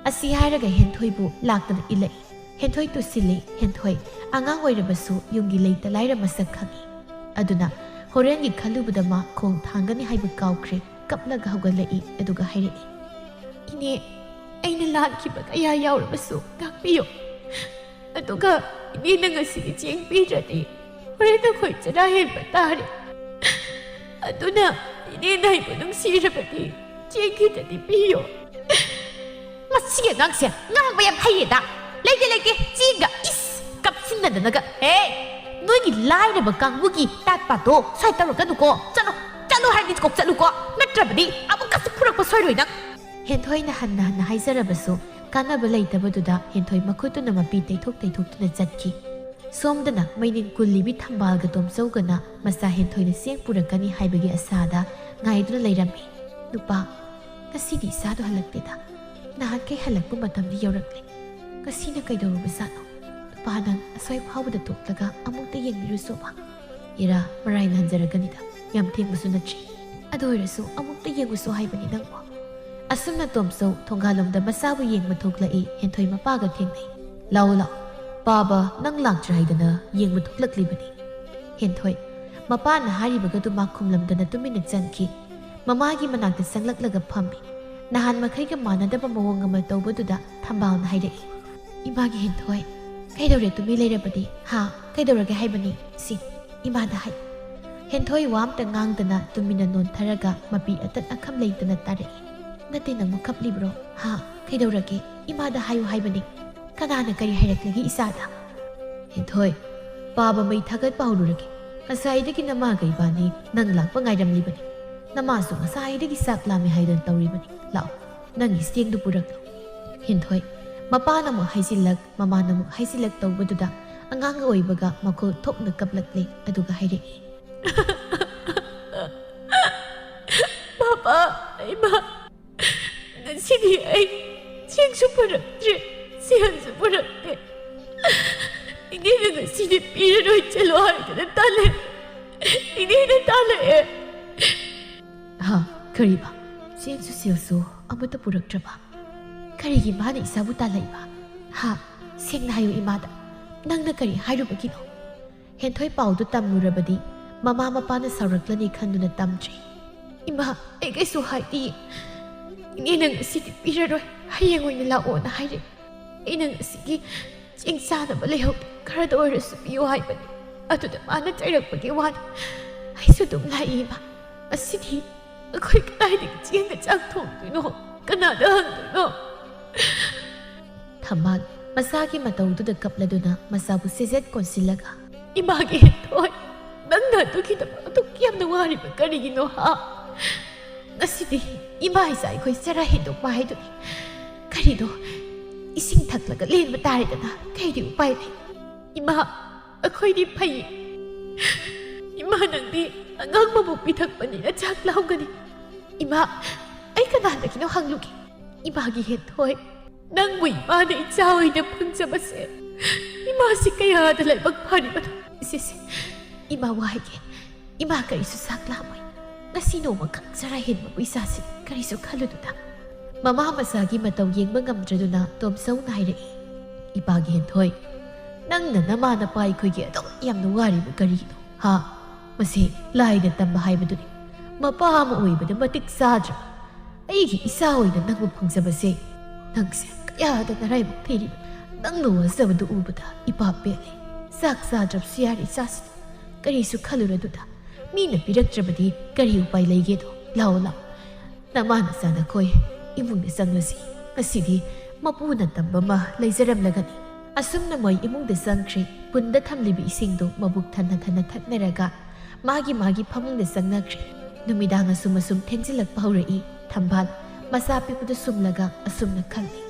ꯑꯁꯤ ꯍꯥꯏꯔꯒ ꯍꯦꯟꯊꯣꯏꯕꯨ ꯂꯥꯛꯇꯅ ꯏꯜꯂꯛꯏ꯫ ꯍꯦꯟꯊꯣꯏ ꯇꯨꯁꯤꯜꯂꯤ꯫ ꯍꯦꯟꯊꯣꯏ ꯑꯉꯥꯡ ꯑꯣꯏꯔꯕꯁꯨ ꯌꯨꯝꯒꯤ ꯂꯩꯇ ꯂꯥꯏꯔ ꯃꯁꯛ ꯈꯪꯏ꯫ ꯑꯗꯨꯅ ꯍꯣꯔꯦꯟꯒꯤ ꯈꯜꯂꯨꯕꯗ ꯃꯥ ꯈꯣꯡ ꯊꯥꯡꯒꯅꯤ ꯍꯥꯏꯕ ꯀꯥꯎꯈ꯭ꯔꯦ꯫ ꯀꯞꯂꯒ ꯍꯧꯒꯠꯂꯛꯏ꯫ ꯑꯗꯨꯒ ꯍꯥꯏꯔꯛꯏ, "ꯏꯅꯦ, ꯑꯩꯅ ꯂꯥꯟꯈꯤꯕ ꯀꯌꯥ ꯌꯥꯎꯔꯕꯁꯨ ꯉꯥꯛꯄꯤꯌꯨ꯫ ꯑꯗꯨꯒ ꯏꯅꯦꯅ ꯉꯁꯤꯒꯤ ꯆꯦꯡ ꯄꯤꯗ꯭ꯔꯗꯤ ꯍꯣꯔꯦꯟ ꯑꯩꯈꯣꯏ ꯆꯔꯥ ꯍꯦꯟꯕ ꯇꯥꯔꯦ꯫ ꯑꯗꯨꯅ ꯏꯅꯦꯅ ꯑꯩꯕꯨ ꯅꯨꯡꯁꯤꯔꯕꯗꯤ ꯆꯦꯡ ꯈꯤꯇꯗꯤ ꯄꯤꯌꯨ꯫" ꯃꯁꯤ ꯑꯉꯥꯡꯁꯦ ꯉꯥꯡꯕ ꯌꯥꯝ ꯍꯩꯌꯦꯗ꯫ ꯂꯩꯇꯦ, ꯂꯩꯇꯦ, ꯆꯦꯡꯒ ꯏꯁ ꯀꯞꯁꯤꯟꯅꯗꯅꯒ꯫ ꯍꯦ! ꯅꯣꯏꯒꯤ ꯂꯥꯏꯔꯕ ꯀꯥꯡꯕꯨꯒꯤ ꯇꯥꯠ ꯄꯥꯠꯇꯣ ꯁ꯭ꯋꯥꯏ ꯇꯧꯔꯛꯀꯅꯨꯀꯣ꯫ ꯆꯠꯂꯣ, ꯆꯠꯂꯣ ꯍꯥꯏꯔꯗꯤ ꯀꯣꯛ ꯆꯠꯂꯨꯀꯣ꯫ ꯅꯠꯇ꯭ꯔꯕꯗꯤ ꯑꯃꯨꯛꯀꯁꯨ ꯐꯨꯔꯛꯄ ꯁꯣꯏꯔꯣꯏ ꯅꯪ꯫ ꯍꯦꯟꯊꯣꯏꯅ ꯍꯟꯅ ꯍꯟꯅ ꯍꯥꯏꯖꯔꯕꯁꯨ ꯀꯥꯟꯅꯕ ꯂꯩꯇꯕꯗꯨꯗ ꯍꯦꯟꯊꯣꯏ ꯃꯈꯨꯠꯇꯨꯅ ꯃꯄꯤ ꯇꯩꯊꯣꯛ ꯇꯩꯊꯣꯛꯇꯨꯅ ꯆꯠꯈꯤ꯫ ꯁꯣꯝꯗꯅ ꯃꯩꯅꯤꯟ ꯀꯨꯜꯂꯤꯕꯤ ꯊꯝꯕꯥꯜꯒ ꯇꯣꯝꯆꯧꯒꯅ ꯃꯆꯥ ꯍꯦꯟꯊꯣꯏꯅ ꯆꯦꯡ ꯄꯨꯔꯛꯀꯅꯤ ꯍꯥꯏꯕꯒꯤ ꯑꯁꯥꯗ ꯉꯥꯏꯗꯨꯅ ꯂꯩꯔꯝꯃꯤ꯫ "ꯅꯨꯄꯥ, ꯉꯁꯤꯗꯤ ꯏꯆꯥꯗꯣ ꯍꯜꯂꯛꯇꯦꯗ꯫ ꯅꯍꯥꯟꯈꯩ ꯍꯜꯂꯛꯄ ꯃꯇꯝꯗꯤ ꯌꯧꯔꯛꯂꯦ꯫ ꯉꯁꯤꯅ ꯀꯩꯗꯧꯔꯨꯕꯖꯥꯠꯅꯣ? ꯅꯨꯄꯥ, ꯅꯪ ꯑꯁ꯭ꯋꯥꯏ ꯐꯥꯎꯕꯗ ꯊꯣꯛꯂꯒ ꯑꯃꯨꯛꯇ ꯌꯦꯡꯕꯤꯔꯨꯁꯣꯕ꯫ ꯏꯔꯥ, ꯃꯔꯥꯏ ꯅꯥꯟꯖꯔꯒꯅꯤꯗ, ꯌꯥꯝ ꯊꯦꯡꯕꯁꯨ ꯅꯠꯇ꯭ꯔꯤ꯫ ꯑꯗꯨ ꯑꯣꯏꯔꯁꯨ ꯑꯃꯨꯛꯇ ꯌꯦꯡꯉꯨꯁꯣ ꯍꯥꯏꯕꯅꯤ ꯅꯪꯕꯨ꯫" ꯑꯁꯨꯝꯅ ꯇꯣꯝꯆꯧ ꯊꯣꯡꯒꯥꯜꯂꯣꯝꯗ ꯃꯆꯥꯕꯨ ꯌꯦꯡꯕ ꯊꯣꯛꯂꯛꯏ꯫ ꯍꯦꯟꯊꯣꯏ ꯃꯄꯥꯒ ꯊꯦꯡꯅꯩ꯫ "ꯂꯥꯛꯑꯣ, ꯂꯥꯛꯑꯣ꯫ ꯄꯥꯕ, ꯅꯪ ꯂꯥꯛꯇ꯭ꯔꯤ ꯍꯥꯏꯗꯅ ꯌꯦꯡꯕ ꯊꯣꯛꯂꯛꯂꯤꯕꯅꯤ꯫" ꯍꯦꯟꯊꯣꯏ ꯃꯄꯥꯅ ꯍꯥꯏꯔꯤꯕꯒꯗꯨ ꯃꯥ ꯈꯨꯝꯂꯝꯗꯅ ꯇꯨꯃꯤꯟꯅ ꯆꯪꯈꯤ꯫ ꯃꯃꯥꯒꯤ ꯃꯅꯥꯛꯇ ꯆꯪꯂꯛꯂꯒ ꯐꯝꯃꯤ꯫ ꯅꯍꯥꯟ ꯃꯈꯩꯒ ꯃꯥꯟꯅꯗꯕ ꯃꯑꯣꯡ ꯑꯃ ꯇꯧꯕꯗꯨꯗ ꯊꯝꯕꯥꯜꯅ ꯍꯥꯏꯔꯛꯏ, "ꯏꯃꯥꯒꯤ ꯍꯦꯟꯊꯣꯏ, ꯀꯩꯗꯧꯔꯦ ꯇꯨꯃꯤ ꯂꯩꯔꯕꯗꯤ? ꯍꯥ? ꯀꯩꯗꯧꯔꯒꯦ ꯍꯥꯏꯕꯅꯤ? ꯁꯤ, ꯏꯃꯥꯗ ꯍꯥꯏ꯫" ꯍꯦꯟꯊꯣꯏ ꯋꯥ ꯑꯝꯇ ꯉꯥꯡꯗꯅ ꯇꯨꯃꯤꯟꯅ ꯅꯣꯟꯊꯔꯒ ꯃꯄꯤ ꯑꯇꯠ ꯑꯈꯝ ꯂꯩꯇꯅ ꯇꯥꯔꯛꯏ꯫ "ꯅꯠꯇꯦ, ꯅꯪꯕꯨ ꯀꯞꯂꯤꯕ꯭ꯔꯣ? ꯍꯥ? ꯀꯩꯗꯧꯔꯒꯦ? ꯏꯃꯥꯗ ꯍꯥꯏꯌꯨ ꯍꯥꯏꯕꯅꯤ꯫ ꯀꯅꯥꯅ ꯀꯔꯤ ꯍꯥꯏꯔꯛꯂꯒꯦ ꯏꯆꯥꯗ?" "ꯍꯦꯟꯊꯣꯏ, ꯄꯥꯕ ꯃꯩ ꯊꯥꯒꯠꯄ ꯍꯧꯔꯨꯔꯒꯦ꯫ ꯉꯁꯥꯏꯗꯒꯤ ꯅꯃꯥꯒ ꯏꯕꯥꯅꯤ ꯅꯪ ꯂꯥꯛꯄ ꯉꯥꯏꯔꯝꯂꯤꯕꯅꯤ꯫ ꯅꯃꯥꯁꯨ ꯉꯁꯥꯏꯗꯒꯤ ꯆꯥꯛ ꯂꯥꯝꯃꯤ ꯍꯥꯏꯗꯨꯅ ꯇꯧꯔꯤꯕꯅꯤ꯫ ꯂꯥꯛꯑꯣ, ꯅꯪꯒꯤ ꯆꯦꯡꯗꯨ ꯄꯨꯔꯛꯂꯣ꯫" ꯍꯦꯟꯊꯣꯏ ꯃꯄꯥꯅ ꯑꯃꯨꯛ ꯍꯥꯏꯖꯤꯜꯂꯛ, ꯃꯃꯥꯅ ꯑꯃꯨꯛ ꯍꯥꯏꯖꯤꯜꯂꯛ ꯇꯧꯕꯗꯨꯗ ꯑꯉꯥꯡ ꯑꯣꯏꯕꯒ ꯃꯈꯣꯜ ꯊꯣꯛꯅ ꯀꯞꯂꯛꯂꯦ꯫ ꯑꯗꯨꯒ ꯍꯥꯏꯔꯛꯏ, "ꯄꯥꯄꯥ, ꯏꯃꯥ, ꯉꯁꯤꯗꯤ ꯑꯩ ꯆꯦꯡꯁꯨ ꯄꯨꯔꯛꯇ꯭ꯔꯦ, ꯁꯦꯜꯁꯨ ꯄꯨꯔꯛꯇꯦ꯫ ꯏꯅꯦꯅ ꯉꯁꯤꯗꯤ ꯄꯤꯔꯔꯣꯏ ꯆꯠꯂꯣ ꯍꯥꯏꯗꯅ ꯇꯥꯜꯂꯦ꯫ ꯏꯅꯦꯅ ꯇꯥꯜꯂꯛꯑꯦ꯫" "ꯍꯥ? ꯀꯔꯤꯕ? ꯆꯦꯡꯁꯨ ꯁꯦꯜꯁꯨ ꯑꯃꯠꯇ ꯄꯨꯔꯛꯇ꯭ꯔꯕ? ꯀꯔꯤꯒꯤ ꯃꯥꯅ ꯏꯆꯥꯕꯨ ꯇꯥꯜꯂꯛꯏꯕ? ꯍꯥ? ꯁꯦꯡꯅ ꯍꯥꯏꯌꯨ ꯏꯃꯥꯗ, ꯅꯪꯅ ꯀꯔꯤ ꯍꯥꯏꯔꯨꯕꯒꯤꯅꯣ?" ꯍꯦꯟꯊꯣꯏ ꯄꯥꯎꯗꯨ ꯇꯝꯂꯨꯔꯕꯗꯤ ꯃꯃꯥ ꯃꯄꯥꯅ ꯁꯥꯎꯔꯛꯂꯅꯤ ꯈꯟꯗꯨꯅ ꯇꯝꯗ꯭ꯔꯦ꯫ "ꯏꯃꯥ, ꯑꯩ ꯀꯩꯁꯨ ꯍꯥꯏꯗꯤꯌꯦ꯫ ꯏꯅꯦꯅ ꯉꯁꯤꯗꯤ ꯄꯤꯔꯔꯣꯏ, ꯍꯌꯦꯡ ꯑꯣꯏꯅ ꯂꯥꯛꯑꯣꯅ ꯍꯥꯏꯔꯛꯑꯦ꯫ ꯑꯩꯅ ꯉꯁꯤꯒꯤ ꯆꯦꯡ ꯆꯥꯅꯕ ꯂꯩꯍꯧ ꯈꯔꯗ ꯑꯣꯏꯔꯁꯨ ꯄꯤꯌꯨ ꯍꯥꯏꯕꯅꯤ꯫ ꯑꯗꯨꯗ ꯃꯥꯅ ꯆꯩꯔꯛꯄꯒꯤ ꯋꯥꯅꯤ꯫ ꯑꯩꯁꯨ ꯑꯗꯨꯝ ꯂꯥꯛꯏ ꯏꯃꯥ꯫ ꯉꯁꯤꯗꯤ ꯑꯩꯈꯣꯏ ꯀꯗꯥꯏꯗꯒꯤ ꯆꯦꯡꯒ ꯆꯥꯛ ꯊꯣꯡꯗꯣꯏꯅꯣ? ꯀꯅꯥꯗ ꯍꯪꯗꯣꯏꯅꯣ?" ꯊꯝꯕꯥꯜ ꯃꯆꯥꯒꯤ ꯃꯇꯧꯗꯨꯗ ꯀꯞꯂꯗꯨꯅ ꯃꯆꯥꯕꯨ ꯁꯤꯖꯦꯠ ꯀꯣꯟꯁꯤꯜꯂꯒ, ꯏꯃꯥꯒꯤ ꯍꯦꯟꯊꯣꯏ, ꯅꯪꯅ ꯑꯗꯨꯒꯤꯗꯃꯛ ꯑꯗꯨꯛ ꯌꯥꯝꯅ ꯋꯥꯔꯤꯕ ꯀꯔꯤꯒꯤꯅꯣ, ꯍꯥ? ꯉꯁꯤꯗꯤ ꯏꯃꯥ ꯏꯆꯥ ꯑꯩꯈꯣꯏ ꯆꯔꯥ ꯍꯦꯟꯗꯣꯛꯄ ꯍꯥꯏꯗꯨꯅꯤ꯫ ꯀꯔꯤꯅꯣ, ꯏꯁꯤꯡ ꯊꯛꯂꯒ ꯂꯦꯟꯕ ꯇꯥꯔꯦꯗꯅ, ꯀꯩꯗꯤ ꯎꯄꯥꯏ ꯂꯩ? ꯏꯃꯥ, ꯑꯩꯈꯣꯏꯗꯤ ꯐꯩ꯫ ꯏꯃꯥ, ꯅꯪꯗꯤ ꯑꯉꯥꯡ ꯃꯕꯨꯛ ꯄꯤꯊꯛꯄꯅꯤꯅ ꯆꯥꯛ ꯂꯥꯝꯒꯅꯤ꯫ ꯏꯃꯥ, ꯑꯩ ꯀꯅꯥꯗꯒꯤꯅꯣ ꯍꯪꯂꯨꯒꯦ꯫ ꯏꯃꯥꯒꯤ ꯍꯦꯟꯊꯣꯏ, ꯅꯪꯕꯨ ꯏꯃꯥꯅ ꯏꯆꯥ ꯑꯣꯏꯅ ꯐꯪꯖꯕꯁꯦ, ꯏꯃꯥꯁꯤ ꯀꯌꯥꯗ ꯂꯥꯏꯕꯛ ꯐꯔꯤꯕꯅꯣ꯫ ꯏꯆꯦꯁꯦ, ꯏꯃꯥ ꯋꯥ ꯍꯥꯏꯒꯦ꯫ ꯏꯃꯥ ꯀꯔꯤꯁꯨ ꯆꯥꯛ ꯂꯥꯝꯃꯣꯏ꯫ ꯉꯁꯤ ꯅꯣꯡꯃꯈꯛ ꯆꯔꯥ ꯍꯦꯟꯕꯕꯨ ꯏꯆꯥꯁꯤ ꯀꯔꯤꯁꯨ ꯈꯜꯂꯨꯅꯨꯗ꯫ ꯃꯃꯥ ꯃꯆꯥꯒꯤ ꯃꯇꯧ ꯌꯦꯡꯕ ꯉꯝꯗ꯭ꯔꯗꯨꯅ ꯇꯣꯝꯆꯧꯅ ꯍꯥꯏꯔꯛꯏ, "ꯏꯄꯥꯒꯤ ꯍꯦꯟꯊꯣꯏ, ꯅꯪꯅ ꯅꯃꯥ ꯅꯄꯥ ꯑꯩꯈꯣꯏꯒꯤ ꯑꯗꯨꯛ ꯌꯥꯝꯅ ꯋꯥꯔꯤꯕ ꯀꯔꯤꯒꯤꯅꯣ, ꯍꯥ? ꯃꯁꯤ ꯂꯥꯏꯅ ꯇꯝꯕ ꯍꯥꯏꯕꯗꯨꯅꯤ꯫ ꯃꯄꯥ ꯑꯃ ꯑꯣꯏꯕꯗ ꯃꯇꯤꯛ ꯆꯥꯗ꯭ꯔꯕ ꯑꯩꯒꯤ ꯏꯆꯥ ꯑꯣꯏꯅ ꯅꯪꯕꯨ ꯐꯪꯖꯕꯁꯦ, ꯅꯪꯁꯦ ꯀꯌꯥꯗ ꯅꯔꯥꯏꯕꯛ ꯊꯤꯔꯤꯕ꯫ ꯅꯪꯅ ꯋꯥꯖꯕꯗꯨ ꯎꯕꯗ ꯏꯄꯥ ꯄꯦꯜꯂꯦ꯫ ꯆꯥꯛ ꯆꯥꯗ꯭ꯔꯕꯁꯨ ꯌꯥꯔꯦ, ꯏꯆꯥꯁꯤꯗ ꯀꯔꯤꯁꯨ ꯈꯜꯂꯨꯔꯗꯨꯗ꯫ ꯃꯤꯅ ꯄꯤꯔꯛꯇ꯭ꯔꯕꯗꯤ ꯀꯔꯤ ꯎꯄꯥꯏ ꯂꯩꯒꯦꯗꯣ? ꯂꯥꯛꯑꯣ, ꯂꯥꯛꯑꯣ꯫ ꯅꯃꯥꯅ ꯆꯥꯅꯈꯣꯏ, ꯏꯃꯨꯡꯗ ꯆꯪꯂꯁꯤ꯫ ꯉꯁꯤꯗꯤ ꯃꯄꯨꯅ ꯇꯝꯕ ꯑꯃ ꯂꯩꯖꯔꯝꯂꯒꯅꯤ꯫" ꯑꯁꯨꯝꯅ ꯃꯣꯏ ꯏꯃꯨꯡꯗ ꯆꯪꯈ꯭ꯔꯦ꯫ ꯄꯨꯟꯗ ꯊꯝꯂꯤꯕ ꯏꯁꯤꯡꯗꯨ ꯃꯕꯨꯛ ꯊꯟꯅ ꯊꯟꯅ ꯊꯛꯅꯔꯒ ꯃꯥꯒꯤ ꯃꯥꯒꯤ ꯐꯃꯨꯡꯗ ꯆꯪꯅꯈ꯭ꯔꯦ꯫ ꯅꯨꯃꯤꯗꯥꯡ ꯑꯁꯨꯝ ꯑꯁꯨꯝ ꯊꯦꯡꯖꯤꯜꯂꯛꯄ ꯍꯧꯔꯛꯏ꯫ ꯊꯝꯕꯥꯜ ꯃꯆꯥ ꯄꯤꯛꯄꯗꯨ ꯁꯨꯝꯂꯒ ꯑꯁꯨꯝꯅ ꯈꯜꯂꯤ,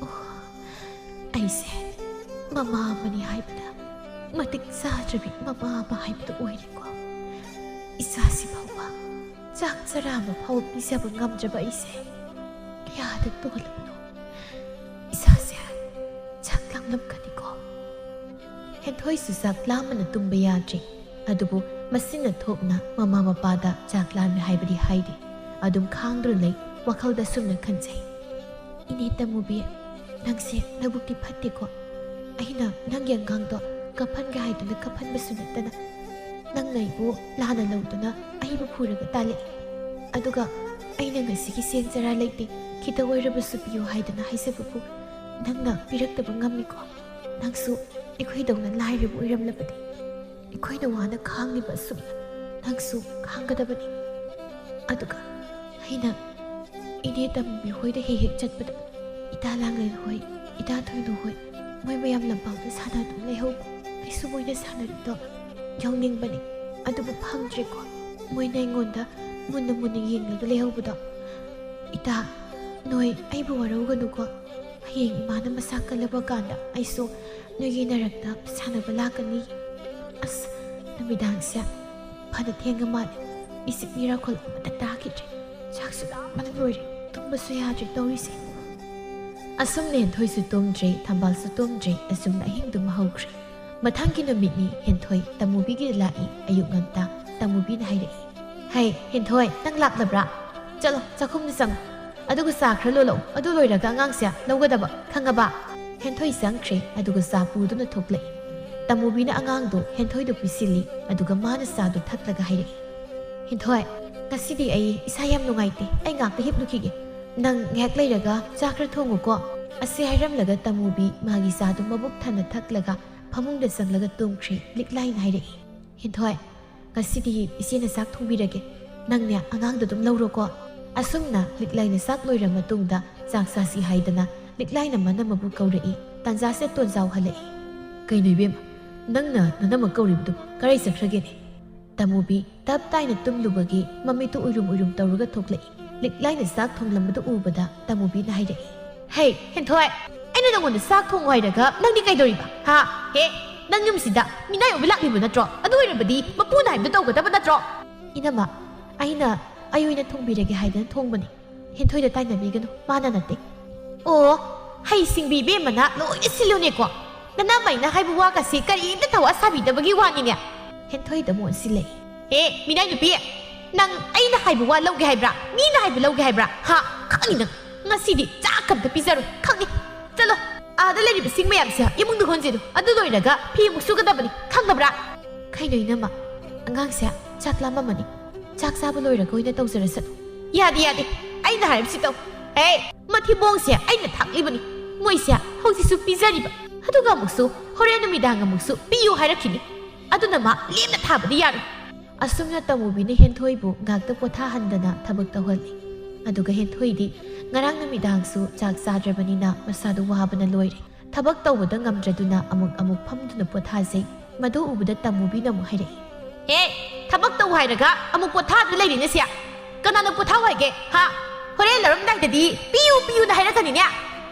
"ꯑꯣ, ꯑꯩꯁꯦ ꯃꯃꯥ ꯑꯃꯅꯤ ꯍꯥꯏꯕꯗ ꯃꯇꯤꯛ ꯆꯥꯗ꯭ꯔꯕꯤ ꯃꯃꯥ ꯑꯃ ꯍꯥꯏꯕꯗꯨ ꯑꯣꯏꯔꯦꯀꯣ꯫ ꯏꯆꯥꯁꯤ ꯐꯥꯎꯕ ꯆꯥꯛ ꯆꯔꯥ ꯑꯃ ꯐꯥꯎꯕ ꯄꯤꯖꯕ ꯉꯝꯗ꯭ꯔꯕ ꯑꯩꯁꯦ ꯀꯌꯥꯗ ꯇꯣꯜꯂꯕꯅꯣ꯫ ꯏꯁꯥꯁꯦ ꯆꯥꯛ ꯂꯥꯝꯂꯝꯒꯅꯤꯀꯣ꯫" ꯍꯦꯟꯊꯣꯏꯁꯨ ꯆꯥꯛ ꯂꯥꯝꯕꯅ ꯇꯨꯝꯕ ꯌꯥꯗ꯭ꯔꯤ꯫ ꯑꯗꯨꯕꯨ ꯃꯆꯤꯟꯅ ꯊꯣꯛꯅ ꯃꯃꯥ ꯃꯄꯥꯗ ꯆꯥꯛ ꯂꯥꯝꯃꯦ ꯍꯥꯏꯕꯗꯤ ꯍꯥꯏꯗꯦ꯫ ꯑꯗꯨꯝ ꯈꯥꯡꯗꯨꯅ ꯂꯩ꯫ ꯋꯥꯈꯜꯗ ꯁꯨꯝꯅ ꯈꯟꯖꯩ, "ꯏꯅꯦ ꯇꯃꯨꯕꯤ, ꯅꯪꯁꯦ ꯅꯕꯨꯛꯇꯤ ꯐꯠꯇꯦꯀꯣ꯫ ꯑꯩꯅ ꯅꯪꯒꯤ ꯑꯉꯥꯡꯗꯣ ꯀꯞꯍꯟꯒꯦ ꯍꯥꯏꯗꯨꯅ ꯀꯞꯍꯟꯕꯁꯨ ꯅꯠꯇꯅ, ꯅꯪꯅ ꯑꯩꯕꯨ ꯂꯥꯟꯅ ꯂꯧꯗꯨꯅ ꯑꯩꯕꯨ ꯐꯨꯔꯒ ꯇꯥꯜꯂꯛꯏ꯫ ꯑꯗꯨꯒ ꯑꯩꯅ ꯉꯁꯤꯒꯤ ꯆꯦꯡ ꯆꯔꯥ ꯂꯩꯇꯦ, ꯈꯤꯇ ꯑꯣꯏꯔꯕꯁꯨ ꯄꯤꯌꯨ ꯍꯥꯏꯗꯨꯅ ꯍꯥꯏꯖꯕꯕꯨ ꯅꯪꯅ ꯄꯤꯔꯛꯇꯕ ꯉꯝꯃꯤꯀꯣ꯫ ꯅꯪꯁꯨ ꯑꯩꯈꯣꯏꯗꯧꯅ ꯂꯥꯏꯔꯕ ꯑꯣꯏꯔꯝꯂꯕꯗꯤ ꯑꯩꯈꯣꯏꯅ ꯋꯥꯅ ꯈꯥꯡꯂꯤꯕ ꯑꯁꯨꯝꯅ ꯅꯪꯁꯨ ꯈꯥꯡꯒꯗꯕꯅꯤ꯫" ꯑꯗꯨꯒ ꯑꯩꯅ ꯏꯅꯦ ꯇꯝꯕꯤ ꯍꯣꯏꯗ ꯍꯦꯛ ꯍꯦꯛ ꯆꯠꯄꯗ ꯏꯇꯥ ꯂꯥꯡꯂꯦꯟ ꯍꯣꯏ, ꯏꯇꯥ ꯊꯣꯏꯅꯨ ꯍꯣꯏ, ꯃꯣꯏ ꯃꯌꯥꯝ ꯂꯝꯄꯥꯛꯇ ꯁꯥꯟꯅꯗꯨꯅ ꯂꯩꯍꯧꯕ꯫ ꯑꯩꯁꯨ ꯃꯣꯏꯅ ꯁꯥꯟꯅꯔꯤꯗꯣ ꯌꯥꯎꯅꯤꯡꯕꯅꯤ, ꯑꯗꯨꯕꯨ ꯐꯪꯗ꯭ꯔꯦꯀꯣ꯫ ꯃꯣꯏꯅ ꯑꯩꯉꯣꯟꯗ ꯃꯨꯟꯅ ꯃꯨꯟꯅ ꯌꯦꯡꯂꯒ ꯂꯩꯍꯧꯕꯗꯣ꯫ ꯏꯇꯥ, ꯅꯣꯏ ꯑꯩꯕꯨ ꯋꯥꯔꯧꯒꯅꯨꯀꯣ꯫ ꯍꯌꯦꯡ ꯏꯃꯥꯅ ꯃꯁꯥ ꯀꯜꯂꯕ ꯀꯥꯟꯗ ꯑꯩꯁꯨ ꯅꯣꯏꯒꯤ ꯅꯔꯛꯇ ꯁꯥꯟꯅꯕ ꯂꯥꯛꯀꯅꯤ꯫ ꯑꯁ, ꯅꯨꯃꯤꯗꯥꯡꯁꯦ ꯐꯅ ꯊꯦꯡꯉ ꯃꯥꯜꯂꯦ꯫ ꯏꯁꯤꯛ ꯃꯤꯔꯥꯈꯣꯜ ꯑꯃꯠꯇ ꯇꯥꯈꯤꯗ꯭ꯔꯦ꯫ ꯆꯥꯛꯁꯨ ꯂꯥꯝꯕꯅ ꯂꯣꯏꯔꯦ꯫ ꯇꯨꯝꯕꯁꯨ ꯌꯥꯗ꯭ꯔꯦ ꯇꯧꯔꯤꯁꯦ꯫ ꯑꯁꯨꯝꯅ ꯍꯦꯟꯊꯣꯏꯁꯨ ꯇꯨꯝꯗ꯭ꯔꯦ, ꯊꯝꯕꯥꯜꯁꯨ ꯇꯨꯝꯗ꯭ꯔꯦ, ꯑꯁꯨꯝꯅ ꯑꯍꯤꯡꯗꯨꯃ ꯍꯧꯈ꯭ꯔꯦ꯫ ꯃꯊꯪꯒꯤ ꯅꯨꯃꯤꯠꯅꯤ꯫ ꯍꯦꯟꯊꯣꯏ ꯇꯃꯨꯕꯤꯒꯤꯗ ꯂꯥꯛꯏ꯫ ꯑꯌꯨꯛ ꯉꯟꯇꯥ ꯇꯃꯨꯕꯤꯅ ꯍꯥꯏꯔꯛꯏ, "ꯍꯩ, ꯍꯦꯟꯊꯣꯏ, ꯅꯪ ꯂꯥꯛꯂꯕ꯭ꯔꯥ? ꯆꯠꯂꯣ, ꯆꯥꯛꯈꯨꯝꯗ ꯆꯪꯉꯨ꯫ ꯑꯗꯨꯒ ꯆꯥ ꯈꯔ ꯂꯣꯜꯂꯛꯎ꯫ ꯑꯗꯨ ꯂꯣꯏꯔꯒ ꯑꯉꯥꯡꯁꯦ ꯂꯧꯒꯗꯕ, ꯈꯪꯉꯕ?" ꯍꯦꯟꯊꯣꯏ ꯆꯪꯈ꯭ꯔꯦ, ꯑꯗꯨꯒ ꯆꯥ ꯄꯨꯗꯨꯅ ꯊꯣꯛꯂꯛꯏ꯫ ꯇꯃꯨꯕꯤꯅ ꯑꯉꯥꯡꯗꯣ ꯍꯦꯟꯊꯣꯏꯗ ꯄꯤꯁꯤꯜꯂꯤ, ꯑꯗꯨꯒ ꯃꯥꯅ ꯆꯥꯗꯣ ꯊꯛꯂꯒ ꯍꯥꯏꯔꯛꯏ, "ꯍꯦꯟꯊꯣꯏ, ꯉꯁꯤꯗꯤ ꯑꯩ ꯏꯁꯥ ꯌꯥꯝ ꯅꯨꯡꯉꯥꯏꯇꯦ꯫ ꯑꯩ ꯉꯥꯛꯇ ꯍꯤꯞꯂꯨꯈꯤꯒꯦ꯫ ꯅꯪ ꯉꯥꯏꯍꯥꯛ ꯂꯩꯔꯒ ꯆꯥ ꯈꯔ ꯊꯣꯡꯉꯨꯀꯣ꯫" ꯑꯁꯤ ꯍꯥꯏꯔꯝꯂꯒ ꯇꯃꯨꯕꯤ ꯃꯥꯒꯤ ꯆꯥꯗꯨ ꯃꯕꯨꯛ ꯊꯟꯅ ꯊꯛꯂꯒ ꯐꯃꯨꯡꯗ ꯆꯪꯂꯒ ꯇꯨꯝꯈ꯭ꯔꯦ꯫ ꯂꯤꯛꯂꯥꯏꯅ ꯍꯥꯏꯔꯛꯏ, "ꯍꯦꯟꯊꯣꯏ, ꯉꯁꯤꯗꯤ ꯏꯆꯦꯅ ꯆꯥꯛ ꯊꯣꯡꯕꯤꯔꯒꯦ꯫ ꯅꯪꯅꯦ ꯑꯉꯥꯡꯗꯣ ꯑꯗꯨꯝ ꯂꯧꯔꯣꯀꯣ꯫" ꯑꯁꯨꯝꯅ ꯂꯤꯛꯂꯥꯏꯅ ꯆꯥꯛ ꯂꯣꯏꯔ ꯃꯇꯨꯡꯗ ꯆꯥꯛ ꯆꯥꯁꯤ ꯍꯥꯏꯗꯅ ꯂꯤꯛꯂꯥꯏꯅ ꯃꯅꯝ ꯑꯃꯕꯨ ꯀꯧꯔꯛꯏ꯫ ꯇꯥꯟꯖꯥꯁꯤꯗ ꯇꯣꯟꯖꯥꯎ ꯍꯜꯂꯛꯏ꯫ "ꯀꯩꯅꯣ ꯏꯕꯦꯝꯃ, ꯅꯪꯅ ꯅꯅꯝꯃ ꯀꯧꯔꯤꯕꯗꯨ ꯀꯔꯥꯏ ꯆꯠꯈ꯭ꯔꯒꯦꯅꯦ?" ꯇꯃꯨꯕꯤ ꯇꯞ ꯇꯥꯏꯅ ꯇꯨꯝꯂꯨꯕꯒꯤ ꯃꯃꯤꯠꯇꯨ ꯎꯏꯔꯨꯝ ꯎꯏꯔꯨꯝ ꯇꯧꯔꯒ ꯊꯣꯛꯂꯛꯏ꯫ ꯂꯤꯛꯂꯥꯏꯅ ꯆꯥꯛ ꯊꯣꯡꯂꯝꯕꯗꯨ ꯎꯕꯗ ꯇꯃꯨꯕꯤꯅ ꯍꯥꯏꯔꯛꯏ, "ꯍꯦ, ꯍꯦꯟꯊꯣꯏ, ꯑꯩꯅ ꯅꯪꯉꯣꯟꯗ ꯆꯥꯛ ꯊꯣꯡꯉꯨ ꯍꯥꯏꯔꯒ ꯅꯪꯗꯤ ꯀꯩꯗꯧꯔꯤꯕ? ꯍꯥ? ꯍꯦ, ꯅꯪ ꯌꯨꯝꯁꯤꯗ ꯃꯤꯅꯥꯏ ꯑꯣꯏꯕ ꯂꯥꯛꯂꯤꯕ ꯅꯠꯇ꯭ꯔꯣ? ꯑꯗꯨ ꯑꯣꯏꯔꯕꯗꯤ ꯃꯄꯨꯅ ꯍꯥꯏꯕꯗꯨ ꯇꯧꯒꯗꯕ ꯅꯠꯇ꯭ꯔꯣ?" "ꯏꯅꯝꯃ, ꯑꯩꯅ, ꯑꯩ ꯑꯣꯏꯅ ꯊꯣꯡꯕꯤꯔꯒꯦ ꯍꯥꯏꯗꯅ ꯊꯣꯡꯕꯅꯤ꯫ ꯍꯦꯟꯊꯣꯏꯗ ꯇꯥꯏꯅꯕꯤꯒꯅꯨ, ꯃꯥꯅ ꯅꯠꯇꯦ꯫" "ꯑꯣ, ꯍꯩ ꯁꯤꯡꯕꯤ ꯏꯕꯦꯝꯃꯅ ꯂꯣꯏꯅ ꯁꯤꯜꯂꯨꯅꯦꯀꯣ꯫ ꯅꯅꯝꯃꯩꯅ ꯍꯥꯏꯕ ꯋꯥꯒꯁꯤ ꯀꯔꯤꯝꯇ ꯊꯋꯥ ꯁꯥꯕꯤꯗꯕꯒꯤ ꯋꯥꯅꯤꯅꯦ꯫" ꯍꯦꯟꯊꯣꯏꯗ ꯃꯣꯟꯁꯤꯜꯂꯛꯏ꯫ "ꯍꯦ, ꯃꯤꯅꯥꯏ ꯅꯨꯄꯤ, ꯅꯪ ꯑꯩꯅ ꯍꯥꯏꯕ ꯋꯥ ꯂꯧꯒꯦ ꯍꯥꯏꯕ꯭ꯔꯥ? ꯃꯤꯅ ꯍꯥꯏꯕ ꯂꯧꯒꯦ ꯍꯥꯏꯕ꯭ꯔꯥ? ꯍꯥ? ꯈꯪꯅꯤ ꯅꯪ꯫ ꯉꯁꯤꯗꯤ ꯆꯥꯛ ꯑꯝꯇ ꯄꯤꯖꯔꯣꯏ, ꯈꯪꯅꯤ꯫ ꯆꯠꯂꯣ, ꯑꯥꯗ ꯂꯩꯔꯤꯕꯁꯤꯡ ꯃꯌꯥꯝꯁꯦ ꯏꯃꯨꯡꯗ ꯍꯣꯟꯖꯤꯜꯂꯨ꯫ ꯑꯗꯨ ꯂꯣꯏꯔꯒ ꯐꯤ ꯑꯃꯨꯛ ꯁꯨꯒꯗꯕꯅꯤ, ꯈꯪꯉꯕ꯭ꯔꯥ?" "ꯀꯩꯅꯣ ꯏꯅꯝꯃ, ꯑꯉꯥꯡꯁꯦ ꯆꯥꯛ ꯂꯥꯝꯃꯝꯃꯅꯤ꯫ ꯆꯥꯛ ꯆꯥꯕ ꯂꯣꯏꯔꯒ ꯑꯣꯏꯅ ꯇꯧꯖꯔꯁꯅꯨ꯫" "ꯌꯥꯗꯦ, ꯌꯥꯗꯦ, ꯑꯩꯅ ꯍꯥꯏꯔꯤꯕꯁꯤ ꯇꯧ꯫ ꯍꯦ, ꯃꯊꯤꯕꯣꯡꯁꯦ ꯑꯩꯅ ꯊꯥꯛꯂꯤꯕꯅꯤ꯫ ꯃꯣꯏꯁꯦ ꯍꯧꯖꯤꯛꯁꯨ ꯄꯤꯖꯔꯤꯕ, ꯑꯗꯨꯒ ꯑꯃꯨꯛꯁꯨ ꯍꯣꯔꯦꯟ ꯅꯨꯃꯤꯗꯥꯡ ꯑꯃꯨꯛꯁꯨ ꯄꯤꯌꯨ ꯍꯥꯏꯔꯛꯈꯤꯅꯤ꯫ ꯑꯗꯨꯅ ꯃꯥ ꯂꯦꯝꯅ ꯊꯥꯕꯗꯤ ꯌꯥꯔꯣꯏ꯫" ꯑꯁꯨꯝꯅ ꯇꯃꯨꯕꯤꯅ ꯍꯦꯟꯊꯣꯏꯕꯨ ꯉꯥꯛꯇ ꯄꯣꯊꯥꯍꯟꯗꯅ ꯊꯕꯛ ꯇꯧꯍꯜꯂꯤ꯫ ꯑꯗꯨꯒ ꯍꯦꯟꯊꯣꯏꯗꯤ ꯉꯔꯥꯡ ꯅꯨꯃꯤꯗꯥꯡꯁꯨ ꯆꯥꯛ ꯆꯥꯗ꯭ꯔꯕꯅꯤꯅ ꯃꯁꯥꯗꯨ ꯋꯥꯕꯅ ꯂꯣꯏꯔꯦ꯫ ꯊꯕꯛ ꯇꯧꯕꯗ ꯉꯝꯗ꯭ꯔꯗꯨꯅ ꯑꯃꯨꯛ ꯑꯃꯨꯛ ꯐꯝꯗꯨꯅ ꯄꯣꯊꯥꯖꯩ꯫ ꯃꯗꯨ ꯎꯕꯗ ꯇꯃꯨꯕꯤꯅ ꯑꯃꯨꯛ ꯍꯥꯏꯔꯛꯏ, "ꯍꯦ, ꯊꯕꯛ ꯇꯧ ꯍꯥꯏꯔꯒ ꯑꯃꯨꯛ ꯄꯣꯊꯥꯗꯨꯅ ꯂꯩꯔꯤꯅꯦ ꯁꯤ꯫ ꯀꯅꯥꯅ ꯄꯣꯊꯥꯎ ꯍꯥꯏꯒꯦ? ꯍꯥ? ꯍꯣꯔꯦꯟ ꯂꯧꯔꯝꯗꯥꯏꯗꯗꯤ ꯄꯤꯌꯨ ꯄꯤꯌꯨꯅ ꯍꯥꯏꯔꯛꯀꯅꯤꯅꯦ꯫"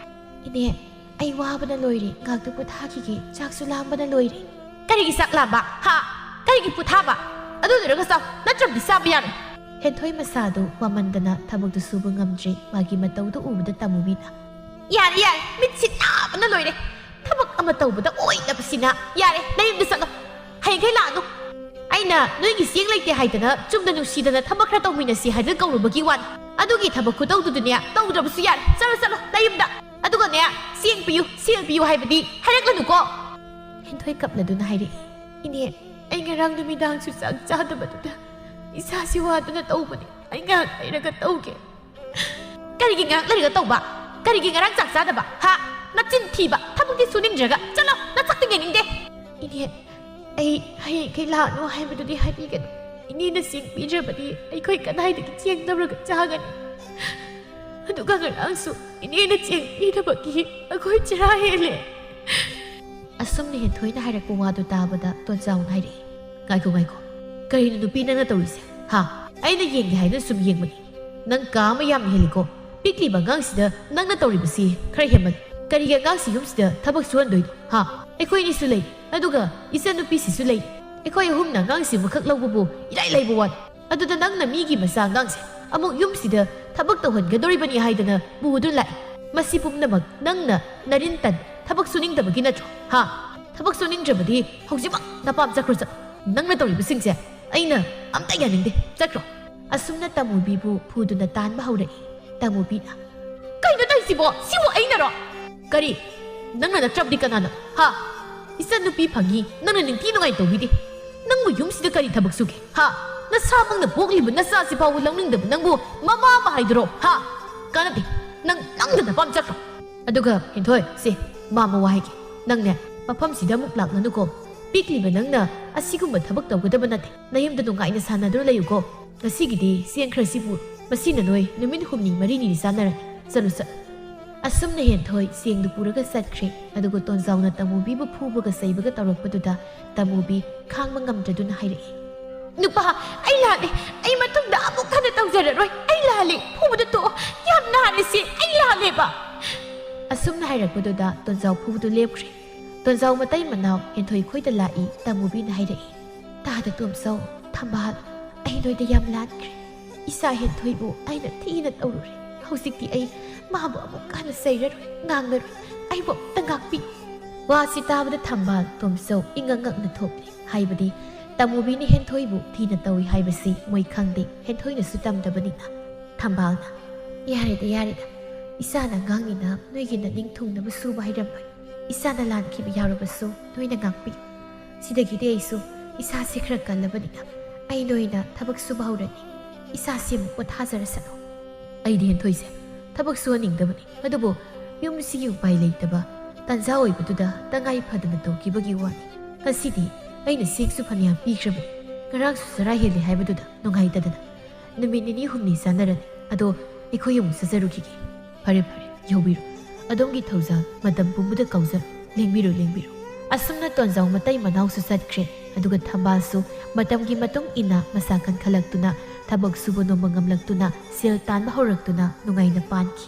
"ꯏꯅꯦ, ꯑꯩ ꯋꯥꯕꯅ ꯂꯣꯏꯔꯦ, ꯉꯥꯛꯇ ꯄꯣꯊꯥꯈꯤꯒꯦ, ꯆꯥꯛꯁꯨ ꯂꯥꯝꯕꯅ ꯂꯣꯏꯔꯦ꯫" "ꯀꯔꯤꯒꯤ ꯆꯥꯛ ꯂꯥꯝꯕ? ꯍꯥ? ꯀꯔꯤꯒꯤ ꯄꯣꯊꯥꯕ? ꯑꯗꯨ ꯂꯣꯏꯔꯒ ꯆꯥꯎ, ꯅꯠꯇ꯭ꯔꯕꯗꯤ ꯆꯥꯕ ꯌꯥꯔꯣꯏ꯫" ꯍꯦꯟꯊꯣꯏ ꯃꯁꯥꯗꯨ ꯋꯥꯃꯟꯗꯅ ꯊꯕꯛꯇꯨ ꯁꯨꯕ ꯉꯝꯗ꯭ꯔꯦ꯫ ꯃꯥꯒꯤ ꯃꯇꯧꯗꯨ ꯎꯕꯗ ꯇꯃꯨꯕꯤꯅ, "ꯌꯥꯔꯦ, ꯌꯥꯔꯦ, ꯃꯤꯠꯁꯤ ꯅꯥꯕꯅ ꯂꯣꯏꯔꯦ꯫ ꯊꯕꯛ ꯑꯃ ꯇꯧꯕꯗ ꯑꯣꯏꯗꯕꯁꯤꯅ꯫ ꯌꯥꯔꯦ, ꯅꯌꯨꯝꯗ ꯆꯠꯂꯣ꯫ ꯍꯌꯦꯡꯈꯩ ꯂꯥꯛꯑꯅꯨ꯫ ꯑꯩꯅ ꯅꯣꯏꯒꯤ ꯆꯦꯡ ꯂꯩꯇꯦ ꯍꯥꯏꯗꯅ ꯆꯨꯝꯅ ꯅꯨꯡꯁꯤꯗꯅ ꯊꯕꯛ ꯈꯔ ꯇꯧꯃꯤꯟꯅꯁꯤ ꯍꯥꯏꯗꯅ ꯀꯧꯔꯨꯕꯒꯤ ꯋꯥꯅꯤ꯫ ꯑꯗꯨꯒꯤ ꯊꯕꯛ ꯈꯨꯇꯧꯗꯨꯗꯤꯅꯦ, ꯇꯧꯗ꯭ꯔꯕꯁꯨ ꯌꯥꯔꯦ꯫ ꯆꯠꯂꯣ, ꯆꯠꯂꯣ, ꯅꯌꯨꯝꯗ꯫ ꯑꯗꯨꯒꯅꯦ, ꯆꯦꯡ ꯄꯤꯌꯨ, ꯁꯦꯜ ꯄꯤꯌꯨ ꯍꯥꯏꯕꯗꯤ ꯍꯥꯏꯔꯛꯂꯅꯨꯀꯣ꯫" ꯍꯦꯟꯊꯣꯏ ꯀꯞꯂꯗꯨꯅ ꯍꯥꯏꯔꯛꯏ, "ꯏꯅꯦ, ꯑꯩ ꯉꯔꯥꯡ ꯅꯨꯃꯤꯗꯥꯡꯁꯨ ꯆꯥꯛ ꯆꯥꯗꯕꯗꯨꯗ ꯏꯁꯥꯁꯤ ꯋꯥꯗꯨꯅ ꯇꯧꯕꯅꯤ꯫ ꯑꯩ ꯉꯥꯏꯍꯥꯛ ꯂꯩꯔꯒ ꯇꯧꯒꯦ꯫" "ꯀꯔꯤꯒꯤ ꯉꯥꯏꯍꯥꯛ ꯂꯩꯔꯒ ꯇꯧꯕ? ꯀꯔꯤꯒꯤ ꯉꯔꯥꯡ ꯆꯥꯛ ꯆꯥꯗꯕ? ꯍꯥ? ꯅꯆꯤꯟ ꯊꯤꯕ! ꯊꯕꯛꯇꯤ ꯁꯨꯅꯤꯡꯗ꯭ꯔꯒ꯫ ꯆꯠꯂꯣ, ꯅꯁꯛꯇꯤ ꯌꯦꯡꯅꯤꯡꯗꯦ꯫" "ꯏꯅꯦ, ꯑꯩ ꯍꯌꯦꯡꯈꯩ ꯂꯥꯛꯑꯅꯨ ꯍꯥꯏꯕꯗꯨꯗꯤ ꯍꯥꯏꯕꯤꯒꯅꯨ꯫ ꯏꯅꯦꯅ ꯆꯦꯡ ꯄꯤꯗ꯭ꯔꯕꯗꯤ ꯑꯩꯈꯣꯏ ꯀꯗꯥꯏꯗꯒꯤ ꯆꯦꯡ ꯂꯧꯔꯒ ꯆꯥꯒꯅꯤ? ꯑꯗꯨꯒ ꯉꯔꯥꯡꯁꯨ ꯏꯅꯦꯅ ꯆꯦꯡ ꯄꯤꯗꯕꯒꯤ ꯑꯩꯈꯣꯏ ꯆꯔꯥ ꯍꯦꯜꯂꯦ꯫" ꯑꯁꯨꯝꯅ ꯍꯦꯟꯊꯣꯏꯅ ꯍꯥꯏꯔꯛꯄ ꯋꯥꯗꯨ ꯇꯥꯕꯗ ꯇꯣꯟꯖꯥꯎꯅ ꯍꯥꯏꯔꯛꯏ, "ꯉꯥꯏꯈꯣ, ꯉꯥꯏꯈꯣ꯫ ꯀꯔꯤꯅꯣ ꯅꯨꯄꯤ ꯅꯪꯅ ꯇꯧꯔꯤꯁꯦ? ꯍꯥ? ꯑꯩꯅ ꯌꯦꯡꯒꯦ ꯍꯥꯏꯗꯨꯅ ꯁꯨꯝ ꯌꯦꯡꯕꯅꯤ꯫ ꯅꯪ ꯀꯥ ꯑꯃ ꯌꯥꯝꯅ ꯍꯦꯜꯂꯤꯀꯣ꯫ ꯄꯤꯛꯂꯤꯕ ꯑꯉꯥꯡꯁꯤꯗ ꯅꯪꯅ ꯇꯧꯔꯤꯕꯁꯤ ꯈꯔ ꯍꯦꯟꯃꯜꯂꯤ꯫ ꯀꯔꯤꯒꯤ ꯑꯉꯥꯡꯁꯤ ꯌꯨꯝꯁꯤꯗ ꯊꯕꯛ ꯁꯨꯍꯟꯗꯣꯏꯅꯣ? ꯍꯥ? ꯑꯩꯈꯣꯏ ꯑꯅꯤꯁꯨ ꯂꯩ, ꯑꯗꯨꯒ ꯏꯆꯟꯅꯨꯄꯤꯁꯤꯁꯨ ꯂꯩ꯫ ꯑꯩꯈꯣꯏ ꯑꯍꯨꯝꯅ ꯑꯉꯥꯡꯁꯤꯃꯈꯛ ꯂꯧꯕꯕꯨ ꯏꯔꯥꯏ ꯂꯥꯏꯕ ꯋꯥꯅꯤ꯫ ꯑꯗꯨꯗ ꯅꯪꯅ ꯃꯤꯒꯤ ꯃꯆꯥ ꯑꯉꯥꯡꯁꯦ ꯑꯃꯨꯛ ꯌꯨꯝꯁꯤꯗ ꯊꯕꯛ ꯇꯧꯍꯟꯒꯗꯧꯔꯤꯕꯅꯤ ꯍꯥꯏꯗꯅ ꯄꯨꯗꯨꯅ ꯂꯥꯛꯏ꯫ ꯃꯁꯤ ꯄꯨꯝꯅꯃꯛ ꯅꯪꯅ ꯅꯔꯤꯟ ꯇꯟ ꯊꯕꯛ ꯁꯨꯅꯤꯡꯗꯕꯒꯤ ꯅꯠꯇ꯭ꯔꯣ? ꯍꯥ? ꯊꯕꯛ ꯁꯨꯅꯤꯡꯗ꯭ꯔꯕꯗꯤ ꯍꯧꯖꯤꯛꯃꯛ ꯅꯄꯥꯝ ꯆꯠꯈ꯭ꯔꯣ ꯆꯠꯂꯣ꯫ ꯅꯪꯅ ꯇꯧꯔꯤꯕꯁꯤꯡꯁꯦ ꯑꯩꯅ ꯑꯝꯇ ꯌꯥꯅꯤꯡꯗꯦ꯫ ꯆꯠꯈ꯭ꯔꯣ꯫" ꯑꯁꯨꯝꯅ ꯇꯃꯨꯕꯤꯕꯨ ꯐꯨꯗꯨꯅ ꯇꯥꯟꯕ ꯍꯧꯔꯛꯏ꯫ ꯇꯃꯨꯕꯤꯅ, "ꯀꯩꯅꯣ ꯇꯧꯔꯤꯁꯤꯕꯣ? ꯁꯤꯕꯨ ꯑꯩꯅꯔꯣ?" "ꯀꯔꯤ? ꯅꯪꯅ ꯅꯠꯇ꯭ꯔꯕꯗꯤ ꯀꯅꯥꯅꯣ? ꯍꯥ? ꯏꯆꯟꯅꯨꯄꯤ ꯐꯪꯉꯤ, ꯅꯪꯅ ꯅꯤꯡꯊꯤ ꯅꯨꯡꯉꯥꯏ ꯇꯧꯕꯤꯗꯦ꯫ ꯅꯪꯕꯨ ꯌꯨꯝꯁꯤꯗ ꯀꯔꯤ ꯊꯕꯛ ꯁꯨꯒꯦ? ꯍꯥ? ꯅꯁꯥꯃꯛꯅ ꯄꯣꯛꯂꯤꯕ ꯅꯆꯥꯁꯤ ꯐꯥꯎꯕ ꯂꯧꯅꯤꯡꯗꯕ ꯅꯪꯕꯨ ꯃꯃꯥ ꯑꯃ ꯍꯥꯏꯗꯨꯔꯣ? ꯍꯥ? ꯀꯥꯟꯅꯗꯦ꯫ ꯅꯪ, ꯅꯪꯗ ꯅꯄꯥꯝ ꯆꯠꯈ꯭ꯔꯣ꯫ ꯑꯗꯨꯒ ꯍꯦꯟꯊꯣꯏ, ꯁꯦ, ꯃꯥ ꯑꯃ ꯋꯥ ꯍꯥꯏꯒꯦ꯫ ꯅꯪꯅꯦ, ꯃꯐꯝꯁꯤꯗ ꯑꯃꯨꯛ ꯂꯥꯛꯂꯅꯨꯀꯣ꯫ ꯄꯤꯛꯂꯤꯕ ꯅꯪꯅ ꯑꯁꯤꯒꯨꯝꯕ ꯊꯕꯛ ꯇꯧꯒꯗꯕ ꯅꯠꯇꯦ꯫ ꯅꯌꯨꯝꯗ ꯅꯨꯡꯉꯥꯏꯅ ꯁꯥꯟꯅꯗꯨꯅ ꯂꯩꯌꯨꯀꯣ꯫ ꯉꯁꯤꯒꯤꯗꯤ ꯆꯦꯡ ꯈꯔ ꯁꯤ ꯄꯨꯔꯣ꯫ ꯃꯁꯤꯅ ꯅꯣꯏ ꯅꯨꯃꯤꯠ ꯍꯨꯝꯅꯤ ꯃꯔꯤꯅꯤꯗꯤ ꯆꯥꯅꯔꯅꯤ꯫ ꯆꯠꯂꯨ, ꯆꯠꯂꯨ꯫" ꯑꯁꯨꯝꯅ ꯍꯦꯟꯊꯣꯏ ꯆꯦꯡꯗꯨ ꯄꯨꯔꯒ ꯆꯠꯈ꯭ꯔꯦ꯫ ꯑꯗꯨꯒ ꯇꯣꯟꯖꯥꯎꯅ ꯇꯃꯨꯕꯤꯕꯨ ꯐꯨꯕꯒ ꯆꯩꯕꯒ ꯇꯧꯔꯛꯄꯗꯨꯗ ꯇꯃꯨꯕꯤ ꯈꯥꯡꯕ ꯉꯝꯗ꯭ꯔꯗꯨꯅ ꯍꯥꯏꯔꯛꯏ, "ꯅꯨꯄꯥ, ꯑꯩ ꯂꯥꯜꯂꯦ꯫ ꯑꯩ ꯃꯇꯨꯡꯗ ꯑꯃꯨꯛ ꯍꯟꯅ ꯇꯧꯖꯔꯔꯣꯏ꯫ ꯑꯩ ꯂꯥꯜꯂꯦ꯫ ꯐꯨꯕꯗ ꯇꯣꯛꯑꯣ꯫ ꯌꯥꯝ ꯅꯥꯔꯦ ꯁꯤ꯫ ꯑꯩ ꯂꯥꯜꯂꯦꯕ꯫" ꯑꯁꯨꯝꯅ ꯍꯥꯏꯔꯛꯄꯗꯨꯗ ꯇꯣꯟꯖꯥꯎ ꯐꯨꯕꯗꯨ ꯂꯦꯞꯈ꯭ꯔꯦ꯫ ꯇꯣꯟꯖꯥꯎ ꯃꯇꯩ ꯃꯅꯥꯎ ꯍꯦꯟꯊꯣꯏ ꯈꯣꯏꯗ ꯂꯥꯛꯏ꯫ ꯇꯃꯨꯕꯤꯅ ꯍꯥꯏꯔꯛꯏ, "ꯇꯥꯗ ꯇꯣꯝꯆꯧ, ꯊꯝꯕꯥꯜ, ꯑꯩ ꯅꯣꯏꯗ ꯌꯥꯝ ꯂꯥꯟꯈ꯭ꯔꯦ꯫ ꯏꯆꯥ ꯍꯦꯟꯊꯣꯏꯕꯨ ꯑꯩꯅ ꯊꯤꯅ ꯇꯧꯔꯨꯔꯦ꯫ ꯍꯧꯖꯤꯛꯇꯤ ꯑꯩ ꯃꯥꯕꯨ ꯑꯃꯨꯛ ꯍꯟꯅ ꯆꯩꯔꯔꯣꯏ, ꯉꯥꯡꯂꯔꯣꯏ꯫ ꯑꯩꯕꯨ ꯑꯝꯇ ꯉꯥꯛꯄꯤ꯫" ꯋꯥꯁꯤ ꯇꯥꯕꯗ ꯊꯝꯕꯥꯜ ꯇꯣꯝꯆꯧ ꯏꯉꯛ ꯉꯛꯅ ꯊꯣꯛꯂꯦ꯫ ꯍꯥꯏꯕꯗꯤ ꯇꯃꯨꯕꯤꯅ ꯍꯦꯟꯊꯣꯏꯕꯨ ꯊꯤꯅ ꯇꯧꯏ ꯍꯥꯏꯕꯁꯤ ꯃꯣꯏ ꯈꯪꯗꯦ, ꯍꯦꯟꯊꯣꯏꯅꯁꯨ ꯇꯝꯗꯕꯅꯤꯅ꯫ ꯊꯝꯕꯥꯜꯅ, "ꯌꯥꯔꯦꯗ, ꯌꯥꯔꯦꯗ꯫ ꯏꯆꯥꯅ ꯑꯉꯥꯡꯅꯤꯅ ꯅꯣꯏꯒꯤ ꯅꯅꯤꯡ ꯊꯨꯡꯅꯕ ꯁꯨꯕ ꯍꯩꯔꯝꯂꯣꯏ꯫ ꯏꯆꯥꯅ ꯂꯥꯟꯈꯤꯕ ꯌꯥꯎꯔꯕꯁꯨ ꯅꯣꯏꯅ ꯉꯥꯛꯄꯤꯌꯨ꯫ ꯁꯤꯗꯒꯤꯗꯤ ꯑꯩꯁꯨ ꯏꯁꯥꯁꯦ ꯈꯔ ꯀꯜꯂꯕꯅꯤꯅ ꯑꯩ ꯅꯣꯏꯅ ꯊꯕꯛ ꯁꯨꯕ ꯍꯧꯔꯅꯤ꯫ ꯏꯆꯥꯁꯤ ꯑꯃꯨꯛ ꯄꯣꯊꯥꯖꯔꯁꯅꯨ꯫" ꯑꯩꯗꯤ ꯍꯦꯟꯊꯣꯏꯁꯦ ꯊꯕꯛ ꯁꯨꯍꯟꯅꯤꯡꯗꯕꯅꯤ, ꯑꯗꯨꯕꯨ ꯌꯨꯝꯁꯤꯒꯤ ꯎꯄꯥꯏ ꯂꯩꯇꯕ ꯇꯥꯟꯖꯥ ꯑꯣꯏꯕꯗꯨꯗ ꯇꯉꯥꯏ ꯐꯗꯅ ꯇꯧꯈꯤꯕꯒꯤ ꯋꯥꯅꯤ꯫ ꯉꯁꯤꯗꯤ ꯑꯩꯅ ꯆꯦꯡꯁꯨ ꯐꯅꯌꯥꯝ ꯄꯤꯈ꯭ꯔꯕꯅꯤ꯫ ꯉꯔꯥꯡꯁꯨ ꯆꯔꯥ ꯍꯦꯜꯂꯦ ꯍꯥꯏꯕꯗꯨꯗ ꯅꯨꯡꯉꯥꯏꯇꯗꯅ ꯅꯨꯃꯤꯠ ꯅꯤꯅꯤ ꯍꯨꯝꯅꯤ ꯆꯥꯟꯅꯔꯅꯤ꯫ ꯑꯗꯣ ꯑꯩꯈꯣꯏ ꯑꯃꯨꯛ ꯆꯠꯆꯔꯨꯈꯤꯒꯦ꯫ ꯐꯔꯦ, ꯐꯔꯦ, ꯌꯧꯕꯤꯔꯣ꯫ ꯑꯗꯣꯝꯒꯤ ꯊꯧꯖꯥꯜ ꯃꯇꯝ ꯄꯨꯝꯕꯗ ꯀꯥꯎꯖꯔꯣ꯫ ꯂꯦꯡꯕꯤꯔꯣ, ꯂꯦꯡꯕꯤꯔꯣ꯫ ꯑꯁꯨꯝꯅ ꯇꯣꯟꯖꯥꯎ ꯃꯇꯩ ꯃꯅꯥꯎꯁꯨ ꯆꯠꯈ꯭ꯔꯦ꯫ ꯑꯗꯨꯒ ꯊꯝꯕꯥꯜꯁꯨ ꯃꯇꯝꯒꯤ ꯃꯇꯨꯡ ꯏꯟꯅ ꯃꯁꯥ ꯀꯟꯈꯠꯂꯛꯇꯨꯅ, ꯊꯕꯛ ꯁꯨꯕ ꯅꯣꯝꯕ ꯉꯝꯂꯛꯇꯨꯅ, ꯁꯦꯜ ꯇꯥꯟꯕ ꯍꯧꯔꯛꯇꯨꯅ ꯅꯨꯡꯉꯥꯏꯅ ꯄꯥꯟꯈꯤ꯫